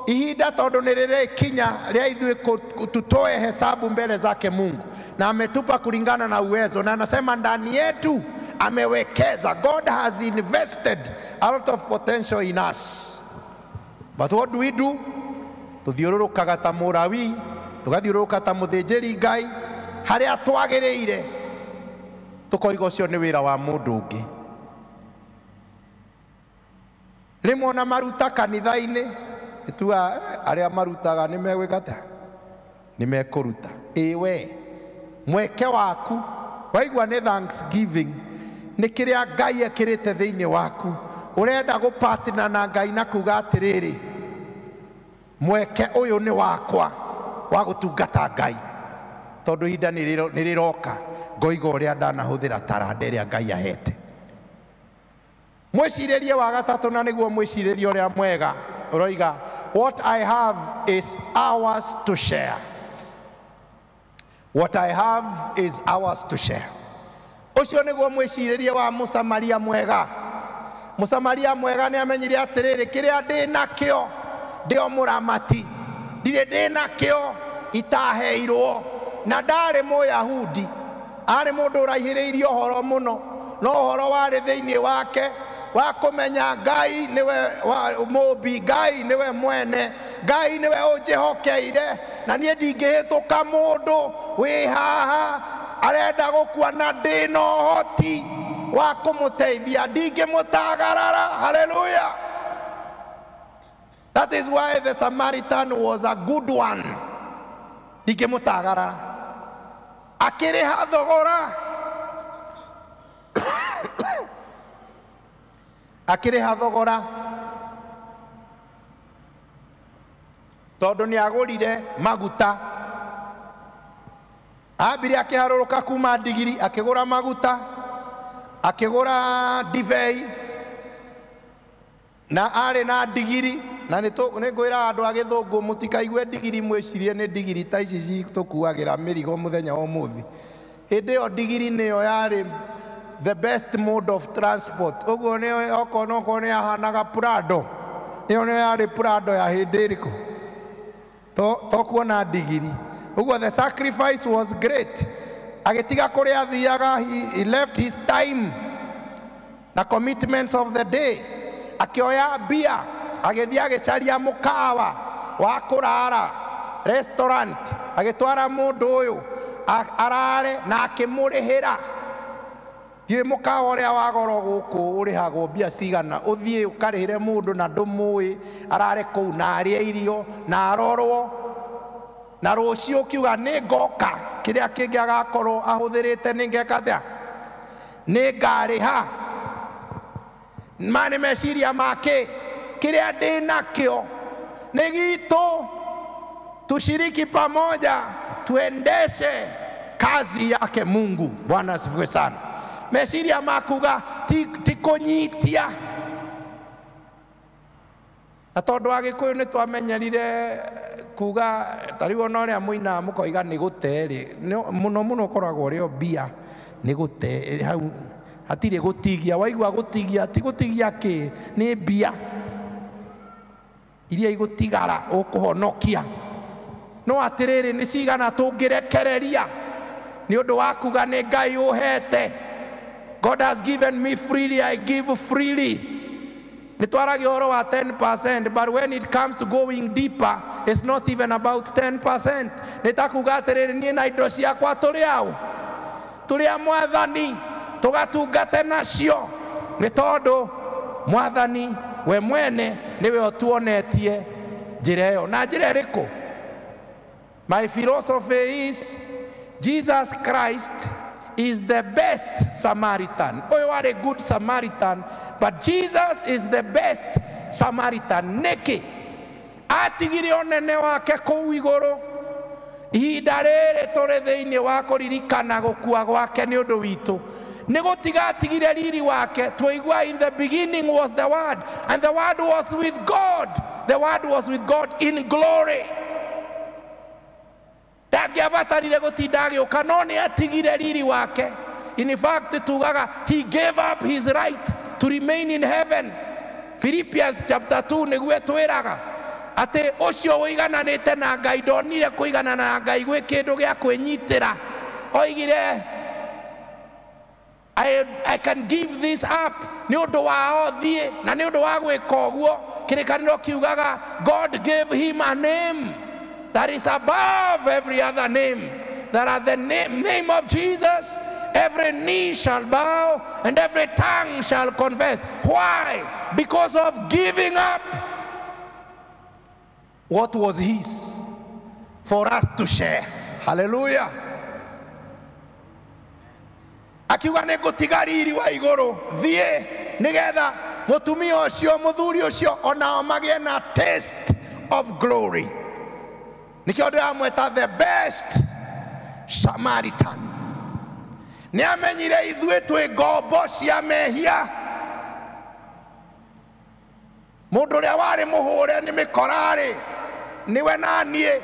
ihinda tondũ nĩ rĩrĩkinya rĩa ithuĩ tutoe hesabu mbele zake Mungu, na ametupa kulingana na uwezo, na anasema ndani yetu amewekeza. God has invested a lot of potential in us. But what do we do? Tuthiũrũrũkaga ta Mũlawi, tũgathiũrũrũka ta mũthĩnjĩri Ngai, harĩa twagĩrĩire tũkoiga ũcio nĩ wĩra wa mũndũ ũngĩ. Rĩmwe ona maruta kanitha-inĩ, ĩtuaga arĩa marutaga nĩ megwĩka atĩa? Nĩ mekũruta. Ĩ we, mweke waku, waigua nĩ thanksgiving, nĩ kĩrĩa Ngai ekĩrĩte thĩinĩ waku, ũrenda gũpartner na Ngai na kuga atĩrĩrĩ, mweke ũyũ nĩ wakwa wa gũtungata Ngai, tondũ ihinda nĩ rĩroka ngoiga ũrĩa ndanahũthĩra taranda ĩrĩa Ngai ahete. Mwĩcirĩrie wa gatatũ na nĩguo mwĩcirĩrie ũrĩa mwega ũroiga, what I have is ours to share. What I have is ours to share. Ũcio nĩguo mwĩcirĩrie wa Mũsamaria mwega. Mũsamaria mwega nĩ amenyire atĩrĩrĩ, kĩrĩa ndĩ nakĩo ndĩ o mũramati, ndirĩ ndĩ nakĩo itaheirwo. Na ndarĩ Mũyahudi, arĩ mũndũ ũraihĩrĩirie ũhoro mũno, no ũhoro warĩ thĩinĩ wake wa kũmenya Ngai nĩwe mũũmbi, Ngai nĩwe mwene, Ngai nĩwe ũnjĩhokeire, na niĩ ndingĩhĩtũka mũndũ wĩ haha arenda gũkua na ndĩ na ũhoti wa kũmũteithia, ndingĩmũtagarara. Hallelujah. That is why the Samaritan was a good one. Ndingĩmũtagarara, akĩrĩha thogora, akĩrĩha thogora tondũ nĩ agũrire maguta. Ambire akĩharũrũka kuma ndigiri, akĩgũra maguta, akĩgũra ndibei, na arĩ na ndigiri. Na nĩ ngwĩra andũ a gĩthũngũ mũtikaigue ndigiri mwĩcirie nĩ ndigiri ta ici citũkuagĩra mĩrigo mũthenya wa ũmũthĩ. Hĩndĩ ĩyo ndigiri nĩyo yarĩ the best mode of transport. Ũguo nĩyo okorwo nĩ yahanaga Prado, ĩyo nĩyo yarĩ Prado ya hĩndĩ ĩrĩkũ? To kuona ndigiri. Ũguo the sacrifice was great. Agĩtiga kũrĩa athiaga, he left his time na commitments of the day, akĩoya mbia, agĩthiĩ agĩcaria mũkawa wa kũrara, restaurant, agĩtwara mũndũ ũyũ arare na akĩmũrĩhĩra. Ndiũĩ mũkawa ũrĩa wa goro gũkũ ũrĩhagwo mbia cigana, ũthiĩ ũkarĩhĩre mũndũ na ndũmũĩ, arare kũu na arĩe irio na arorwo, na rũciũ ũkiuga nĩ ngoka, kĩrĩa kĩngĩ agakorwo ahũthĩrĩte nĩ ngeka atĩa, nĩ ngarĩha. Ma nĩ meciria make, kĩrĩa ndĩ nakĩo nĩ gitũ, tushiriki pamoja, tuendeshe kazi yake Mungu. Bwana asifiwe sana. Meciria makuga ti kũnyitia. Na tondũ Agĩkũyũ nĩ twamenyerire kuga, ta rĩu ona ũrĩa mũinaga mũkoiga nĩ gũte rĩ, mũno mũno ũkoragwo ũrĩ o mbia, nĩ gũte hau, hatirĩ gũtigia. Waigua gũtigia, ti gũtigia kĩ, nĩ mbia iria igũtigara ũkũhonokia. No atĩrĩrĩ, nĩ cigana tũngĩrekereria nĩ ũndũ wa kuga nĩ Ngai ũhete. God has given me freely, I give freely. Nĩ twaragia ũhoro wa 10%, but when it comes to going deeper, it's not even about 10%. Nĩ ta kuga atĩrĩrĩ, niĩ na indo ciakwa tũrĩ aũ? Tũrĩ a Mwathani, tũgatungate nacio, nĩ tondũ Mwathani we mwene nĩwe ũtuonetie njĩra ĩyo. Na njĩra ĩrĩkũ? My philosophy is Jesus Christ is the best Samaritan. Ũyũ arĩ good Samaritan, but Jesus is the best Samaritan. Nĩkĩ? Atigire ũnene wake kũu igũrũ. Ihinda rĩrĩ tũrĩ thĩinĩ wa kũririkana gũkua gwake nĩ ũndũ witũ. Nĩ gũtiga atigire riri wake. Twaigua in the beginning was the Word, and the Word was with God. The Word was with God in glory. Ndangĩabatarire gũtinda agĩũka, no nĩ atigire riri wake. In fact, tugaga he gave up his right to remain in heaven. Philippians chapter 2 nĩguo ĩtwĩraga atĩ ũcio ũigananĩte na Ngai ndonire kũiganana na Ngai gwĩ kĩndũ gĩa kwĩnyitĩra. Oigire, I can give this up nĩ ũndũ wao thiĩ, na nĩ ũndũ wa gwĩka ũguo kĩrĩkanĩro kiugaga God gave him a name that is above every other name, that at the name of Jesus every knee shall bow and every tongue shall confess. Why? Because of giving up what was his for us to share. Hallelujah. Akiuga nĩ ngũtiga riri wa igũrũ thiĩ nĩgetha mũtumia ũcio mũthuri ũcio onao magĩe na taste of glory. Nĩkĩo ndĩramwĩta the best Samaritan. Nĩ amenyire ithuĩ twĩ ngombo cia mehia, Mundu uria wari muhure ni mikorari niwe na nie,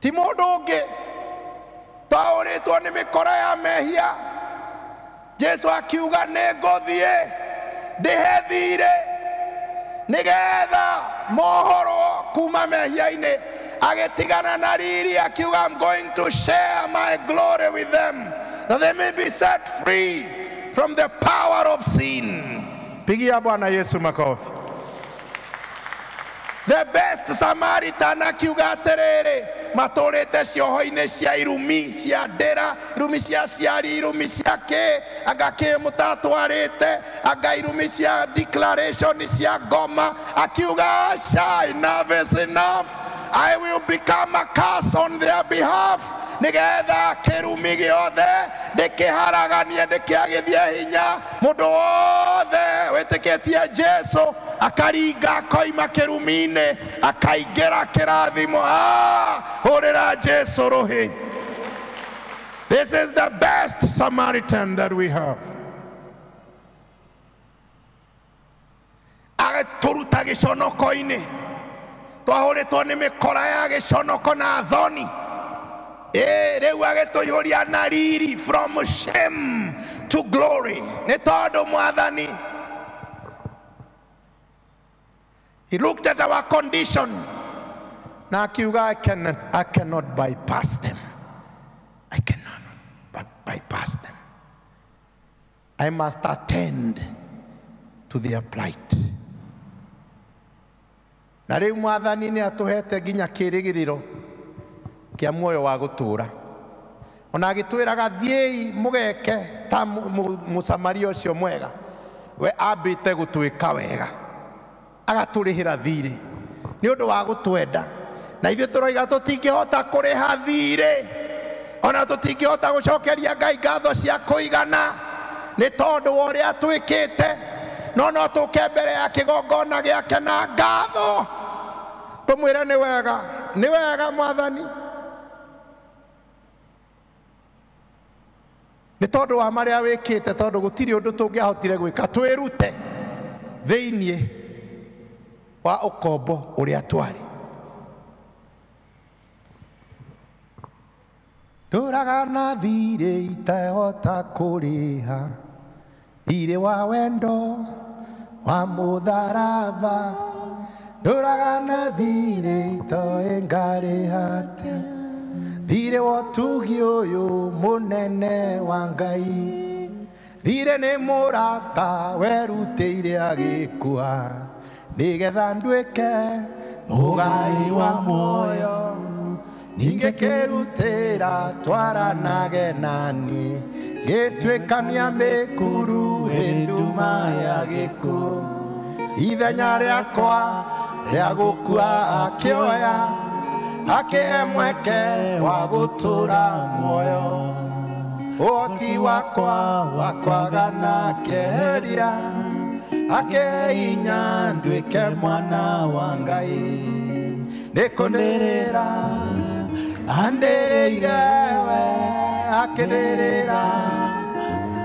ti mundu ungi. Twahuritwo ni mikora ya mehia. Jesu akiuga ni nguthie ndihe thire nigetha mohorwo kuma mehia-ini. Agitigana na riri akiuga, I'm going to share my glory with them that they may be set free from the power of sin. Pigia Bwana Yesu makofi. The best Samaritan akiuga atiriri, maturite cioho-inĩ cia irumi cia ndĩra, irumi cia ciari, irumi cia kĩ, anga kĩ mũtatwarĩte, anga irumi cia declaration cia ngoma. Akiuga aca, enough is enough. I will become a curse on their behalf. Nigetha kĩrumi gĩothe ndĩkĩharaganie, ndĩkĩagithie hinya. Mũndũ wothe wĩtĩkĩtie Jesu akaringa akoima kĩrumi-inĩ akaingĩra kĩrathimo. Hũrĩra Jesu rũhĩ. This is the best Samaritan that we have. Agĩtũruta gĩconoko-inĩ. Twahũrĩtwo nĩ mĩkora ya gĩconoko na thoni. Rĩu agĩtũihũria na riri, from shame to glory. Nĩ tondũ Mwathani, he looked at our condition na akiuga, I cannot bypass them. I cannot but bypass them. I must attend to their plight. Na rĩu Mwathani nĩ atũhete nginya kĩrĩgĩrĩro kĩa muoyo wa gũtũũra. Ona agĩtwĩraga thiĩi mũgeke ta Mũsamaria ũcio mwega, we ambĩte gũtwĩka wega, agatũrĩhĩra thirĩ nĩ ũndũ wa gũtwenda. Na ithuĩ tũroiga tũtingĩhota kũrĩha thirĩ, ona tũtingĩhota gũcokeria Ngai ngatho cia kũigana nĩ tondũ wa ũrĩa twĩkĩte, no no tũke mbere ya kĩgongona gĩake na ngatho tũmwĩre nĩ wega, nĩ wega Mwathani, nĩ tondũ wa marĩa wĩkĩte, tondũ gũtirĩ ũndũ tũngĩahotire gwĩka twĩrute thĩinĩ wa ũkombo ũrĩa twarĩ. Ndũraga na thirĩ itahota kũrĩha, thirĩ wa wendo wa mũtharaba. Ndũraga na thirĩ itoĩ ngarĩha atĩa, thirĩ wa ũtugi ũyũ mũnene wa Ngai. Thirĩ nĩ mũrata werutĩire agĩkua, nĩgetha nduĩke mũgai wa muoyo. Ningĩ kĩrutĩra twaranage nani, gĩtuĩkania mĩkuru ĩnduma ya gĩkuũ. Ithenya rĩakwa rĩa gũkua akĩoya, akĩhe mweke wa gũtũũra muoyo. Ũhoti wakwa wa kwaga na kĩeheria, akĩhe hinya nduĩke mwana wa Ngai. Nĩkũndĩrĩra andĩrĩire we, akĩndĩrĩra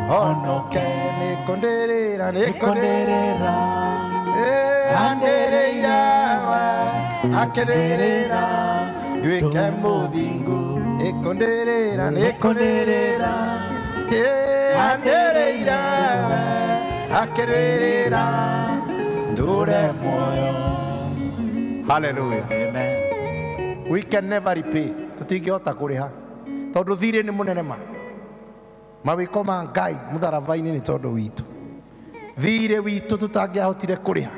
honoke. Nĩkũndĩrĩra, nĩkũndĩrĩra andĩrĩire we, akĩndĩrĩra nduĩke mũthingu. Nĩkũndĩrĩra, nĩkũndĩrĩra andĩrĩire we, akĩndĩrĩra ndũre muoyo. Hallelujah. Amen. We can never repay. Tũtingĩhota kũrĩha tondũ thirĩ nĩ mũnene ma. Mawĩko ma Ngai mũtharaba-inĩ nĩ tondũ witũ. Thirĩ witũ tũtangĩahotire kũrĩha.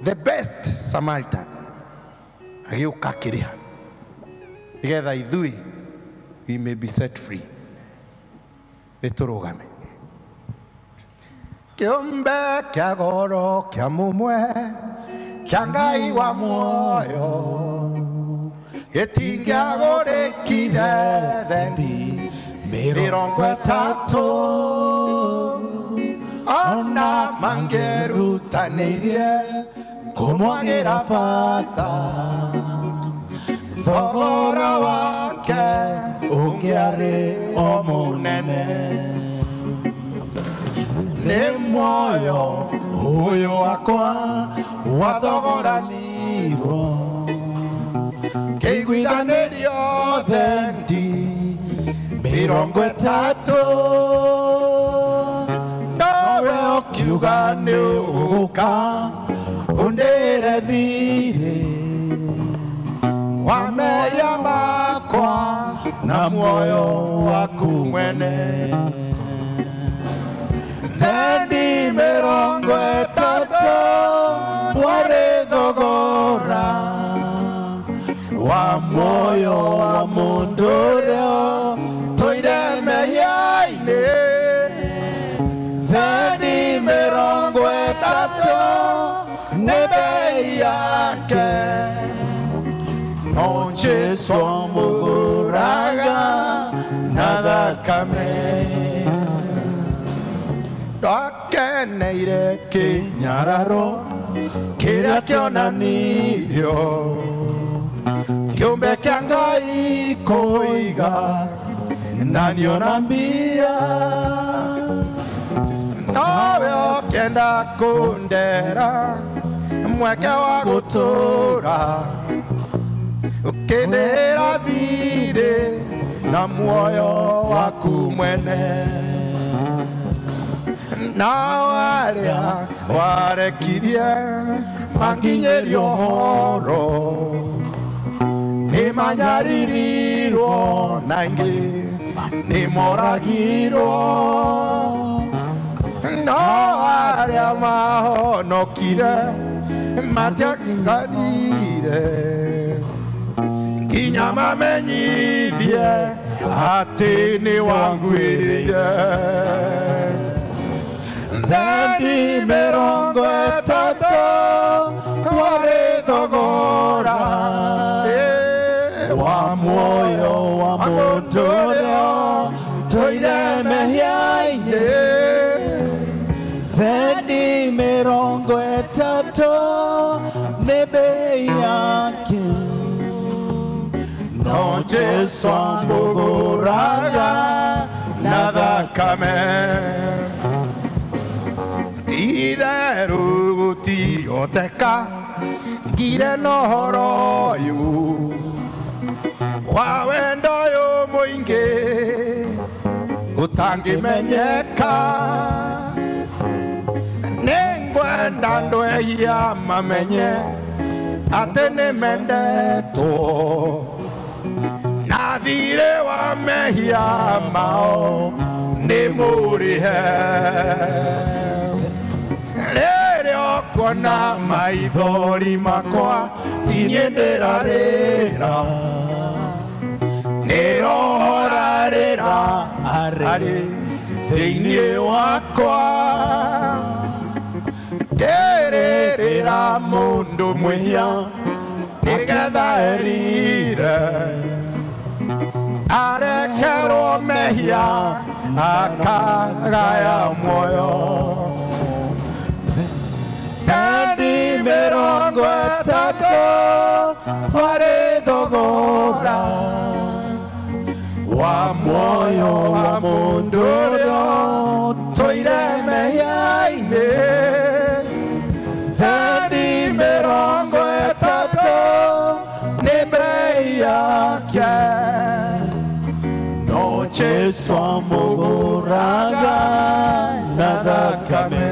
The best Samaritan agĩũka akĩrĩha nĩgetha ithuĩ we may be set free. Nĩ tũrũgame. Kĩũmbe kĩa goro kĩa mũmwe kĩa Ngai wa muoyo, gĩtingĩagũrĩkire thendi mĩrongo ĩtatũ. Ona mangĩrutanĩirie kũmwagĩra bata, thogora wake ũngĩarĩ o mũnene. Nĩ muoyo ũyũ wakwa wathogoranirwo kĩiguithanĩrio thendi 30 nowe ũkiuga nĩ ũgũka ũndĩre thirĩ wa mehia makwa na muoyo waku mwene. Thendi 30 warĩ thogora wa muoyo wa mũndũ ũrĩa tũire mehia-inĩ. Thendi 30 nĩ bei yake, no Jesũ amũgũraga na thakame. Ndakeneire kĩnyararo kĩrĩa kĩonanirio kĩũmbe kĩa Ngai kũiga na niona mbia. Nowe ũkĩenda kũndera mweke wa gũtũũra ũkĩndĩra thirĩ na muoyo waku mwene. Nao arĩa warekirie manginyĩrio ũhoro nĩmanyaririrwo na ingĩ nĩmoragirwo. No arĩa mahonokire matiakinganire nginya mamenyithie atĩ nĩwanguĩrĩire. Thendi 30 warĩ thogora wa muoyo wa mũndũ ũrĩa tũire mehia-inĩ. Thendi 30 nĩ bei yake, no Jesũ amũgũraga na thakame. Ti-itherũ gũtihoteka ngire na ũhoro ũyũ wa wendo ũyũ mũingĩ ũtangĩmenyeka. Nĩngwenda andũ ehia mamenye atĩ nĩmendetwo na thirĩ wa mehia mao nĩ mũrĩhe. Rĩrĩa ũkuona maithori makwa ti niĩ ndĩrarĩra, nĩ Roho ũrarĩra arĩ thĩinĩ wakwa. Ngĩrĩrĩra mũndũ mwĩhia nĩgetha erire arekerwo mehia akagaya muoyo. Thendi 30 warĩ thogora wa muoyo wa mũndũ ũrĩa tũire mehia-inĩ. Thendi 30 nĩ bei yake, no Jesũ amũgũraga na thakame.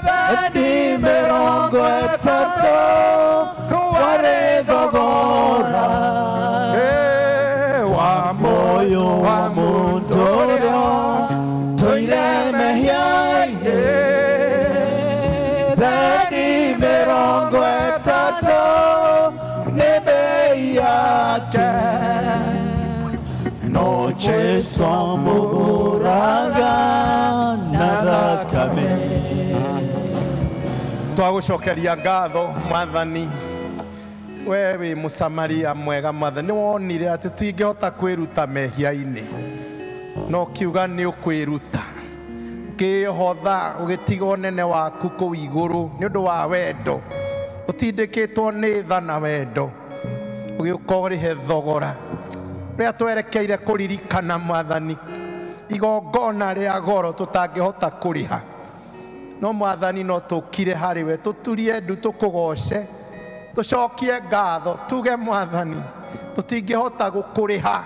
Thendi 30 warĩ thogora wa muoyo wa mũndũ ũrĩa tũire mehia-inĩ. Thendi 30 nĩ bei yake, no Jesũ amũgũraga na thakame. Twagũcokeria ngatho Mwathani, we wĩ Mũsamaria mwega Mwathani. Nĩwonire atĩ tũtingĩhota kwĩruta mehia-inĩ, no kiuga nĩ ũkwĩruta ũkĩhotha ũgĩtiga ũnene waku kũu igũrũ nĩ ũndũ wa wendo ũtindĩkĩtwo nĩ tha na wendo ũgĩũka ũrĩhe thogora ũrĩa twerekeire kũririkana Mwathani Igongona rĩa goro tũtangĩhota kũrĩha. No Mwathani no tũkire harĩ we, tũturie ndu tũkũgoce, tũcokie ngatho, tuge Mwathani tũtingĩhota gũkũrĩha,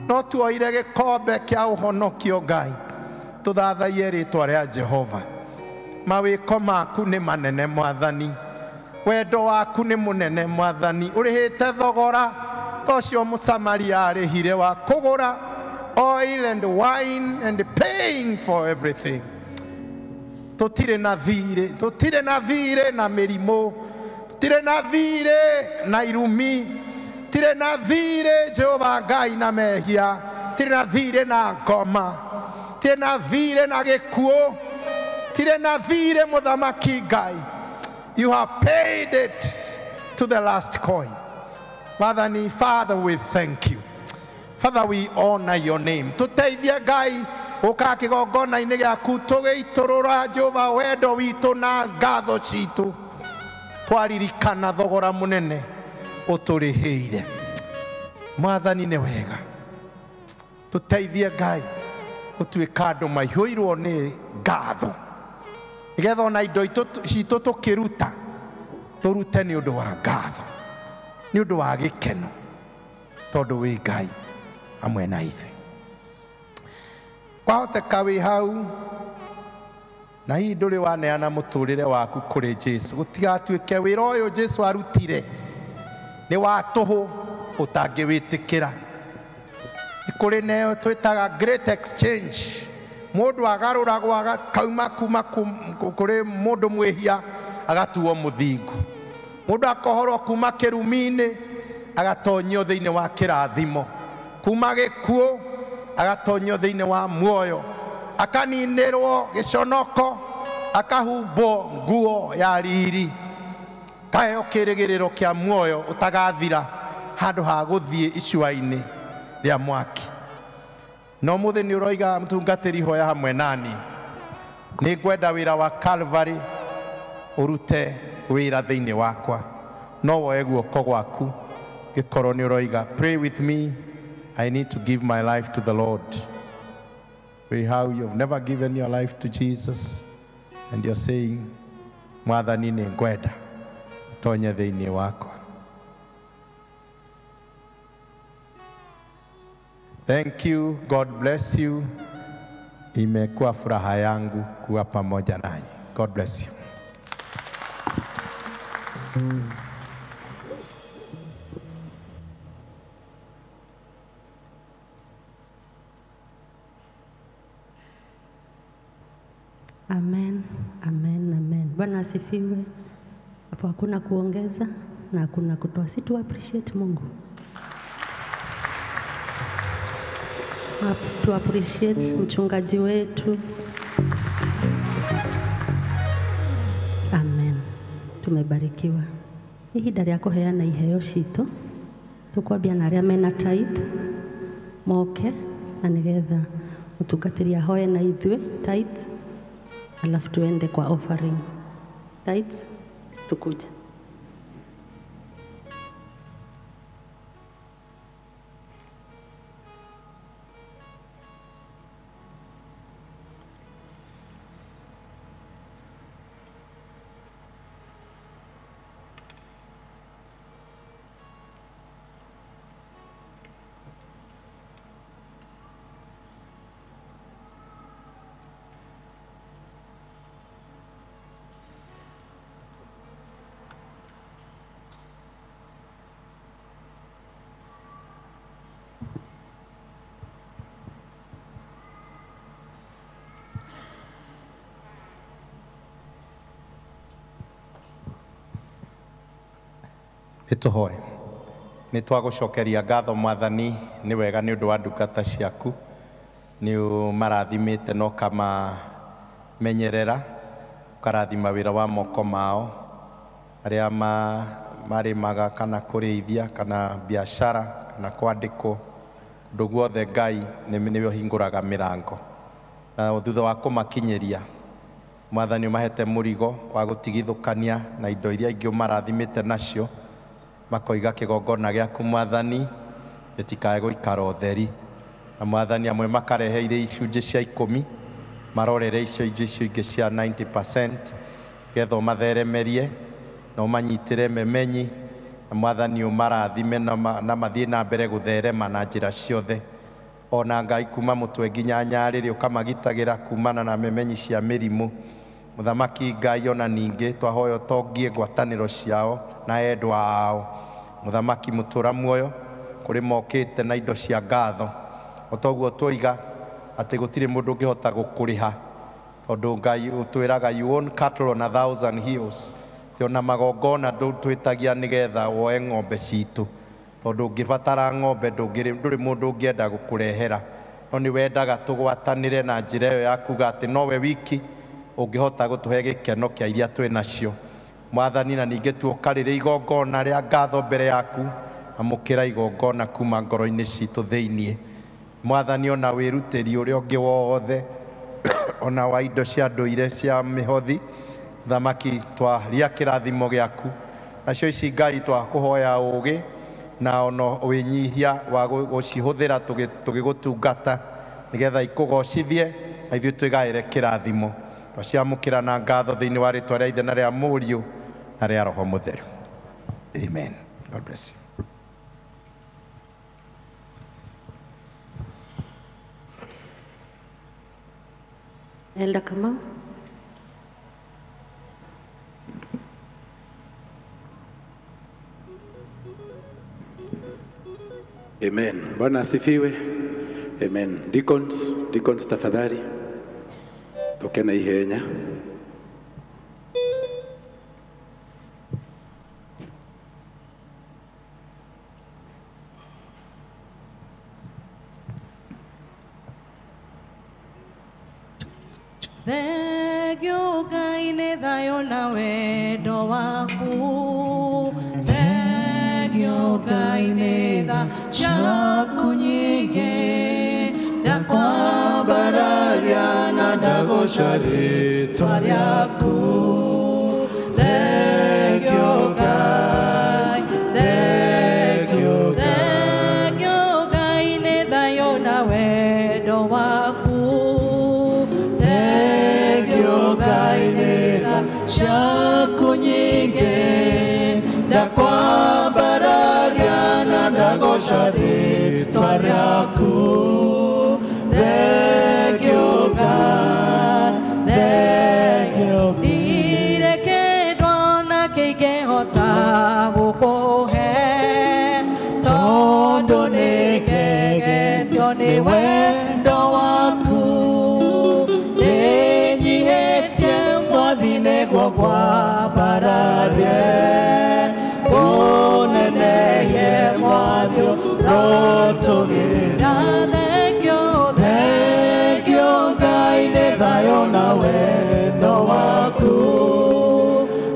no tuoire gĩkombe kĩa ũhonokio Ngai, tũthathaiye rĩtwa rĩa Jehova. Mawĩko maku nĩ manene Mwathani, wendo waku nĩ mũnene Mwathani, ũrĩhĩte thogora ta ũcio Mũsamaria arĩhire wa kũgũra oil and wine and paying for everything. Tũtirĩ na thirĩ, tũtirĩ na thirĩ na mĩrimũ, tũtirĩ na thirĩ na irumi, tũtirĩ na thirĩ Jehova Ngai na mehia, tũtirĩ na thirĩ na ngoma, tũtirĩ na thirĩ na gĩkuũ, tũtirĩ na thirĩ Mũthamaki Ngai. You have paid it to the last coin. Mwathani, Father, we thank you. Father, we honor your name. Tũteithie Ngai gũka kĩgongona-inĩ gĩaku tũgĩitũrũra Jehova wendo witũ na ngatho citũ, twaririkana thogora mũnene ũtũrĩhĩire. Mwathani nĩ wega, tũteithie Ngai gũtuĩka andũ maihũirwo nĩ ngatho, nĩgetha ona indo citũ tũkĩruta tũrute nĩ ũndũ wa ngatho, nĩ ũndũ wa gĩkeno, tondũ wĩ Ngai hamwe na ithuĩ. Kwahoteka wĩ hau na hihi ndũrĩ waneana mũtũrĩre waku kũrĩ Jesu, gũtigatuĩke wĩra ũyũ Jesu arutire nĩ wa tũhũ ũtangĩwĩtĩkĩra. Nĩ kũrĩ nayo twĩtaga great exchange, mũndũ agarũragwo agakauma kuma kũrĩ mũndũ mwĩhia agatuo mũthingu, mũndũ akohorwo kuma kĩrumi-inĩ agatonyio thĩinĩ wa kĩrathimo, kuma gĩkuũ agatonyio thĩinĩ wa muoyo, akaninĩrwo gĩconoko, akahumbwo nguo ya riri, kaheo kĩrĩgĩrĩro kĩa muoyo ũtagathira handũ ha gũthiĩ icua-inĩ rĩa mwaki. No mũthĩ nĩ ũroiga mũtungatĩri hoya hamwe nani, nĩ ngwenda wĩra wa Calvary ũrute wĩra thĩinĩ wakwa. No woe guoko gwaku gĩkorwo nĩ ũroiga pray with me, I need to give my life to the Lord. We how you've never given your life to Jesus and you're saying Mwathani nĩ ngwenda ũtonye thĩinĩ wakwa. Thank you. God bless you. Imekuwa furaha yangu kuwa pamoja nanyi. God bless you. Amen, amen, amen. Bwana asifiwe. Hapo hakuna kuongeza na hakuna kutoa. Si tu appreciate Mungu. Tu appreciate mchungaji wetu. Amen. Tumebarikiwa. Ihinda rĩa kũheana iheo citũ, tũkwambia na arĩa mena tithe moke, na nĩgetha mũtungatĩri ahoe na ithuĩ tithe, alafu tuende kwa offering. Tithe tukuja. Ituhoe. Nĩ twagũcokeria ngatho Mwathani, nĩ wega nĩ ũndũ wa ndungata ciaku, nĩ ũmarathimĩte na ũkamamenyerera, ũkarathima wĩra wa moko mao arĩa marĩmaga kana kũrĩithia kana biashara kana kwandĩkwo, kũndũ guothe Ngai nĩwe ũhingũraga mĩrango. Na thutha wa kũmakinyĩria Mwathani ũmahete mũrigo wa gũtigithũkania na indo iria ingĩ ũmarathimĩte nacio, makoiga kĩgongona gĩaku Mwathani gĩtikae gũikara ũtheri. Na mwathani amwe makareheire icunjĩ cia 10 marorere icio ingĩ cia 90% getha ũmatheremerie na ũmanyitĩre memenyi na mwathani ũmarathime na mathiĩ na mbere gũtherema na njĩra ciothe. Ona Ngai kuma mũtwe nginya nyarĩrĩ ũkamagitagĩra kumana na memenyi cia mĩrimũ. Mũthamaki Ngai ona ningĩ twahoya ũtongie ngwatanĩro ciao na endwa ao. Mũthamaki mũtũra muoyo kũrĩ mokĩte na indo cia ngatho. O toguo twoiga atĩ gũtirĩ mũndũ ũngĩhota gũkũrĩha tondũ Ngai ũtwĩraga you own cattle on 1,000 hills. Ona magongona twĩtagia nĩgetha woe ng'ombe citũ tondũ ũngĩbatara ng'ombe ndũrĩ mũndũ ũngĩenda gũkũrehera no nĩ wendaga tũgwatanĩre na njĩra ĩyo ya kuga atĩ nowe wiki ũngĩhota gũtũhe gĩkeno kĩa iria twĩ nacio. Mwathani na ningĩ tuoka rĩrĩ igongona rĩa ngatho mbere yaku amũkĩra igongona kuma ngoro-inĩ citũ thĩiniĩ. Mwathani ona wĩrutĩri ũrĩa ũngĩ wothe ona wa indo cia ndũire cia mĩhothi thamaki twaria kĩrathimo gĩaku nacio ici Ngai twakũhoya ũũgĩ na ona wĩnyihia wa gũcihũthĩra tũgĩgũtungata nĩgetha ikũgocithie na ithuĩ twĩgaĩre kĩrathimo. Twaciamũkĩra na ngatho thĩinĩ wa rĩtwa rĩa Ithe na rĩa Mũriũ na rĩa Roho Mũtheru. Amen. God bless you. Elder Kamau. Amen. Bwana asifiwe. Amen. Deacons, deacons tafadhali. Toke na ihenya. Thengio Ngai nĩ thayũ na wendo waku. Thengio Ngai nĩ tha ciaku nyingĩ. Ndakwambararia na ndagooca rĩĩtwa rĩaku. Thengio Ngai, thengio Ngai. Thengio Ngai nĩ thayũ na wendo waku. Thengio Ngai nĩ tha ciaku nyingĩ. Ndakwambararia na ndagooca rĩĩtwa rĩaku. Thengio Ngai, thengio. Ndirĩ kĩndũ ona kĩngĩhota gũkũhe tondũ nĩngegetio nĩ wendo waku. Nĩnyihĩtie Mwathi nĩguo ngwambararie ũnenehie Mwathi ũrotũgĩra. Thengio, thengio Ngai nĩ thayũ na wendo waku.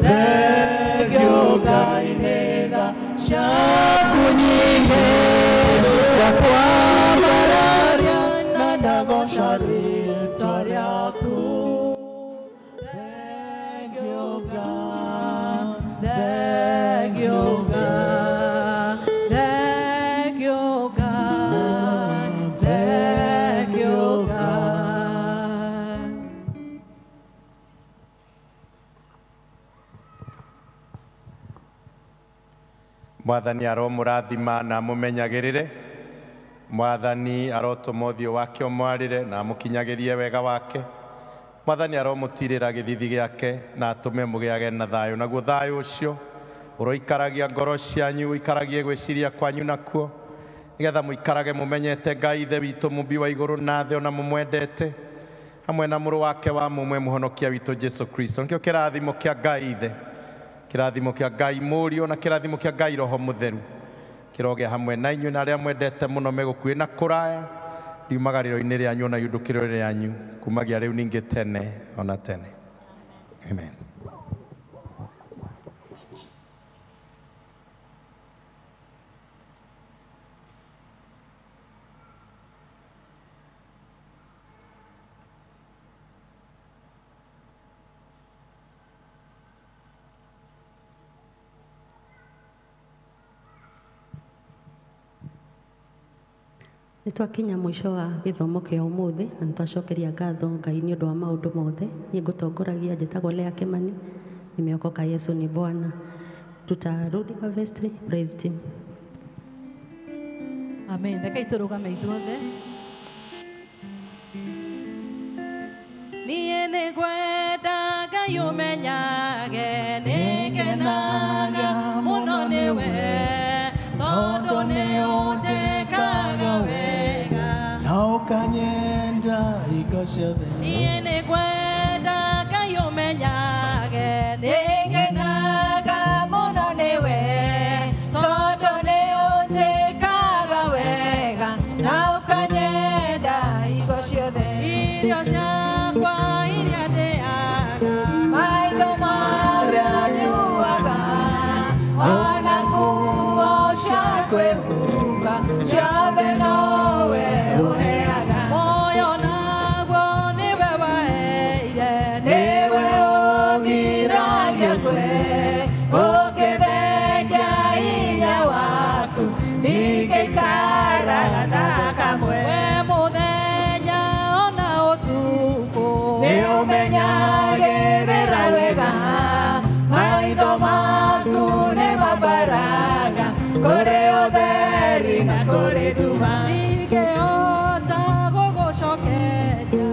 Thengio Ngai nĩ tha ciaku nyingĩ. Ndakwambararia na ndagooca rĩĩtwa rĩaku. Thengio Ngai, thengio Ngai, thengio Ngai, thengio Ngai. Mwathani aromũrathima na amũmenyagĩrĩre. Mwathani arotũma ũthiũ wake ũmwarĩre na amũkinyagĩrie wega wake. Mwathani aromũtirĩra gĩthithi gĩake na atũme mũgĩage na thayũ. Naguo thayũ ũcio ũroikaragia ngoro cianyu, ũikaragie gwĩciria kwanyu nakuo, nĩgetha mũikarage mũmenyete Ngai Ithe witũ mũmbi wa igũrũ na thĩ ona mũmwendete hamwe na mũrũ wake wa mũmwe mũhonokia witũ Jesu Kristo. Nĩkĩo kĩrathimo kĩa Ngai Ithe, kĩrathimo kĩa Ngai Mũriũ na kĩrathimo kĩa Ngai Roho Mũtheru kĩrogĩa hamwe na inyuĩ na arĩa mwendete mũno megũkuĩ na kũraya riumagarĩro-inĩ rĩanyu ona iundũkĩro rĩanyu kumagia rĩu ningĩ tene ona tene. Amen. Nĩ twakinya mũico wa gĩthomo kĩa ũmũthĩ na nĩ twacokeria ngatho Ngai nĩ ũndũ wa maũndũ mothe. Niĩ ngũtongoragia njĩtagwo Lea Kimani, nimeokoka Yesu ni Bwana. Tutarudi kwa vestry. Praise team. Amen. Rekei tũrũgame ithuothe. Niĩ nĩngwenda Ngai ũmenyage nĩngenaga mũno nĩwe tondũ nĩ ũnjĩkaga wega na ũkanyenda hingo ciothe. Niĩ nĩngwenda Ngai ũmenyage nĩngenaga mũno nĩwe tondũ nĩ ũnjĩkaga wega na ũkanyenda hingo ciothe. Irio ciakwa iria ndĩaga, maitho marĩa nyuaga, ona nguo cia kwĩhumba ciothe nowe ũheaga. Muoyo naguo nĩwe waheire, nĩwe ũgiragia ngwe, ũkĩthengia hinya waku ndingĩikaraga na kamwe. We mũthenya ona ũtukũ nĩũmenyagĩrĩra wega, maitho maku nĩmambaraga kũrĩ ũtheri na kũrĩ nduma. Ndingĩhota gũgũcokeria.